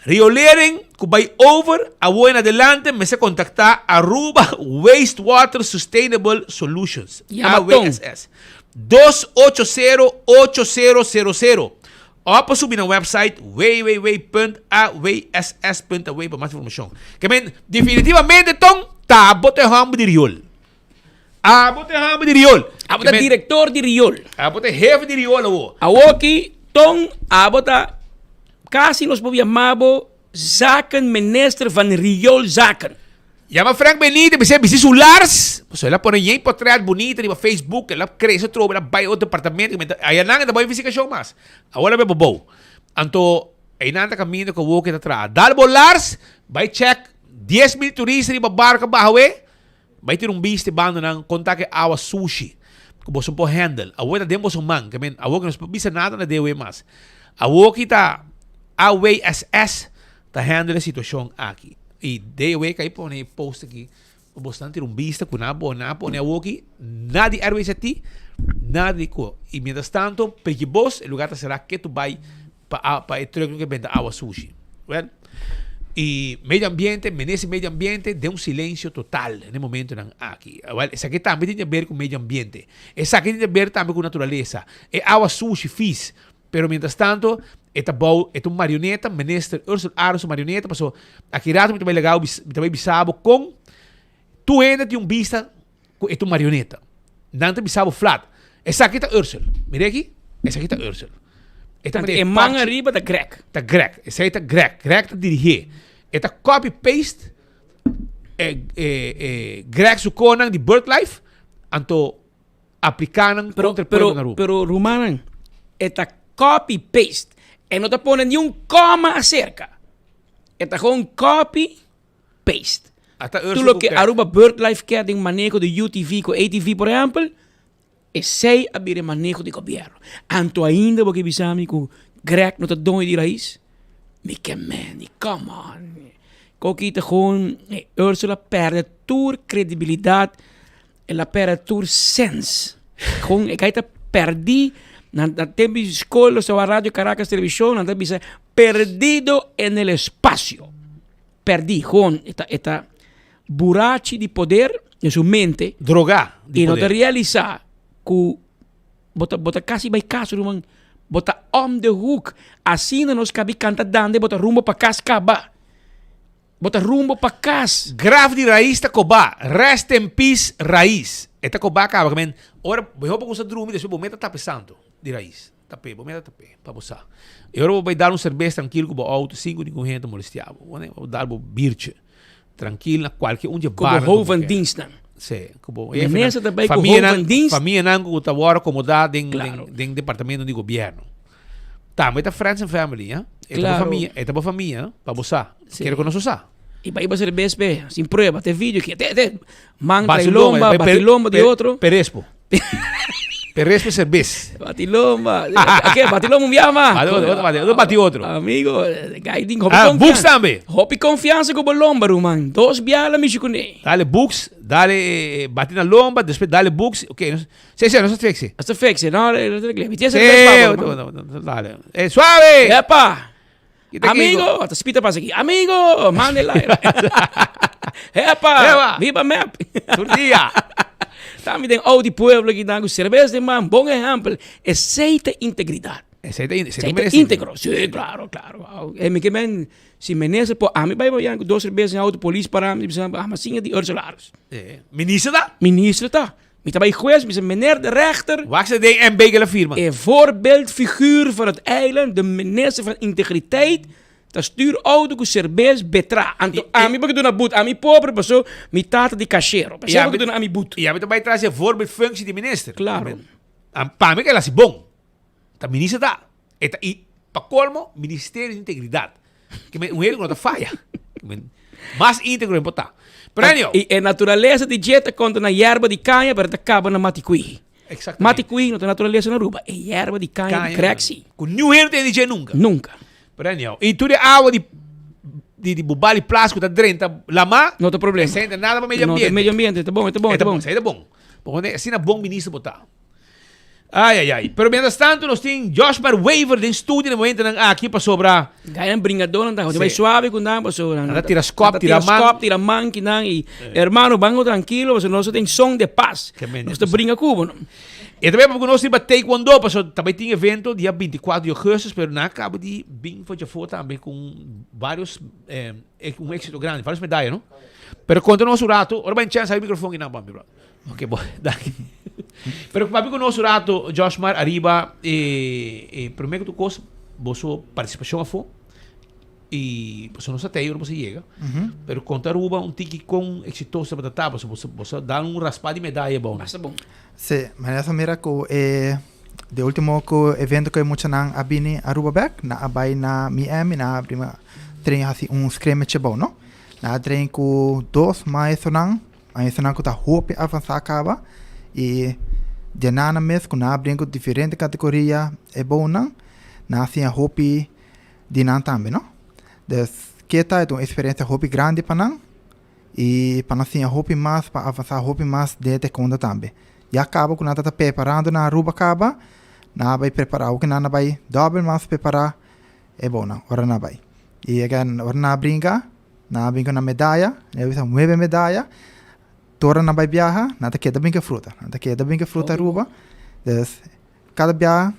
Riolering ku bai over awor en adelante mester kontaktá Aruba Wastewater Sustainable Solutions, AWSS, 280 8000 òf pa subi nan website www.awss.aw pa mas informashon. Ke men definitivamente ton ta abo ta e hòmber di riol. Abo ta e hòmber di riol. Abo ta direktor di riol. Abo ta e hefe di riol awor. Awoki ton abo ta kasi nos por yama bo zakenminister van rioolzaken. Yama Frank Benitez bis'é bisti su lars, pasobra el a pone yen potret bunita riba Facebook, el a krese trobe, el a bai otro departamento, ayanan e ta bai investigashon mas. Awor el a bai bobou. Anto einan ta kaminda ku awor ke ta traha. Dal bo lars, bai chèk 10,000 turista riba barko a baha awe, bai tira un bista e bandanan kon ta ke awa sushi ku boso por handle. Awor ta den boso man, ke men awor ke nos por bisa nada na DOW mas. Awor ki ta AWSS ta handle e situashon aki. I DOW ka i pone e post aki pa bosnan tira un bista ku nan a pone, nan a pone awoki na di RWZT, na di ku. I mientras tanto peki bos e lugar ta será ketu bai pa pa e truck ke benta awa sushi. Well, i medio ambiente, minister di medio ambiente den un silensio total den e momentonan aki. Well, esaki tambe tin di aber ku medio ambiente. Esaki tin di aber tambe ku naturalesa. E awa sushi, vies, Pero mientras tanto e ta bou, e ta un marioneta, minister Ursula Arends un marioneta, paso aki rato mi ta bai laga bo, mi ta bai bisa bo kon tur hende tin un bista ku e ta un marioneta. Nan ta bisa bo flat, esaki ta Ursula, mira aki, esaki ta Ursula. E ta e man ariba ta Greg. Ta Greg, esei ta Greg, Greg ta dirigé. E ta copy paste e, e, e Greg su konan di Birdlife, anto apliká nan Pero, kontra e pero, pueblo na Aruba. pero rumannan, e ta copy paste. E no ta pone ni un coma acerca. E ta gewoon copy paste. Ata Tur Ursula loke ku kek. Aruba Birdlife kier den maneho di UTV ku ATV por ehempel, esei a bira e maneho di gobierno. Anto ainda bo ke bisa mi ku Greg no ta doño di rais? Mi ke meni, come on. Koki ta gewoon, Ursula perde tur credibilidad, el a perde tur sens. Gewoon, e kai ta perdi, na na tempo di skol, nos tawa Radio Caracas Television, nan ta bisa, perdido en el espacio. Perdi, gewoon, e ta, e ta burachi di poder den su mente. Drogá di I no ta poder. realisa ku Bo ta, bo ta casi bay cas, ruman. Bo ta om de hoek. Asina nos cabi canta dande, bo ta rumbo pa cas caba. Bo ta rumbo pa cas. Graf di Raiz ta cobá. Rest in peace Raiz. E ta cobá caba men ora bo hopi cusa drumi despues bo meta tape santo di Raiz. Tape, bo meta tape pa bo sa. E ora bo bay dal un serbes trankil cu bo auto sin cu ningun hende ta molestia bo. Bo dal bo biertje. Trankil na kualke un dje Ku bo bar ku bo hoven ke. dienstnan. Sí, ku bo Minister ta bai ku Famianan, hoven dienst. famianan ku ta wòrdu akomodá den, Claro. den, den departamento di gobièrnu. Tambe ta friends and family, ha? E ta bo Claro. famia, e ta bo famia, pa bo sa. Sí. Kere ku nos sa. I bai ba serbes pe, sin prueba, te video ki, te, te, man Bati trae lomba, lomba, pe- bati pe- lomba di pe- otro. Perespo. Perespo serbes. Bati lomba. Oké, bati lomba un biaha mas. Bati otro, otro bati, otro bati otro. Amigo, gai din hopi Ah, confianza. Books tambe. Hopi confianza cu bo lomba, ruman. Dos biaha la mishi cune. Dale books, dale eh, bati na lomba, después dale books. Oké, okay, sí, sí, no se fixe. No se fixe, no, no se fixe. Sí, Sí, no, no, no, dale. Eh, suave. Epa. Kita Amigo, hasta spita pasa aquí. Amigo, mándela. Epa, Epa. viva MEP. Tur dia. Tambe den Audi Pueblo aquí dan cerveza de man, bon ejemplo. Esey ta integridad. Esey ta, esey Esey ta merece. íntegro. Sí, claro, claro. Wow. E mi ke men, si minister po, ami bai bai dos cerveza en auto, polis para mi, bisa, ah, maar singa di Ursula Arends. Eh, minister ta? Minister ta. Mi ta bij juez, mi zei, meneer de rechter. Waar ze de MB la firma? Een voorbeeldfiguur van het eiland, de minister van Integriteit. Ta stuur auto ku serbes betra. Anto ami porque duna boet, ami pobre, paso mi tata di cachero. Paso porque duna ami boet. Ja, maar bij tras je voorbeeldfunctie die minister. Claro. En pa mi que la si bon. Ta minister ta. E ta i pa colmo ministerio di integridad. Que me un hende no ta falla. Mas íntegro importa. Pero anyhow. E, e naturalesa di dje ta konta na yerba di caña, pero ta kaba na maticuí. Exactamente. Maticuí no ta naturalesa na Aruba. E yerba di caña, Caña. di crack sí. Ku niun hende tende dje nunca. Nunca. Pero anyhow. I tur e awa di di di bubal di plástico ta drenta lama. No ta problema. Esei no ta nada pa medio No ta ambiente. medio ambiente, ta bon, ta bon, E ta bon. Esei ta bon. Pasobra asina bon minister bo ta. Ai, ai, ai. Pero mientras tanto nos tin Joshmar Wever den studio na momentonan aki pasobra. Gainan bringadornan ta, Sí. bai suave cu nan, pasobra Nan ta tira skop, tira man. skop, tira man ki nan y hermano bango tranquilo, pasobra nos ta den son de paz. Ke men, Nos ta bringa cu bo, no? E tambe papia cu nos riba Taekwondo, pasobra tambe tin evento dia 24 di augustus, pero nan a caba di bin for djafo tambe cu varios, eh, un exito grandi, varios medaya, no? Pero conta nos un rato, ora bai chance, hay microfoon ki nan pa mi, bro. Ok, bo, danki. Pero papi ku nos rato, Joshmar, ariba, eh, eh, primer ku tu kos, boso participacion afo, y boso no sa tei ora boso yega, pero konta Aruba un tiki kon exitoso tabata ta, boso, boso, boso dan un raspa di medaya bou. Basta bon. Sí, manera sa mira ku e de ultimo ku evento ku e muchanan a bini Aruba bek, nan a bai na Miami, nan a prima train hasi un scrimmage bou, no? Nan a train ku dos maestronan Maestronan ku ta hopi avansá kaba i di nan mes ku nan a bringa ku diferente kategoria e bounan, nan a siña hopi di nan tambe no. Dus ke ta e ta un eksperensia hopi grandi pa nan i pa nan siña hopi mas pa avansá hopi mas den e taekwondo tambe. Ya kaba ku nan ta ta preparando na Aruba kaba, nan a bai prepará awor ku nan a bai dòbel mas prepará e bounan ora nan a bai. I again ora nan a bringa Nan a bin ku nan medaya, nan a bisa nuebe medaya, tur ora nan bai biaha, nan ta keda bin ku e fruta, nan ta keda bin ku e fruta Aruba, dus kada biaha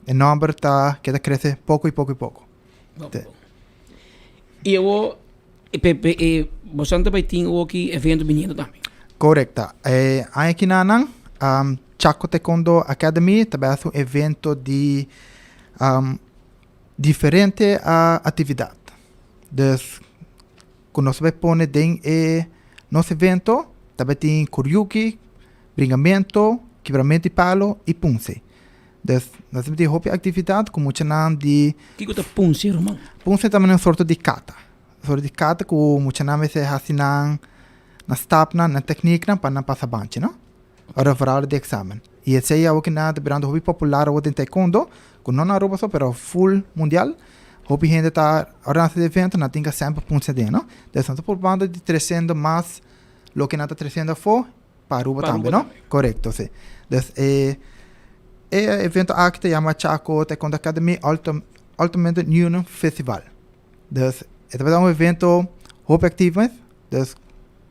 e nomber ta keda krese poko i poko i poko. I awor e boso ta bai tin awor ki evento biniendo tambe? Korekta. E aña kinanan Chaco Taekwondo Academy ta bai hasi un evento di diferente actividad. Dus cu nos bay pone den e nos evento ta bay tin koriuki, bringamento, kibramento di palo y punse. Dus nos ta bay tin hopi actividad cu muchanan di. Kico ta punse ruman? Punse ta un sorto di kata. Un sorto di kata cu muchanan mester haci nan stapnan, nan technieknan pa nan pasa banchi no. Ora vooral di examen. Y esey awo ki nan ta birando hopi popular awo den taekwondo, cu no na Aruba so pero full mundial. Hopi hende ta ora nan hasi evento nan tin ke semper punta den no. Entonces nan ta probando di treciendo mas loke nan ta treciendo afo pa Aruba tambe no. Correcto si. Dus e e evento aki ta yama Chaco Taekwondo Academy Ultimate Union Festival. Dus e ta un evento hopi activo mes. Dus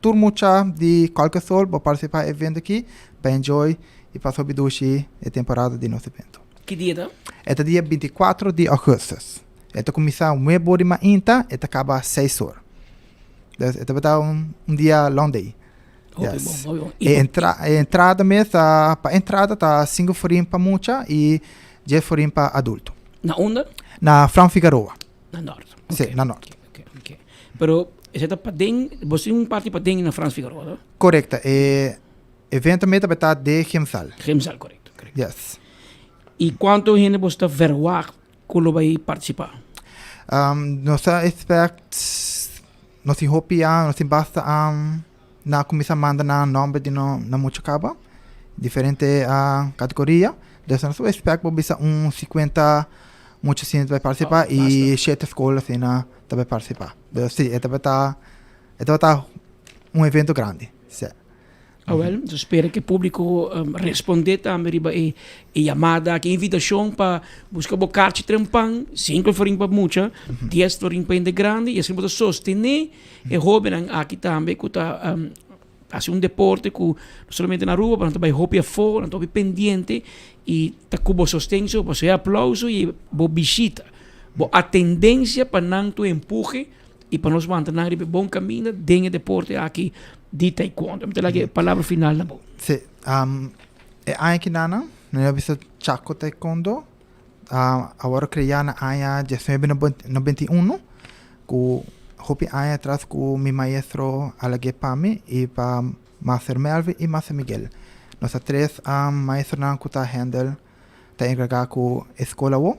tur mucha di cualke sol por participa e evento aki pa enjoy y pasa hopi dushi e temporada di nos evento. Ki dia ta? E ta dia 24 di augustus. E ta cuminsa nuebe or di mainta, e ta caba seis or. Dus e tabata un dia long day. Hopi bon, hopi bon. E entra e entrada mes ta pa entrada ta cinco florin pa mucha y dies florin pa adulto. Na unda? Na Fran Figueroa. Na Noord. Sí, na Noord. Oké, oké. Pero esei ta paden, bo tin un parti paden na Frans Figueroa, to? Correcto. E evento mes tabata de gymzaal. Gymzaal, correcto, correcto. Yes. Y cuanto hende bo ta verwacht cu lo bay participa? Um, nos ta expect, nos tin hopi ya, nos tin basta um, na cuminsa manda nan nomber di no, na mucho caba, diferente uh, categoria. Dus nos ta expect bo bisa un 50 mucho asina ta bay participa Oh, y siete school asina ta bay participa. Dus si, e tabata, e tabata un evento grandi, si. Awel, nos spera ku e públiko respondé tambe riba e yamada aki, e invitashon pa buska bo karchi trempan, sinku florin pa mucha, dies florin pa hende grandi, i asina bo ta sostené e hóbennan aki tambe ku ta hasi un deporte ku no solamente na Aruba, pero nan ta bai hopi afó, nan ta hopi pendiente i ta ku bo sosten so, pasobra e aplauso i bo bishita, bo atendensia pa nan tur empuhe I pa nos wanta nan riba e bon kaminda den e deporte aki di taekwondo. Mi ta laga e palabra final na bo. Sí, um, e aña kinanan, nos a bisa Chaco Taekwondo, uh, a wòrdu kreá na aña 1991, ku hopi aña atras ku mi maestro a lag'é pa mi i pa Master Melvin i Master Miguel. Nos ta tres um, maestronan ku ta handle, ta enkargá ku e skol awo.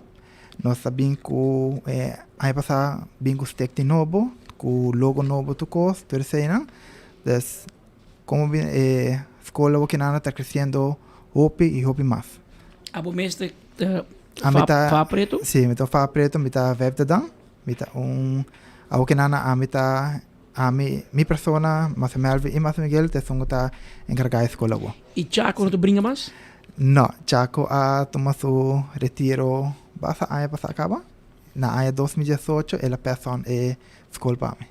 Nos a bin ku e aña pasá bin ku stek di nobo, ku logo nobo tur kos, tur eseinan. Dus komo bin e skol awo kinan ta kresiendo hopi i hopi mas. Abo mes ta fa fa preto? Si, mi ta fa preto, mi ta vijfde dan. Mi ta un awo kinan ami ta ami mi persona, Master Melvin i Master Miguel ta esun ku ta enkargá e skol awo. I Chaco no ta bringa mas? No, Chaco a tuma su retiro basta aña pasá kaba. Na aña 2018 el a pass on e skol pa mi.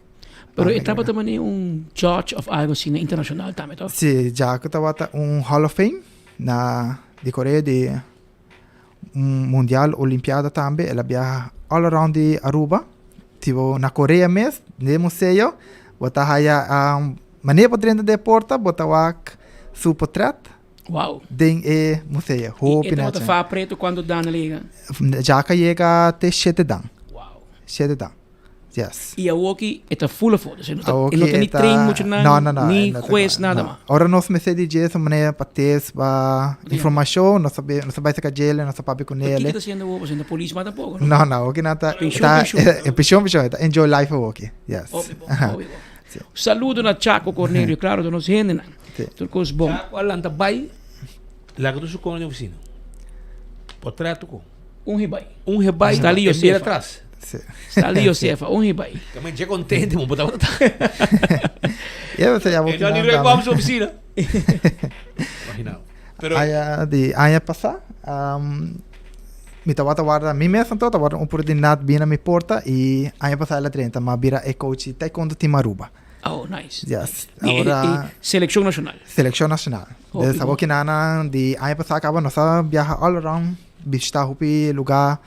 Pero e tabata manera un judge of algo asina internacional tambe, toch? Sí, Chaco tabata un Hall of Fame na di Korea di un mundial olimpiada tambe. El a biaha all around di Aruba. Tipo na Korea mes, den museo, bo ta haya um, manera bo drenta den e porta, bo ta wak su potret. Wow. Den e museo. Hopi E tabata fa preto cuando Dan a yega? Jaka yega te shete dan. Wow. Shete dan. Yes. Y awoki e ta full afo. Dus e no ta, e no ta ni train mucho nan, no, no, no, ni juez, nada mas. Ora nos mester di dje su manera pa test, pa informacion, nos ta nos ta bai saca djele, nos ta papia cu nele. Pero kiko ta haciendo awo? Pasobra polis mas tampoco, no? No, no, awoki nan ta, Pensioen, pensioen. Pensioen, pensioen. E ta enjoy life awoki. Yes. Hopi bon, hopi bon. Saludo na Chaco Cornelio, claro, ta nos hendenan. Tur cos bon. Chaco a lanta bai, laga tur su con den oficina. Portret con. Un hebai. Un hebai. Stanley e mira Josefa. atras. Stanley Josefa, un hebai. También che contento, mo botaba ta. Ja, você já E no ni recuam su oficina. Imagina. Pero Aña di aña pasá, um, mi tabata warda mi mes anto, tabata un oportunidad bini na mi porta y aña pasá el a drenta, ma bira e coach di Taekwondo Team Aruba. Oh, nice. Yes. Di, e, Ahora e seleccion nacional. Seleccion nacional. Hopi Dus bon. abo kinanan di aña pasá kaba nos a biaha all around, bishita hopi lugar,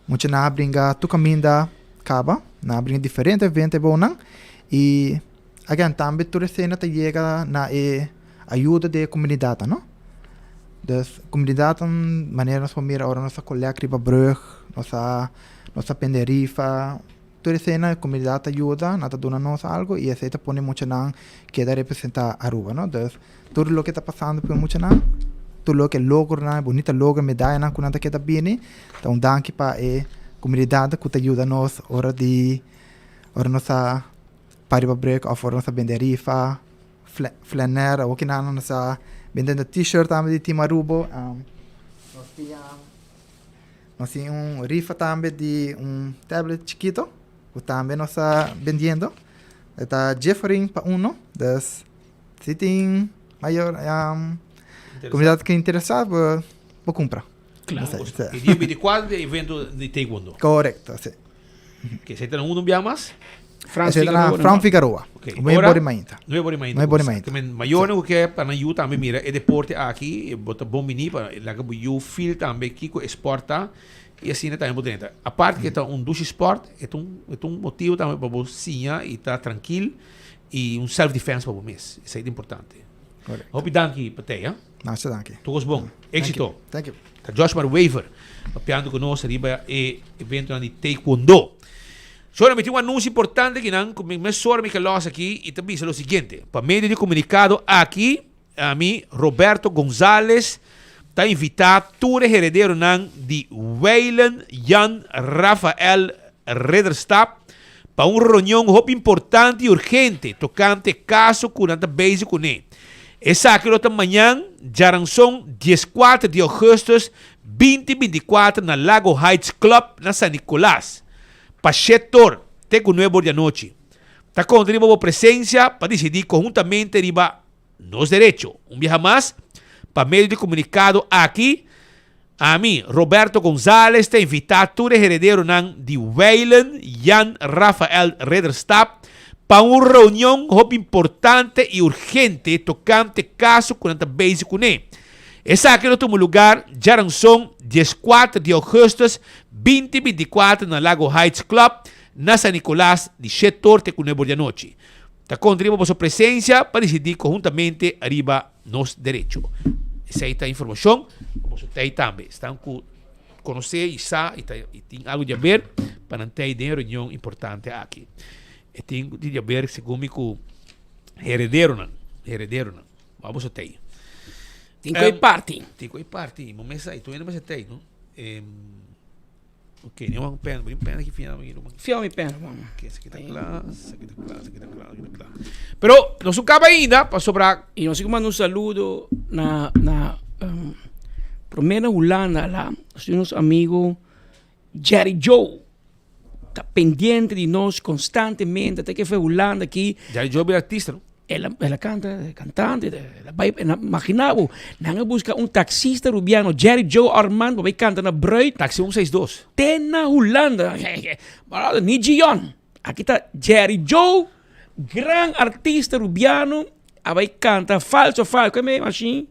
mucha nan a bringa tur kaminda kaba, nan a bringa diferente evento e bounan y again tambe tur esena ta yega na e ayuda di e comunidadnan no. Dus comunidadnan manera nos por mira ora nos a collect riba brug, nos a nos a pende rifa, tur esena e comunidad ta yuda, nan ta duna nos algo y esey ta pone muchanan keda representa Aruba no. Dus tur loke ta pasando ku e muchanan, tur loke logronan, e bunita logro, medayanan ku nan ta keda bini, ta un danki pa e comunidad ku ta yuda nos ora di ora nos a pa riba brug of ora nos a bende rifa. Flaner, awor kinan nos a bende t-shirt tambe di Team Aruba. Nos tin Nos tin un rifa tambe di un tablet chikito ku tambe nos ta bendiendo. E ta Jeffering pa uno. Dus si tin mayor um, komunidat ku interesa bo bo kumpra. Claro. E dia 24 di evento di taekwondo. Korekto, si. Oké, esei ta na unda un bia mas? Frans Figueroa. Frans Figueroa. Oké. Nueve ora mainta. Nueve ora mainta. Nueve ora mainta. Men mayornan ku ke pa nan yu tambe mira e deporte aki, bo ta bon bini pa laga bo yu feel tambe kiko e sport ta i asina tambe bo drenta. Aparte ke ta un dushi sport, e ta un e ta un motibu tambe pa bo siña i ta trankil i un self defense pa bo mes. Esei ta importante. Hopi danki Patey, ha. Masha danki. Tur kos bon. Éxito. Thank you. Ta Joshmar Wever papiando ku nos riba e eventonan di Taekwondo. Sora, mi tin un anuncio importante akinan ku mi mesora mi ke los aki i ta bisa lo siguiente. Pa medio di komunikado aki, ami, Roberto Gonzalez, ta invitá tur e herederonan di Weilen Jan Rafael Ridderstap pa un reunion hopi importante i urgente tokante e kaso ku nan ta bezig kuné. Esaki lo ta mañan, djaranson dieskuater di ougùstùs binti bintikuater na Lago Heights Club na San Nicolas, pa shetor te ku nuebe or di anochi. Ta konta riba bo presensia pa disidí konhuntamente riba nos derecho. Un biaha mas, pa medio di komunikado aki, ami, Roberto Gonzalez, ta invitá tur e herederonan di Weilen Jan Rafael Ridderstap pa un reunion hopi importante i urgente tokante kaso ku nan ta bezig kuné. Esaki lo tuma lugar djaranson dieskuater di ougùstùs binti bintikuater na Lago Heights Club na San Nicolas di shet or te ku nuebe or di anochi. Ta konta riba boso presensia pa disidí konhuntamente riba nos derecho. Esei ta informashon pa boso tei tambe. Esnan ku konosé i sa i ta i tin algu di haber pa nan tei den e reunion importante aki. E tin di haber segun mi ku herederonan, herederonan. Ba boso tei. Tin ku e parti. Tin ku e parti. Bo mes sa, i tur hende mester tei, no? Ok, neem un pen, un pen aquí final. Fiel mi pen, man. Ok, esaki ta kla, esaki ta kla, esaki ta kla, esaki ta kla. Pero nos no kaba ainda, pasobra. Y nos manda un saludo na na um, promé na Hulanda la, nos tin nos amigo Jerry Joe. Ta pendiente di nos constantemente, te ke fue Hulanda aki. Jerry Joe bira artista, no? El a, el a canta, cantante, el a bai, imagina bo, nan a busca un taxista rubiano, Jerry Joe Armand, pa bai canta na Bruid. Taxi 162. Te na Hulanda. Brother, ni Gion. Aki ta Jerry Joe, gran artista rubiano, a bai canta falso, falso. Kue me machine?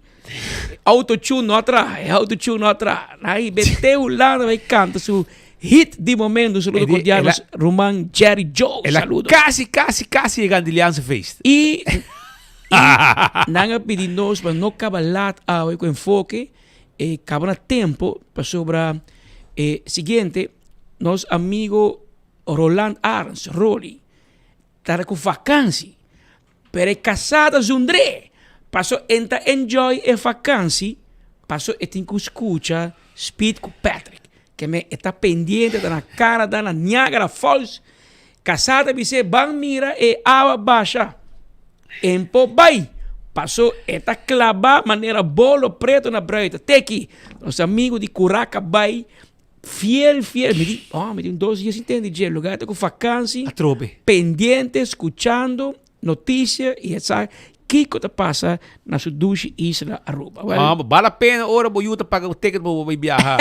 Autotune no a traha, e autotune no a traha. Nan a hibe te Hulanda bai canta su hit di momento. Un saludo cordial nos ruman Jerry Joe. El a Saludo. casi, casi, casi yega Antilliaanse feest. Y, y nan a pidi nos pa no caba laat awe cu enfoke, e caba na tempo pasobra e siguiente nos amigo Roland Arends, Rolly, ta cu vakantie. Pero e casá ta zundr'é, paso e n'ta enjoy e vakansi, paso e tin cu scucha Speed cu Patrick. Ke me e ta pendiente, ta na Canada, na Niagara Falls. Casá ta bis'é ban mira e awa basha. E n'po bai, paso e ta claba manera bolo preto na bruid. Teki, nos amigo di Curaca bai Fiel, fiel. Mi di, oh, mi di un dos dia sin tende dje. Lugar ta ku vakansi. Atrobe. Pendiente, skuchando noticia i e sa kiko ta pasa na su dushi isla Aruba. Well, Ah, bale la pena ora bo yu ta paga un ticket pa bo bai biaha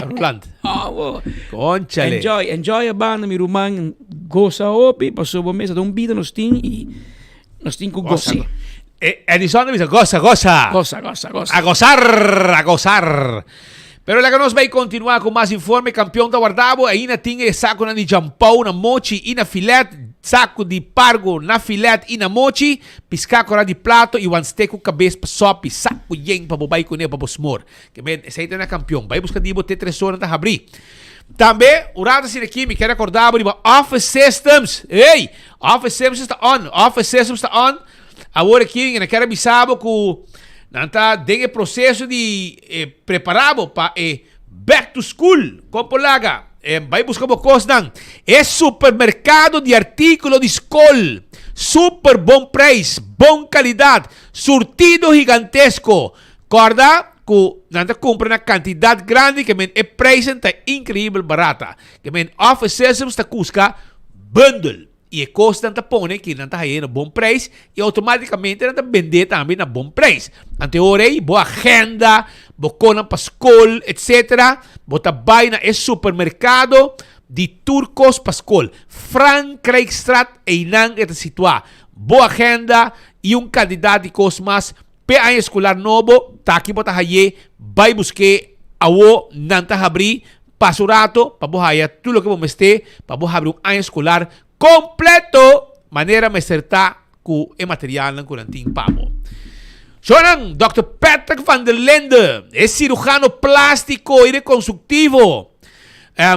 Roland. Ah, bo. Conchale. Enjoy, enjoy e banda mi ruman. Gosa hopi pasobra bo mester ta un bida nos tin i nos tin ku Gosa. gos'é. Eh, Edison ta bisa gosa, gosa. Gosa, gosa, gosa. A gozar, a gozar. Pero laga nos bay continua cu mas informe. Campeon ta warda bo. Ainda tin e saconan di jampou na mochi y na filet, saco di pargo na filet y na mochi, pisca cora di plato y wanste cu cabes pa sopi, saco yen pa bo bay cune pa bo smor. Ke men, esey ta na Campeon. Bay busca di bo te tres ora ta habri. Tambe, un rato asina aki mi kier recorda bo riba Office Systems. Ey! Office Systems ta on. Office Systems ta on. Awor aki nan kier a bisa bo ku nan ta den e proseso di prepara bo pa e back to school. Kon por laga? Bai buska bo kosnan. E supermerkado di artíkulo di skol. Super bon preis, bon kalidat, surtido gigantesko. Kòrda. ku nan ta kumpra na kantidat grandi ke men e prijzen ta inkreibel barata. Ke men Office Systems ta kuska bundel i e kosnan ta pone ki nan ta haye na bon prijs i outomatikamente nan ta bende tambe na bon prijs. Anto e ora ei bo agenda, bo konan pa skol etc. Bo ta bai na e supermerkado di tur kos pa skol. Frankrijkstraat einan e ta situá. Bo agenda i un kantidat di kos mas p'e aña eskolar nobo ta aki bo ta haye bai busk'é awo nan ta habrí pasa un rato pa bo haya tur loke bo mester pa bo habri un aña eskolar kompleto manera mester ta ku e materialnan ku nan tin pa bo. Shownan, Dòkter Patrick van der Linde, e sirujano plástiko i rekonstruktivo.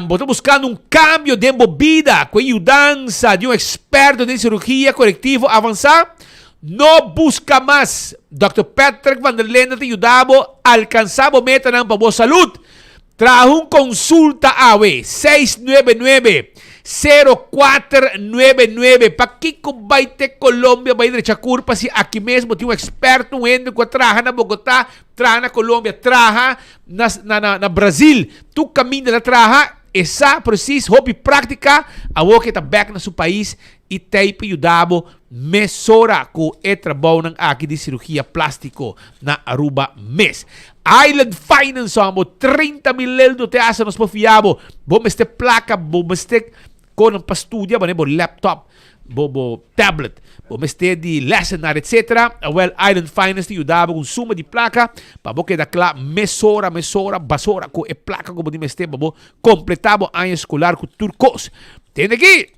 Bo ta buskando un kambio den bo bida ku e yudansa di un eksperto den sirugia korektivo avansá? No buska mas! Dòkter Patrick van der Linde ta yuda bo alkansá bo metanan pa bo salud. Traha un konsulta awe, 699 0499. Pakiko bai te Colombia bai drecha kurpa si aki mes bo tin un eksperto, un hende ku a traha na Bogotá, traha na Colombia, traha na na na Brazil, tur kaminda el a traha, e sa presis hopi práktika, awor ke ta bèk na su pais i tei pa yuda bo mesora ku e trabounan aki di sirugia plástiko na Aruba mes. Island Finance amo 30 mil leldo te hasta nos por fia bo. Bo mester plaka, bo mester konan pa studia, bo laptop, bo bo tablet, bo mester di lessenaar etc. Awel Island Finance ta yuda bo ku un suma di plaka pa bo keda kla mesora, mesora, basora ku e plaka ku bo tin mester pa bo kompleta bo aña eskolar ku tur kos. Tende aki!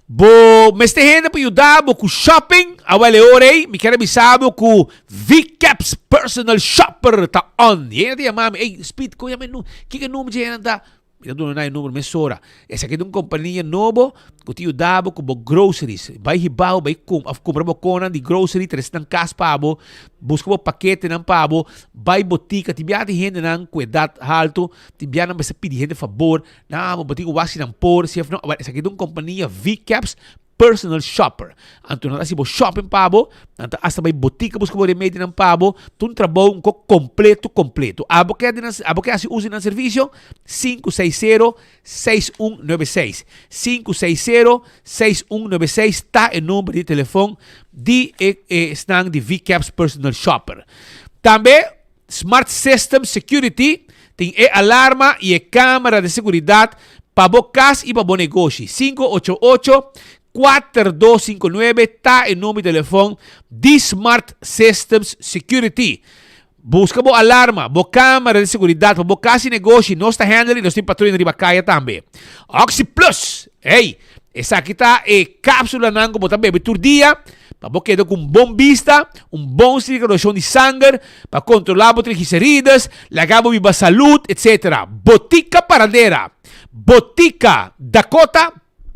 Bo mester hende pa yuda bo ku shopping? Awel e ora ei mi kier a bisa bo ku V-Caps Personal Shopper ta on. I hende ta yama mi, ey Speed, kon yama e number? Kiko e number dje hende ta? Mi ta duna nan e number mesora. Esaki ta un kompania nobo ku ta yuda bo ku bo groceries. Bai hibao, bai kum òf kumpra bo konan di grocery, trese nan kas pa bo, buska bo paketenan pa bo, bai botika. Tin bia tin hendenan ku edat haltu, tin bia nan mester pidi hende fabor. Na, bo tin ku wak si nan por, si of no. Awor, esaki ta un kompania V-Caps Personal Shopper. Anto nan ta hasi bo shopping pa bo, nan ta hasta bai botika buska bo remedionan pa bo. Ta un trabou un kok kompleto, kompleto. Abo ke di nan, abo ke hasi uso di nan servisio? 560 6196. 560 6196 ta e number di telefon di e esnan di V-Caps Personal Shopper. Tambe Smart System Security tin e alarma y e camera di seguridad pa bo cas y pa bo negoshi. 588 4259 ta e number di telefon di Smart Systems Security. Busca bo alarma, bo camera di seguridad pa bo cas y negoshi. Nos ta handle y nos tin patruya riba caya tambe. Oxi Plus! Hey! Esaki ta e capsulanan cu bo ta bebe tur dia pa bo keda cu un bon bista, un bon circulacion di sanger, pa controla bo triglicerides, laga bo biba salud, etc. Botica Paradera, Botica Dakota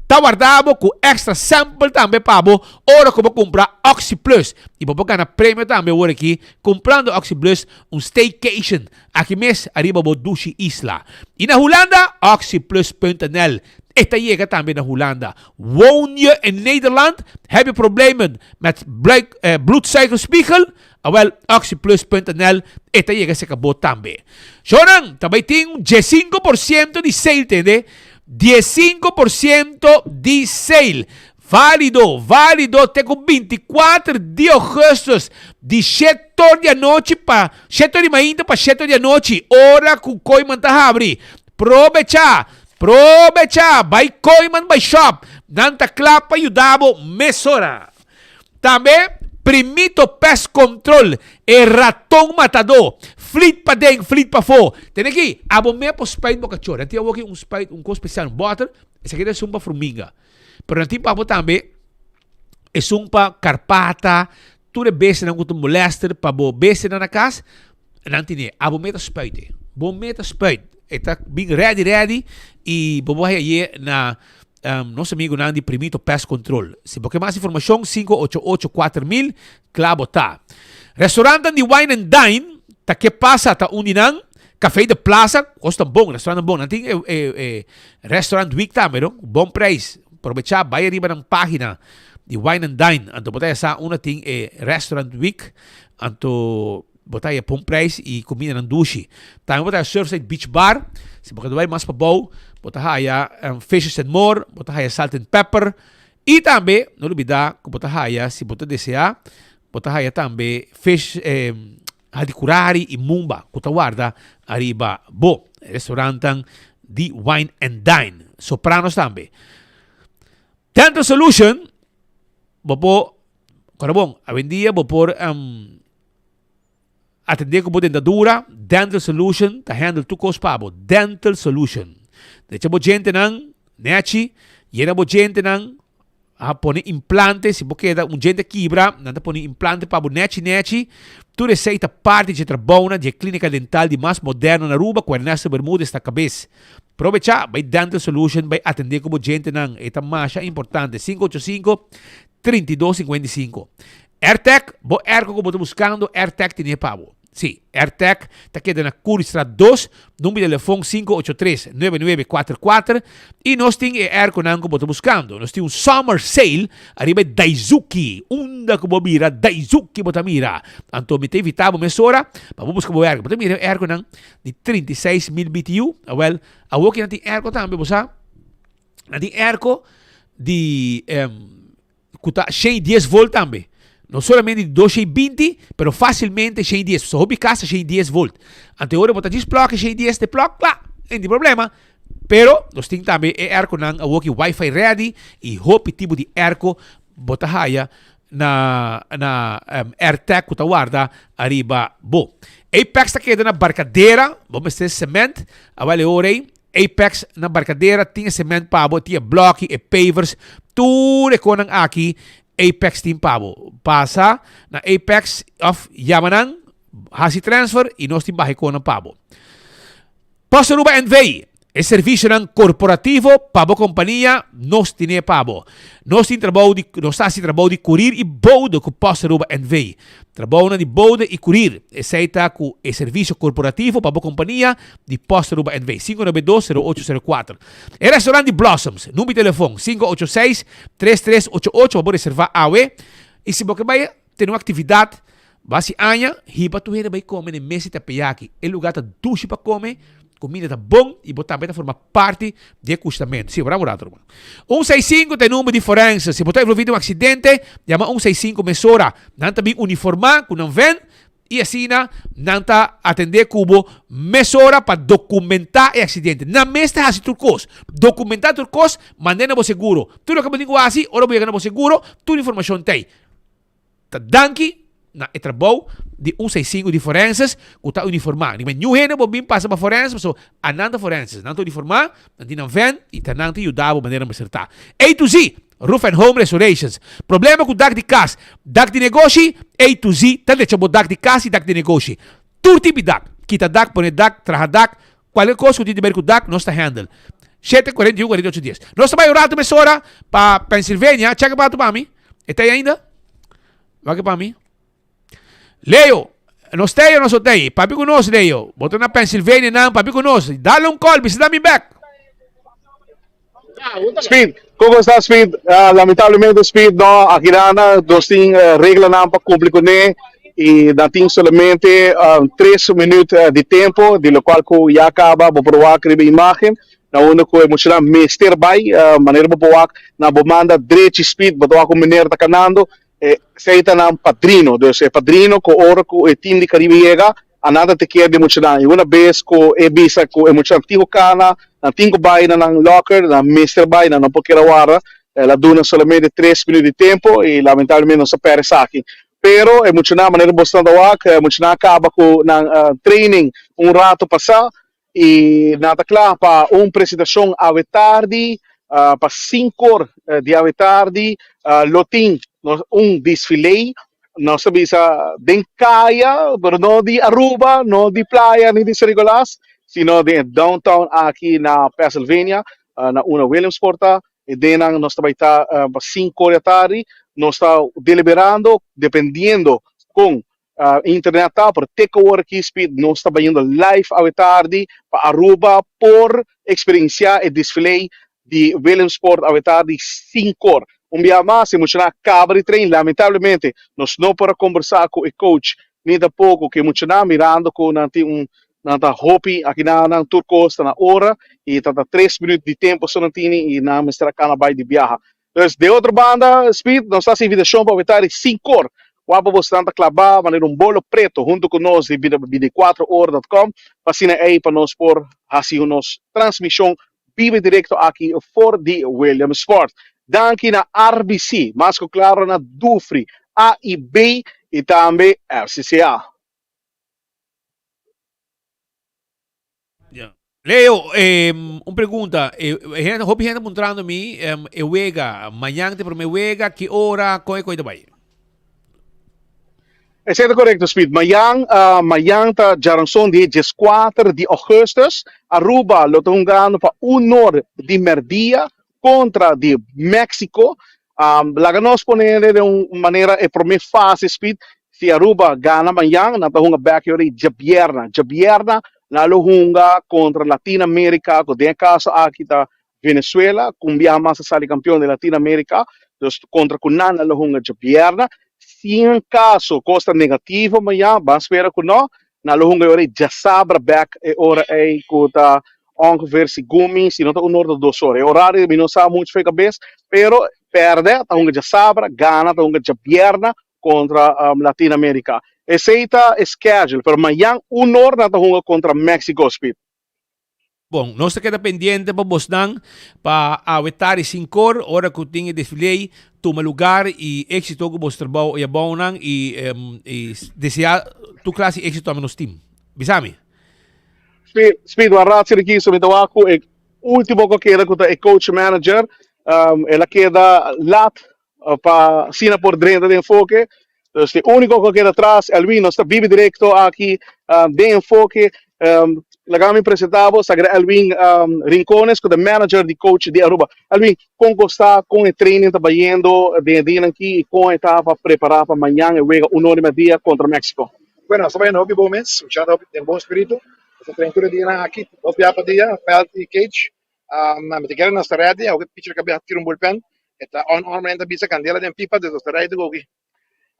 ta warda bo cu extra sample tambe pa bo ora cu bo cumpra Oxi Plus. Y bo por gana premio tambe awor aki cumprando Oxi Plus un staycation aki mes ariba bo dushi isla. Y na Hulanda, oxiplus.nl E ta yega tambe na Hulanda. Woon je in Nederland? Heb je problemen met bloedsuikerspiegel? Awel, oxiplus.nl e ta yega serka bo tambe. Shownan, ta bai tin un diesinco por ciento di sale, tende? Diesinco por ciento di sale. Válido, válido te ku bintikuater di augustus, di shete or di anochi pa shete or di mainta pa shete or di anochi, ora ku Kooiman ta habri. Probecha! Probecha! Bai Kooiman bai shop! Nan ta kla pa yuda bo mesora. Tambe Primito Pest Control, e raton matadó. Flit paden, flit pafó. Tene aki, abo me por spuit bo kachó. Nan tin awoki un spuit, un kos spesial, un bòter. Esaki ta esun pa fruminga. Pero nan tin pa bo tambe esun pa karpata, tur e bestianan ku ta molester pa bo bestianan na kas, nan tine. Abo me ta spuit e. Bo me ta spuit. E ta bin ready ready i bo por haña na nos amigunan di Primito Pest Control. Si bo ke mas informashon, 588 4000, kla bo ta. Restaurantan di Wine and Dine ta ke pasa ta un di nan. Café de Plaza, kos ta bon, restaurant bon. Nan tin e, e, e restaurant week tambe, no? Bon prijs. Probecha, bai ariba nan pagina di Wine and Dine. Anto bo ta sa una tin e restaurant week. Anto. Bo ta haya bon prijs y cumindanan dushi. Tambe bo ta haya Surfside Beach Bar. Si bo keda bai mas pabou, bo ta haya Fishes and More, bo ta haya Salt and Pepper. Y tambe, no lubida cu bo ta haya, si bo ta desea, bo ta haya tambe Fish, Hadicurari y Mumba cu ta warda ariba bo. Restaurantan di Wine and Dine. Sopranos tambe. Dental Solution, bo por, kora bon, awendia bo por atende ku bo dentadura, Dental Solution ta handle tur kos pa bo. Dental Solution. Drecha bo djentenan, nechi, yena bo djentenan, a pone implante, si bo keda un djente kibra, nan ta pone implante pa bo nechi nechi. Tur esei ta parti dje trabounan dje klinika dental di mas moderno na Aruba ku Ernesto Bermudez ta kabes. Probecha, bai Dental Solution bai atende ku bo djentenan, e ta masha importante. 585 3255. AirTag, bo airco ku bo ta buskando, AirTag tene pa bo. Sí, AirTag ta keda na Curiestraat 2, number di telefon 583 9944 i nos tin e airconan ku bo ta buskando. Nos tin un summer sale ariba e Daizuki. Unda ku bo bira Daizuki bo ta mira. Anto mi ta invita bo mesora pa bo buska bo airco. Bo ta mira e airconan di 36,000 BTU. Awel, awor ki nan tin airco tambe, bo sa? Nan tin airco di ku ta 110 volt tambe. No solamente di 220, pero fácilmente 110. So hopi casa 110 volt. Ante ora bo ta djis plug 110 te plug, kla, no tin problema. Pero nos tin tambe e airconan awor ki wifi ready i hopi tipo di airco bo ta haya na na um, AirTag ku ta warda ariba bo. Apex ta keda na Barcadera, bo mester cement, awel e ora ei Apex na Barcadera tin e cement pa bo, tin e bloki, e pavers, tur e konan aki Apex tin pa bo. Pasa na Apex of yama nan, hasi transfer y nos tin baha e konan pa bo. Post Aruba NV, e servicionan corporativo pa bo compania, nos tine pa bo. Nos tin trabou di, nos ta haci trabou di curir y bode cu Post Aruba NV. Trabounan di bode y curir, esey ta cu e servicio corporativo pa bo compania di Post Aruba NV. 592 0804. E restaurant di Blossoms, number di telefon 586 3388 pa bo reserva awe. Y si bo ke bay tene un actividad, Basi aña, hiba tur hende bai kome den mesa di teppanyaki. E lugá ta dushi pa kome, kuminda ta bon i bo tambe ta forma parti di e kustamentu. Sí, bravo rato ruman. Un seis sinku ta e number di forense. Si bo ta envolví den un aksidente, yama un seis sinku mesora. Nan ta bin uniformá ku nan vèn i asina nan ta atendé ku bo mesora pa dokumentá e aksidente. Nan mes ta hasi tur kos. Dokumentá tur kos, mand'é na bo seguro. Tur loke bo tin ku hasi ora bo yega na bo seguro, tur informashon ta ei. Ta danki na e trabou di un seisinku di forenses ku ta uniformá. Riba niun hende bo bin pasa pa forense pasobra anan ta forenses. Nan ta uniformá, nan tin nan vèn i ta nan ta yuda bo manera mester ta. A to Z, Roof and Home Restorations. Problema ku dak di kas, dak di negoshi, A to Z ta drecha bo dak di kas i dak di negoshi. Tur tipi dak. Kita dak, pone dak, traha dak, kualke kos ku tin di ber ku dak nos ta handle. Shete, 41, 48, dies. Nos ta bai un ratu mesora pa Pennsylvania. Chèk e patu pa mi. E ta ei ainda? Wak e pa mi. Leo, nos ta ei o nos no ta ei? Papia ku nos, Leo. Bo ta na Pennsylvania nan, papia ku nos. Dale un call, bisa mi bek. Speed, kon sta Speed? Uh, lamentablemente Speed no, aki na nos tin uh, reglanan pa cumpli kuné y nan tin solamente um, tres minuut uh, di tempo, di lo cual ku ya caba bo por wak riba imagen, na unda ku e muchanan mester bai, uh, manera bo por wak na bo manda drechi Speed, bo ta wak un meneer ta kanando, e esei ta nan padrino, dus e padrino ku ora ku e team di Caribe yega, a nan ta take care di e muchanan. I una bes ku e bisa ku e muchanan tin ku kana, nan tin ku bai na nan locker, nan mester bai, nan no por keda warda. El a duna solamente tres minuut di tempo i lamentablemente nos a pèrdè esaki. Pero e muchanan, manera bosnan ta wak, e muchanan a kaba ku nan training un rato pasá i nan ta kla pa un presentashon awe tardi, pa sinkor di awe tardi lo tin un desfile. Nos ta bisa den kaya, pero no di Aruba, no di playa ni di San Nicolas, sino den e downtown aki na Pennsylvania, na una Williamsport ta. E dennan nos ta bai ta pa sinkor di atardi. Nos ta deliberando dependiendo kon internet ta, pero te ku awor aki Speed nos ta bayendo live awe tardi pa Aruba por eksperensiá e desfile di Williamsport awe tardi sinkor. Un bia mas e muchanan a kaba di train, lamentablemente nos no por a kombersá ku e coach. Ni tampoko ku e muchanan mirando ku nan tin un nan ta hopi aki nan nan tur kos ta na ora i ta ta tres minüt di tempu so nan tini i nan mester a kana bai di biaha. Dus den otro banda Speed nos ta hasi invitashon pa weta di sinkor wak pa bosnan ta klabá manera un bolo preto huntu ku nos di binticuatro ora dot com pa asina ei pa nos por hasi nos transmishon biba direkto aki for di Williamsport. Danki na RBC, mas ku klaro na Dufry, AIB i tambe FCCA. Leo, un pregunta. Hopi hende puntrando mi, e wega, mañan ta e prome wega, ki ora, kon e koi ta bai? Esei ta korekto, Speed. Mayan, mayan ta djaranson di e dieskuater di ougùstùs. Aruba lo ta hungando pa un or di mèrdia kontra di Mexico. Laga nos pone den un manera e promé fase, Speed. Si Aruba gana mayan, nan ta hunga bèk yora i djabièrna. Djabièrna nan lo hunga kontra Latin Amerika, ku den e kaso aki ta Venezuela, ku un biaha mas a sali kampion di Latin Amerika, dus kontra ku nan nan lo hunga djabierna. Si en kaso kos ta negativo maña, ban spera ku no, nan lo hunga e ora ei djasabra bèk e ora ei ku ta ongeveer segun mi, si no ta un ora ta dos ora. E orario mi no sa muchu for e kabes, pero pèrdè ta hunga djasabra, gana ta hunga djabierna kontra Latin Amerika. Esei ta e schedule, pero mañan un or nan ta hunga kontra Mexico, Speed. Bon, nos ta keda pendiente pa bosnan pa awe tardi sinkor ora ku tin e desfile tuma lugar i éksito ku bos trabou i abounan i i deseá tur klase di éksito ami nos tim. Bisa mi. Speed, Speed, wan rato sira aki, so mi ta wak ku e último ku a keda ku ta e coach manager, el a keda lat pa asina por drenta den enfoke. Dus e úniko ku a keda atras, Elwin, nos ta bibi direkto aki den enfoke. Laga mi presentá bo, Sagré Elwin Rincones, ku ta manager di coach di Aruba. Elwin, kon ku sta, kon e training ta bayendo den e dianan aki i kon e ta pa prepará pa mañan e wega un ora i media kontra Mexico? Bueno, nos ta bayendo hopi bon mes, mucha ta hopi den bon spiritu. Nos ta train tur e dianan aki, dos bia pa dia, veld i cage. Mi ta kere nos ta ready, aunke pitcher ka biaha tira un bullpen, e ta on on manera ta bisa candela den pipa, dus nos ta ready to go aki.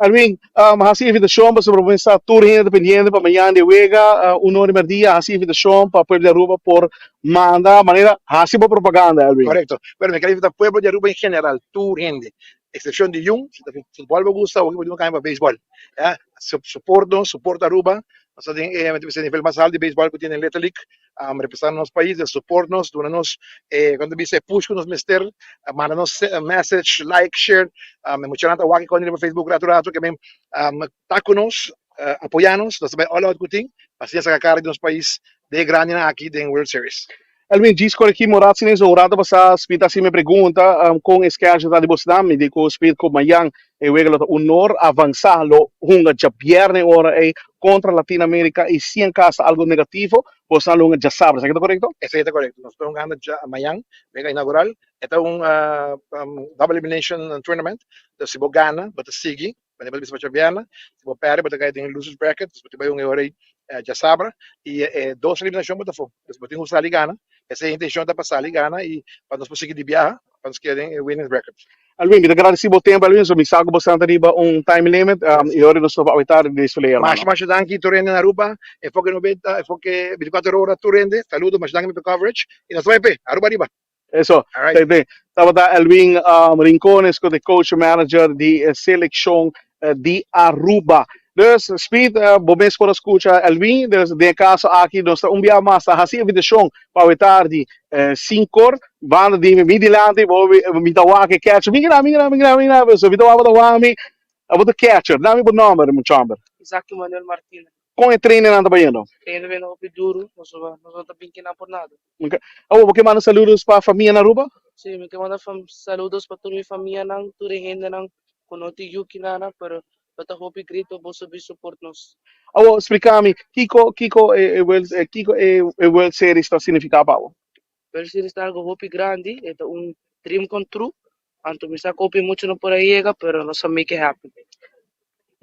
Alwin, hasi invitacion pasobra bo mester tur hende ta pendiente pa mañana di wega, un ora di merdia, hasi invitacion pa pueblo di Aruba por manda manera hasi bo propaganda, Alwin. Correcto. Bueno, mi kere invita pueblo di Aruba en general, tur hende, excepcion di Jung, si ta futbol bo gusta, awo bo tin cambia pa beisbol. Ya, support nos, support Aruba, nos ta den e nivel mas alto di beisbol cu tin den Little League, representando nos pais, de support nos, duna nos e cuando bisa e push cu nos mester, manda nos message, like, share, e muchanan ta wak e con riba Facebook rato rato, ke men ta cu nos, apoya nos, nos ta bay all out cu tin, pa asina saca cara di nos pais den e grandinan aki den World Series. Elwin, djis coregi mi un rato sin eso, un rato pasa Speed a haci mi pregunta con e schedule ta di bosnan, mi di cu Speed cu mayan e wega lo ta un or avansa lo hunga djabierne ora ey contra Latin America y si en caso algo negativo bosnan lo hunga djasabra, esaki ta corecto? Esaki ta corecto, nos ta hungando mayan wega inaugural, e ta un double elimination tournament, entonces si bo gana bo ta sigui Wanneer bo ta bisa pa djabièrnè, si bo pèrdè bo ta kai den e losers bracket, dus bo tin bai un e ora ei djasabra i e dos eliminashon bo ta afó. Dus bo tin ku sali gana. Esei e intenshon ta pa sali gana i pa nos por sigui di biaha pa nos keda den e winners bracket. Alwin, mi ta gradisí bo tempu Alwin, so mi sa ku bo santa riba un time limit i ora nos topa awitá di desfile hermano. Masha masha danki tur hende na Aruba, Enfoke 90, Enfoke 24 ora tur hende, saludo, masha danki pa coverage i nos ta bai p'e, Aruba ariba. Eso, Alright. te, tabata Elwin Rincones ku de coach manager di seleccion di Aruba. Dus, Speed, bo mes por a scucha Elwin, dus den e caso aki nos ta un bia mas ta haci invitacion pa awe tardi sinkor, banda di mi dilanti, bo mi ta wak e catcher, mira, mira, mira, mira, so mi ta wak bo ta wak mi, abo ta catcher, dami bo nomber mucha homber. Isaac Emanuel Martina. Kon e trainingnan ta bayendo? Trainer ta bayendo hopi duru, nos no ta bin kinan por nada. Ok. Awor bo ke manda saludos pa famia na Aruba? Sí, mi ke manda saludos pa tur mi famianan, tur e hendenan ku no tin yu kinana, pero lo ta hopi great pa boso bin support nos. Awor splika mi, kiko kiko e World kiko e World Series ta signifiká pa bo? World Series ta algo hopi grandi, e ta un dream come true, anto mi sa ku hopi mucha no por a yega, pero nos a make it happen.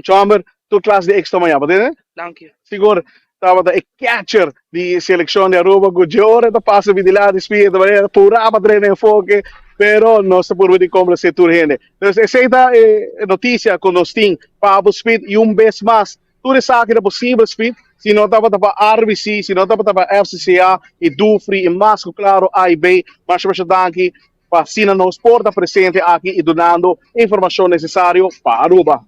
Chomber, tur klas di éxito mañana, bo tende? Danki. Sigur, tabata e catcher di seleccion di Aruba cu dje ora ta pasa bi dilanti spia ta manera pura pa drena enfoke, pero nos ta purba di complace tur hende. Entonces, esey ta e noticia cu nos tin pa abo Speed y un bes mas. Tur esaki ta posibel, Speed, si no tabata pa RBC, si no tabata pa FCCA y Dufry y mas cu claro AIB. Masha masha danki pa asina nos por ta presente aki y dunando informacion necesario pa Aruba.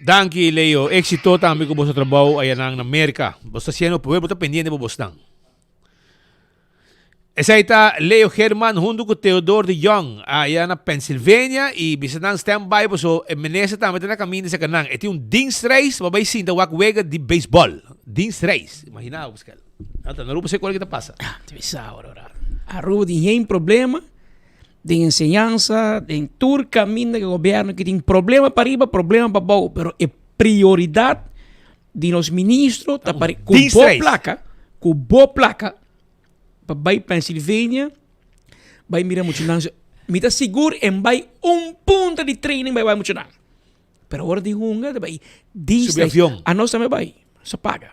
Danki Leo, éxito tambe cu boso trabou ayanan na Merca. Bo ta haciendo pueblo ta pendiente pa bosnan. Esei ta Leo German hunto cu Theodore de Jong aya na Pennsylvania y bisa nan stand by paso e minister tambe ta na caminda cerca nan. E tin un dienstreis pa bay sinta wak wega di baseball. Dienstreis. Imagina bo Pascal. Nan ta na Aruba se cual ke ta pasa. Te bisa ahora ora. Aruba tin geen problema den enseñansa, den tur caminda ke gobierno ke tin problema pa riba, problema pa bou, pero e prioridad di nos ministro ta pa cu bo placa, cu bo placa pa bai Pennsylvania bai mira muchanan mi ta sigur en bai un punta di training bai bai muchanan pero ora di hunga ta bai Subi avion. Anos tambe bai nos ta paga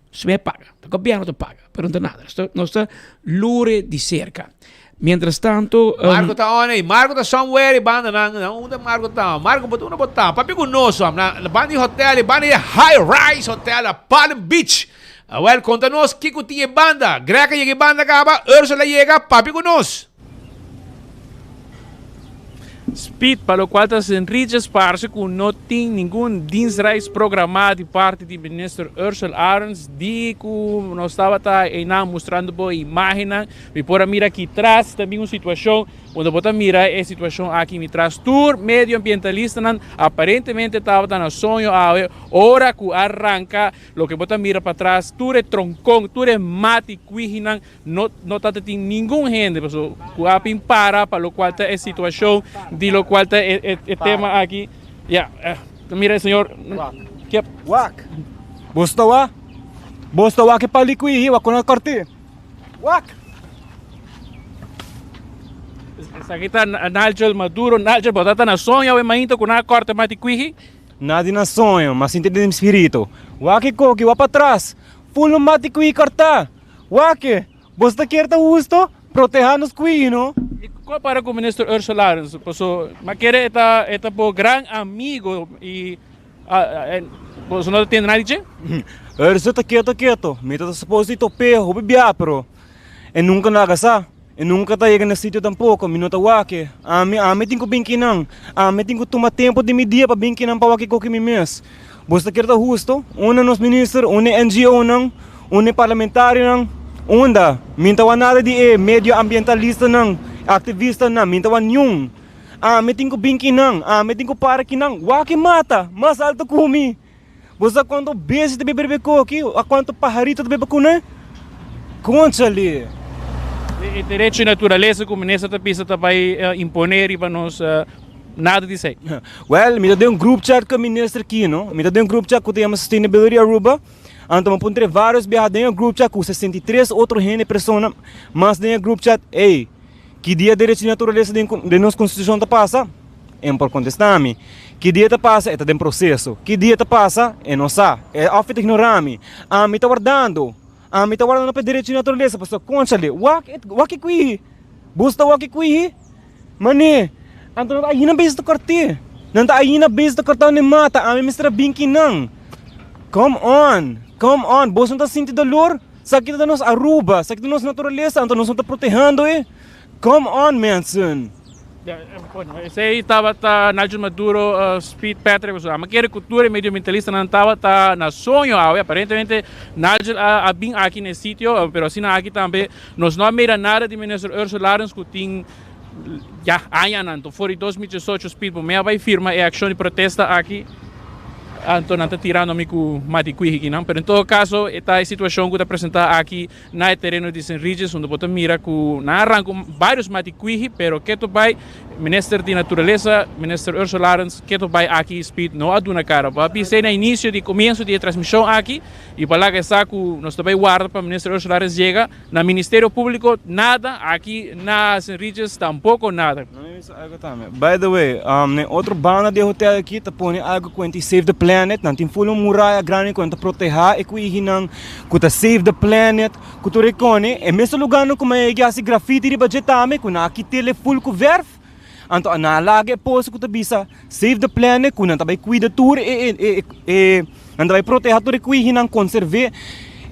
nos tambe paga ta gobierno ta paga pero no ta nada nos ta lure di cerca mientras tanto Marco ta on ey Marco ta somewhere e banda nan na unda Marco ta Marco bo ta unda bo ta papia cu nos na banda di hotel e banda di high rise hotel na Palm Beach Awel, konta nos kiko tin e banda. Greg a yega e banda kaba, Ursula yega, papia ku nos. Speed, pa locual ta Sint Regis parce cu no tin ningun dienstreis programa di parti di Minister Ursula Arends di cu nos tabata eynan mustrando bo imagennan. Mi por a mira aki tras ta bin un situacion unda bo ta mira e situacion aki mi tras. Tur medioambientalistanan aparentemente tabata na soño awe ora cu a ranca Loke bo ta mira patras, tur e tronkon, tur e mat i kwihinan no no ta ta tin ningun hende paso ku a bin para pa lokual ta e situashon di lokual ta e e e tema aki. Ya, ta mira e señor. Kep. Wak. Bo sta wak? Bo sta wak e pali kwihi, wak ku na kòrt'é. Wak. Esaki ta Nigel Maduro. Nigel, bo ta ta na soño awe mainta ku nan a kòrta e mat i kwihi? Nadi na soño, ma sinti den spirito. Wak e koki, wak patras. Ful un mati kui kortá. Wak e! Boso ta kier ta husto? Protehá nos kui, no? Mi compara cu Minister Ursula Arends, paso mi a kere e ta e ta bo gran amigo y boso no ta tende nada di dje? Ursula ta keto keto, mi ta supos di top'é hopi bia pero e nunca laga sa. E nunca ta yega na sitio tampoco, mi no ta wak e. Ami, ami tin cu bin kinan. Ami tin cu tuma tempo di mi dia pa bin kinan pa wak e koki mi mes. Boso ta kere ta husto? Unda nos minister, unda e NGOnan, unda e parlamentarionan? Unda? Mi no ta wak nada di e medioambientalistanan, activistanan, mi no ta wak niun. Ami tin cu bin kinan, ami tin cu para kinan. Wak e mata, mas alto cu mi. Bo sa kuantu bes ta bebe riba e koki? A kuantu paharito ta bebe kuné? Konchale! E derecho di naturalesa ku minister ta bisa ta bai imponé riba nos nada di esei. Wèl, mi ta den un group chat ku e minister Kino. Mi ta den un group chat ku ta yama Sustainability Aruba. Anto mi a puntra e vários biaha den e group chat ku 63 otro hende persona mas den e group chat, Ey, ki dia derecho di naturalesa den nos konstitushon ta pasa? E no por kontestá mi. Ki dia ta pasa? E ta den proseso. Ki dia ta pasa? E no sa. E òf e ta ignorá mi. Ami ta wardando. Ami ta wardando pa e derecho di naturalesa pasobra kónchale, wak e wak e kuihi. Bo sta wak e kuihi? Man'é, anto nan ta ainda bezig ta kòrt'é. Nan ta ainda bezig ta kòrtá un mata. Ami mester a bin kinan. Come on! Come on! Boso no ta sinti dolor? Esaki ta nos Aruba. Esaki ta nos naturalesa. Anto nos no ta protehando e. Come on mensen! Esei tabata Nigel Maduro, Speed Patrick pasobra mi kere ku tur e medioambientalistanan tabata na soño awe. Aparentemente Nigel a bin aki na e sitio, pero asina aki tambe nos no a mira nada di Minister Ursula Arends ku tin ya añanan, anto for di 2018 Speed bo mei a bai firma e akshon di protesta aki. Anto nan ta tirando mi ku mati kuihi kinan, pero en todo kaso e ta e situashon ku ta presenta aki. Na e tereno di Sint Regis unda bo ta mira ku nan a ranka varios mati kwihi pero keto bai Minister di Naturalesa, Minister Ursula Arends keto bai aki speed no a duna kara. Bo a bisa na inisio di komienso di e transmishon aki i pa laga e sa ku nos ta bai warda pa Minister Ursula Arends yega na Ministerio Publiko nada aki na Sint Regis tampoko nada. By the way, na e otro banda di e hotel aki ta pone algo ku enti Save the Planet. Nan tin full un muraya grandi ku nan ta proteha e kuihinan ku ta Save the Planet ku tur e kone. E mesun lugarnan ku mi a yega hasi grafiti riba dje tambe ku nan a kit'el e full ku verf. Anto nan a laga e post ku ta bisa Save the Planet ku nan ta bai kuida tur e e e. Nan ta bai proteha tur e kwihinan, konserv'é.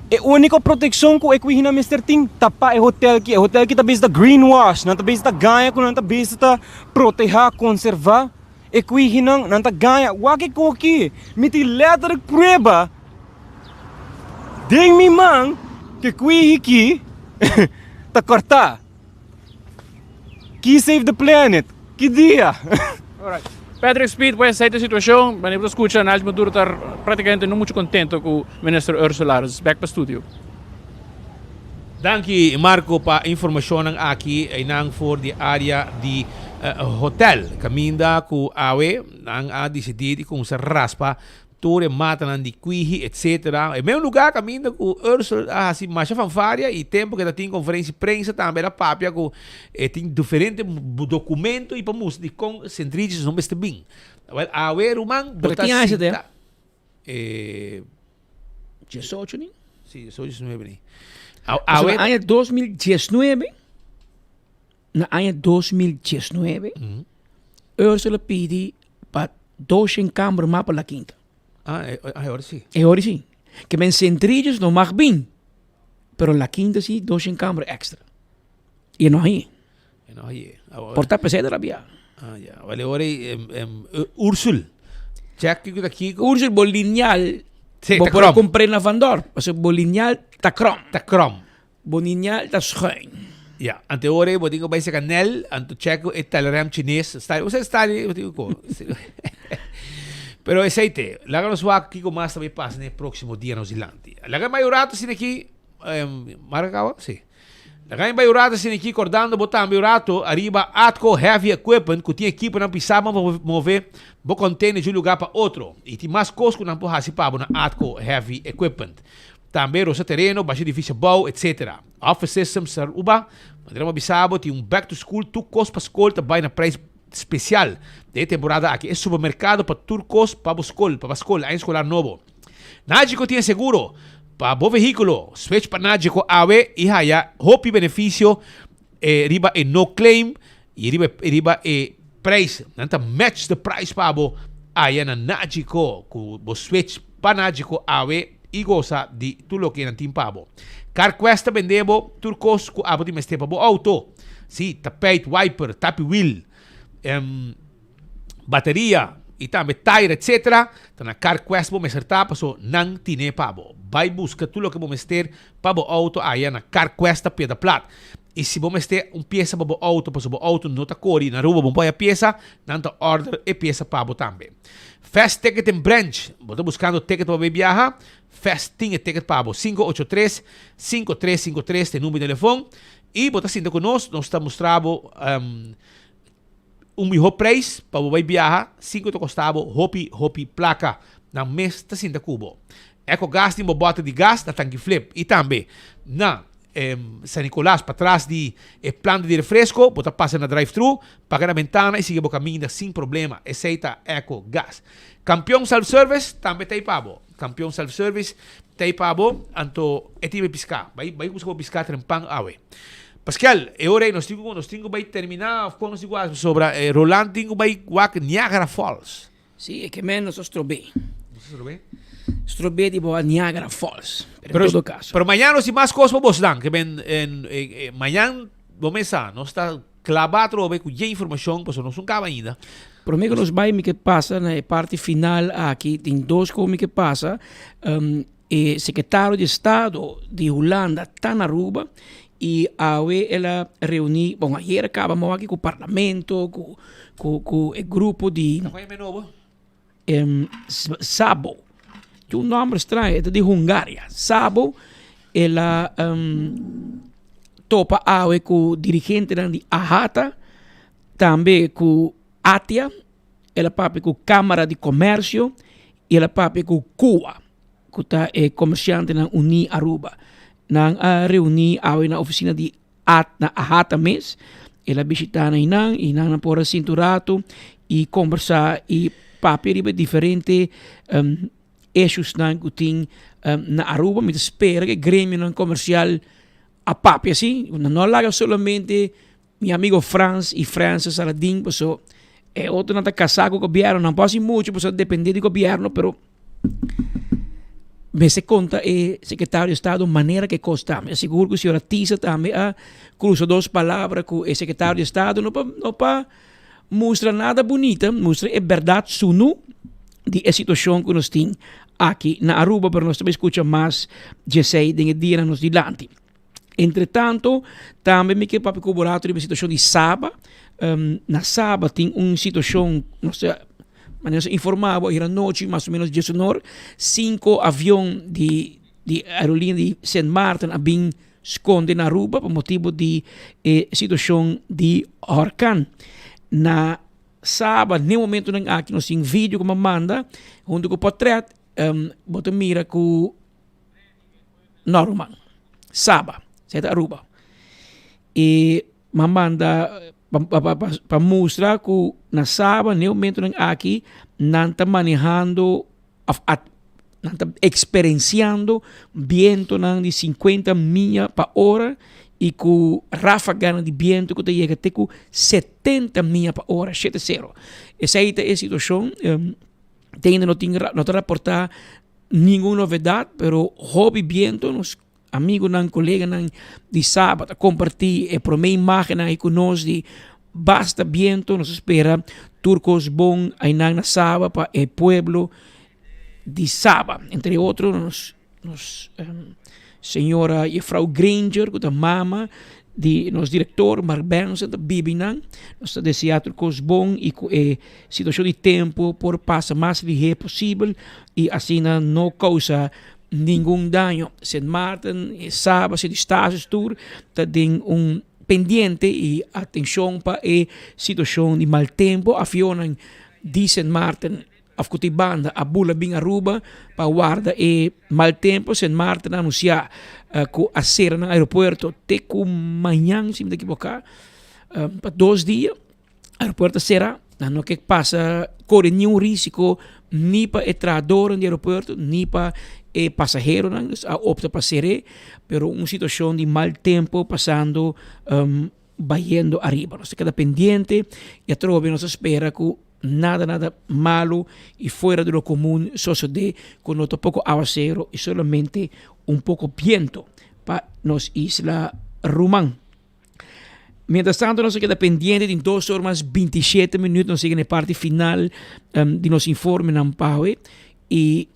E úniko protekshon ku e kwihinan mester tin ta pa e hotel ki. E hotel ki ta bisa ta greenwash, nan ta bisa ta gaña ku nan ta bisa ta protehá, konservá e kwihinan, nan ta gaña. Wak e koki, mi tin letterlijk prueba den mi man ku e kwihi ki ta kòrtá. Ki save the planet? Ki dia? Alright. Patrick Speed, pues esei ta e situacion. Wanneer bo ta scucha, Nigel Maduro ta practicamente no mucho contento cu Minister Ursula. Dus back pa studio. Danki Marco pa e informacionnan aki einan for di area di hotel caminda cu awe nan a dicidi di cuminsa raspa Tur e matanan di kwihi etc. E meun lugar kaminda ku Ursel a hasi masha fanfaria i tempu ku e ta tin konferensia di prensa tambe el a papia ku e tin diferente dokumento i pa mustra di kon Sint Regis no mester bin. Wèl awe ruman bo Pero ta kin aña esei sinta e Diesocho ni? Si, diesocho, diesnuebe ni. Awe aña 2019 Na aña 2019, Ursula pidi pa doshen kamber mas pa La Quinta. Ah, e, e ora si. E ora si. Ke men Centrillos no mag bin, pero La Quinta si doshen kamber extra. I e no hañ'é. E no hañ'é. Por ta pesey ta rabia. Ah, ya. Wale ora em, Ursul. Check kiko ta kiko. Ursul bo lineal. Sí, bo ta por krom. compr'é na Van Dorp. Pasobra bo lineal ta krom. Ta krom. Bo niñal ta schuin. Ya, ante ora bo tin ku bai saka nel, anto check ku e telerem chines, style, usa style bo tin ku. Pero esei te, laga nos wak kiko mas ta bai pasa den e próksimo dianan nos dilanti. Laga bai un rato asina aki, marka kawa? Si. Laga bai un rato asina aki kordando bo tambe un rato ariba Atco Heavy Equipment ku tin ekiponan pisá pa move bo container di un lugar pa otro. I tin mas kos ku nan por hasi pa bo na Atco Heavy Equipment. Tambe rosa tereno, basha edificio bou, etc. Office Systems Aruba, manera bo a bisa bo, tin un back to school, tur kos pa skol ta bai na prijs special. Den e temporada aki e supermercado pa tur kos pa bo skol, pa ba skol, aña escolar nobo. Nagico tin e seguro pa bo vehiculo, switch pa Nagico awe y haya hopi beneficio riba e no claim y riba riba e prijs. Nan ta match the price pa bo aya na Nagico cu bo switch pa Nagico awe y goza di tur loke nan tin pa bo. Carquest ta bende bo tur cos cu abo tin mester pa bo auto. Si, tapijt, wiper, tapi wiel, bateria y tambe tire etc. Ta na Carquest bo mester ta paso nan tine pa bo. Bay busca tur loke bo mester pa bo auto aya na Carquest ta Piedra Plat. Y si bo mester un pieza pa bo auto paso bo auto no ta cori na Aruba bo por haya pieza, nan ta order e pieza pa bo tambe. Fast Ticketing Branch, bo ta buscando ticket pa bay biaha? Fast tin e ticket pa bo. 583 5353 ta e number di telefon y bo ta sinta cu nos, nos ta mustra bo un miho prijs pa bo bay biaha sin cu ta costa bo hopi hopi placa. Nan mes ta sinta cu bo. Eco Gas tin bo boter di gas na Tanki Flip y tambe na San Nicolas patras di e planta di refresco. Bo ta pasa na drive thru, paga na bentana y sigui bo caminda sin problema. Esey ta Eco Gas. Campeon Self Service tambe ta ey pa bo. Campeon Self Service ta ey pa bo. Anto e tin bay pisca. Bay bay busca bo pisca trempan awe. Pascal, e ora ey nos tin cu nos tin cu bay termina of con nos tin cu haci pasobra Roland tin cu bay wak Niagara Falls. Si, e ke men nos a strob'é. Nos a strob'é? Strob'é di bo a Niagara Falls. Pero en todo caso. Pero mañan nos tin mas cos pa bos dan. Ke men mañan bo mesa nos ta claba atrobe cu dje informacion pasobra nos no caba ainda. Prome cu nos bay mi ke pasa na e parti final aki tin dos cos mi ke pasa. E secretario di estado di Hulanda ta na Aruba y awe el a reuni, bon ayer a caba moaki cu parlamento, cu cu cu e grupo di Sabo, tin un nomber straño, e ta di Hungaria, Sabo el a topa awe cu dirigentenan di AHATA, tambe cu ATIA. El a papia ku Kámara di Komèrsio i el a papia ku KUA, ku ta e Komersiantenan Uní Aruba. Nan a reuní awe na ofisina di at na AHATA mes. El a bishitá nan einan i nan a por a sinta un ratu i kombersá i papia riba diferente issuesnan ku tin na Aruba. Mi ta spera ku e gremionan komersial a papia si, nan no a laga solamente Mi amigo Frans y Francis Saladin paso e otronan ta casá cu gobierno, nan por haci mucho paso depende di gobierno pero. Mester konta e sekretario di estado manera ku e kos ta. Mi ta sigur ku señora Tisa tambe a krusa dos palabra ku e sekretario di estado no pa no pa mustra nada bunita, mustra e bèrdat sunu di e situashon ku nos tin aki na Aruba, pero nos ta bai skucha mas di esei den e dianan nos dilanti. Entretanto, tambe mi ke papia ku bo rato riba e situashon di Saba. Na Saba tin un situashon, nos ta manera nos a informá bo ayer anochi mas o menos diesunor, sinku avion di di aerolínea di Sint Maarten a bin skonde na Aruba pa motibu di e situashon di horkan. Na Saba n'e momentunan aki nos tin video ku mi a manda huntu ku pòtrèt, bo ta mira ku. No ruman, Saba, esei ta Aruba. I m'a manda pa mustra ku na Saba n'e momentunan aki nan ta manehando òf nan ta eksperensiando bientonan di sinkuenta mia pa ora i ku ráfaganan di bientu ku ta yega te ku setenta mia pa ora, shete sero. Esei ta e situashon, te ainda no tin no ta raportá. Ningun novedad, pero hopi biento nos amigonan, coleganan di Saba ta comparti e prome imagennan ahi cu nos di basta biento, nos ta spera tur cos bon ainan na Saba pa e pueblo di Saba. Entre otro nos nos señora juffrouw Granger cu ta mama di nos director Mark Benson ta bibi nan, nos ta desea tur cos bon y cu e Situacion di tempo por pasa mas lihé posibel y asina no causa ningun daño. Sint Maarten, Saba, Sint Eustatius tur ta den un pendiente y atencion pa e situacion di mal tempo. Avionnan di Sint Maarten of cu tin banda a bula bin Aruba pa warda e mal tempo. Sint Maarten a anuncia cu a cera nan aeropuerto te cu mañan, si mi ta ekiboca, pa dos dia. Aeropuerto sera, nan no ke pasa kore niun risiko ni pa e trahadornan di aeropuerto ni pa e pasaheronan, dus a opta pa ser'é, pero un situashon di mal tempo pasando bayendo ariba. Nos ta keda pendiente i atrobe nos ta spera ku nada nada malu i fuera di lo komun sosodé ku no ta poko awasero i solamente un poko biento pa nos isla ruman. Mientras tanto nos a keda pendiente tin dos or mas 27 minuut nos sigue na e parti final um, di nos informenan pawe y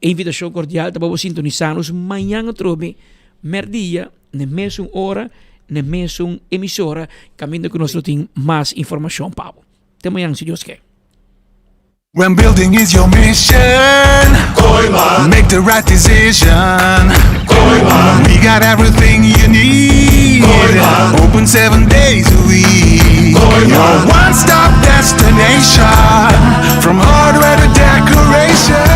e invitacion cordial ta pa bo sintonisa nos mañan atrobe merdia na e mesun ora na e mesun emisora caminda cu nos lo tin mas informacion pa bo. Te mañan si Dios ke. When building is your mission, Kooyman. Make the right decision. Kooyman. We got everything you need. Kooyman. Open seven days a week. Kooyman. Your one-stop destination. From hardware to decoration.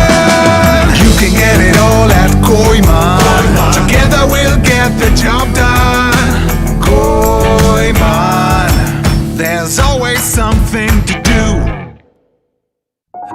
You can get it all at Kooyman. Kooyman. Together we'll get the job done. Kooyman. There's always something to do.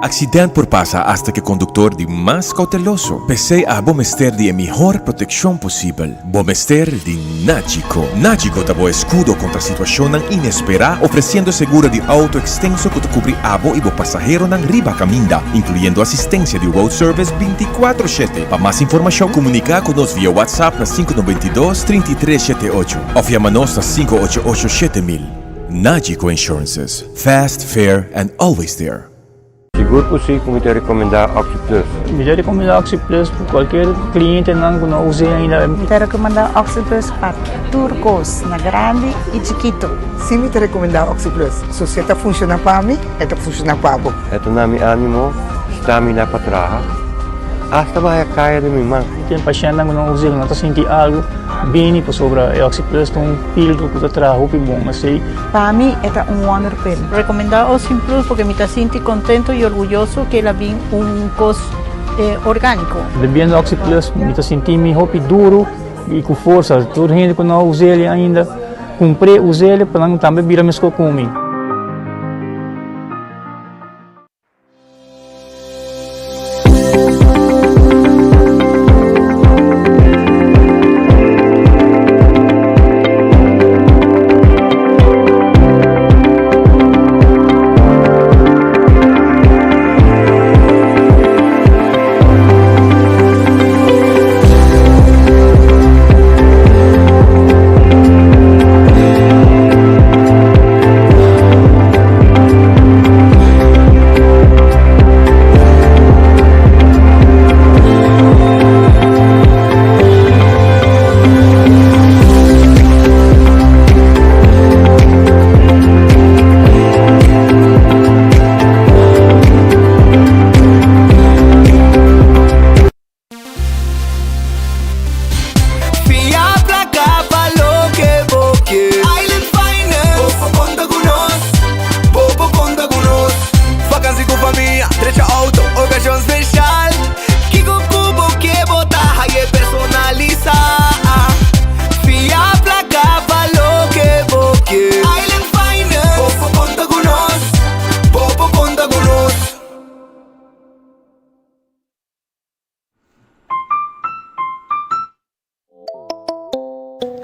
Accident por pasa hasta cu e conductor di mas cauteloso. P'esey abo mester di e mihor proteccion posibel. Bo mester di Nagico. Nagico ta bo escudo contra situacionnan inespera, ofreciendo seguro di auto extenso cu ta cubri abo y bo pasaheronan riba caminda, incluyendo asistencia di road service binticuatro shete. Pa mas informacion, comunica cu nos via WhatsApp na sinku noventa i dos, trinta i tres shete ocho of yama nos na sinku ocho ocho shete mil. Nagico Insurances. Fast, fair and always there. Sigur ku si ku mi ta rekomendá OxyPlus. Mi ta rekomendá OxyPlus pa kualkier klientenan ku no us'é ainda. Mi ta rekomendá OxyPlus pa tur kos, na grandi i chikito. Si mi ta rekomendá OxyPlus. So si e ta funshoná pa mi, e ta funshoná pa bo. E ta na mi ánimo, stamina pa traha, asta baha kaya den mi man. Tin pashèntnan ku no us'é, ku no ta sinti algu, bini pasobra e OxyPlus ta un pildo ku ta traha hopi bon. Asei. Pa mi e ta un wonder pill. Recomenda Ocean Plus porque mi ta sinti contento y orguyoso que el a bin un cos organico. Bebiendo Oxy Plus mi ta sinti mi hopi duro y cu forsa. Tur hende cu no a us'el ainda cumpr'e us'el pa nan tambe bira mesco cu mi.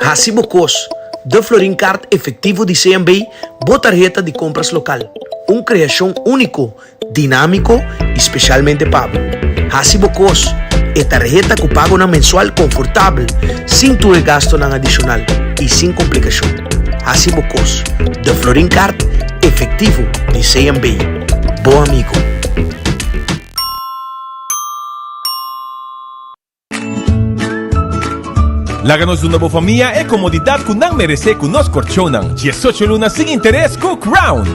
Hasi bo kos! De Florin Card Efectivo di CMB, bo tarheta di compras local. Un creacion unico, dinamico y specialmente pa bo. Hasi bo kos! E tarheta cu pagonan mensual confortabel, sin tur e gastonan adicional y sin complicacion. Hasi bo kos! De Florin Card Efectivo di CMB, bo amigo. Laga nos duna bo famia e komodidat ku nan meresé ku nos korchonnan. Diesocho luna sin interes ku Crown.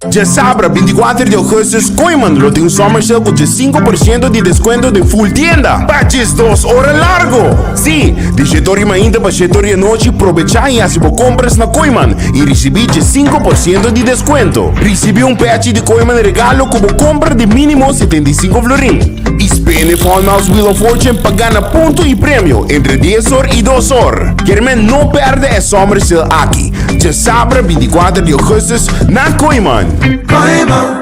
Djasabra 24 di augustus Kooyman lo tin un summer sale ku 15 por ciento di descuento den full tienda pa 12 ora largo! Sí, di shete ora di mainta pa shete ora di anochi probecha y haci bo compras na Kooyman y ricibi 15 por ciento di descuento. Ricibi un pechi di Kooyman regalo cu bo compra di minimo 75 florin. Y spin e Fun Miles Wheel of Fortune pa gana punto y premio entre 10 or y 2 or. Kermen no perde e summer sale aki, djasabra 24 di augustus na Kooyman. Kooyman.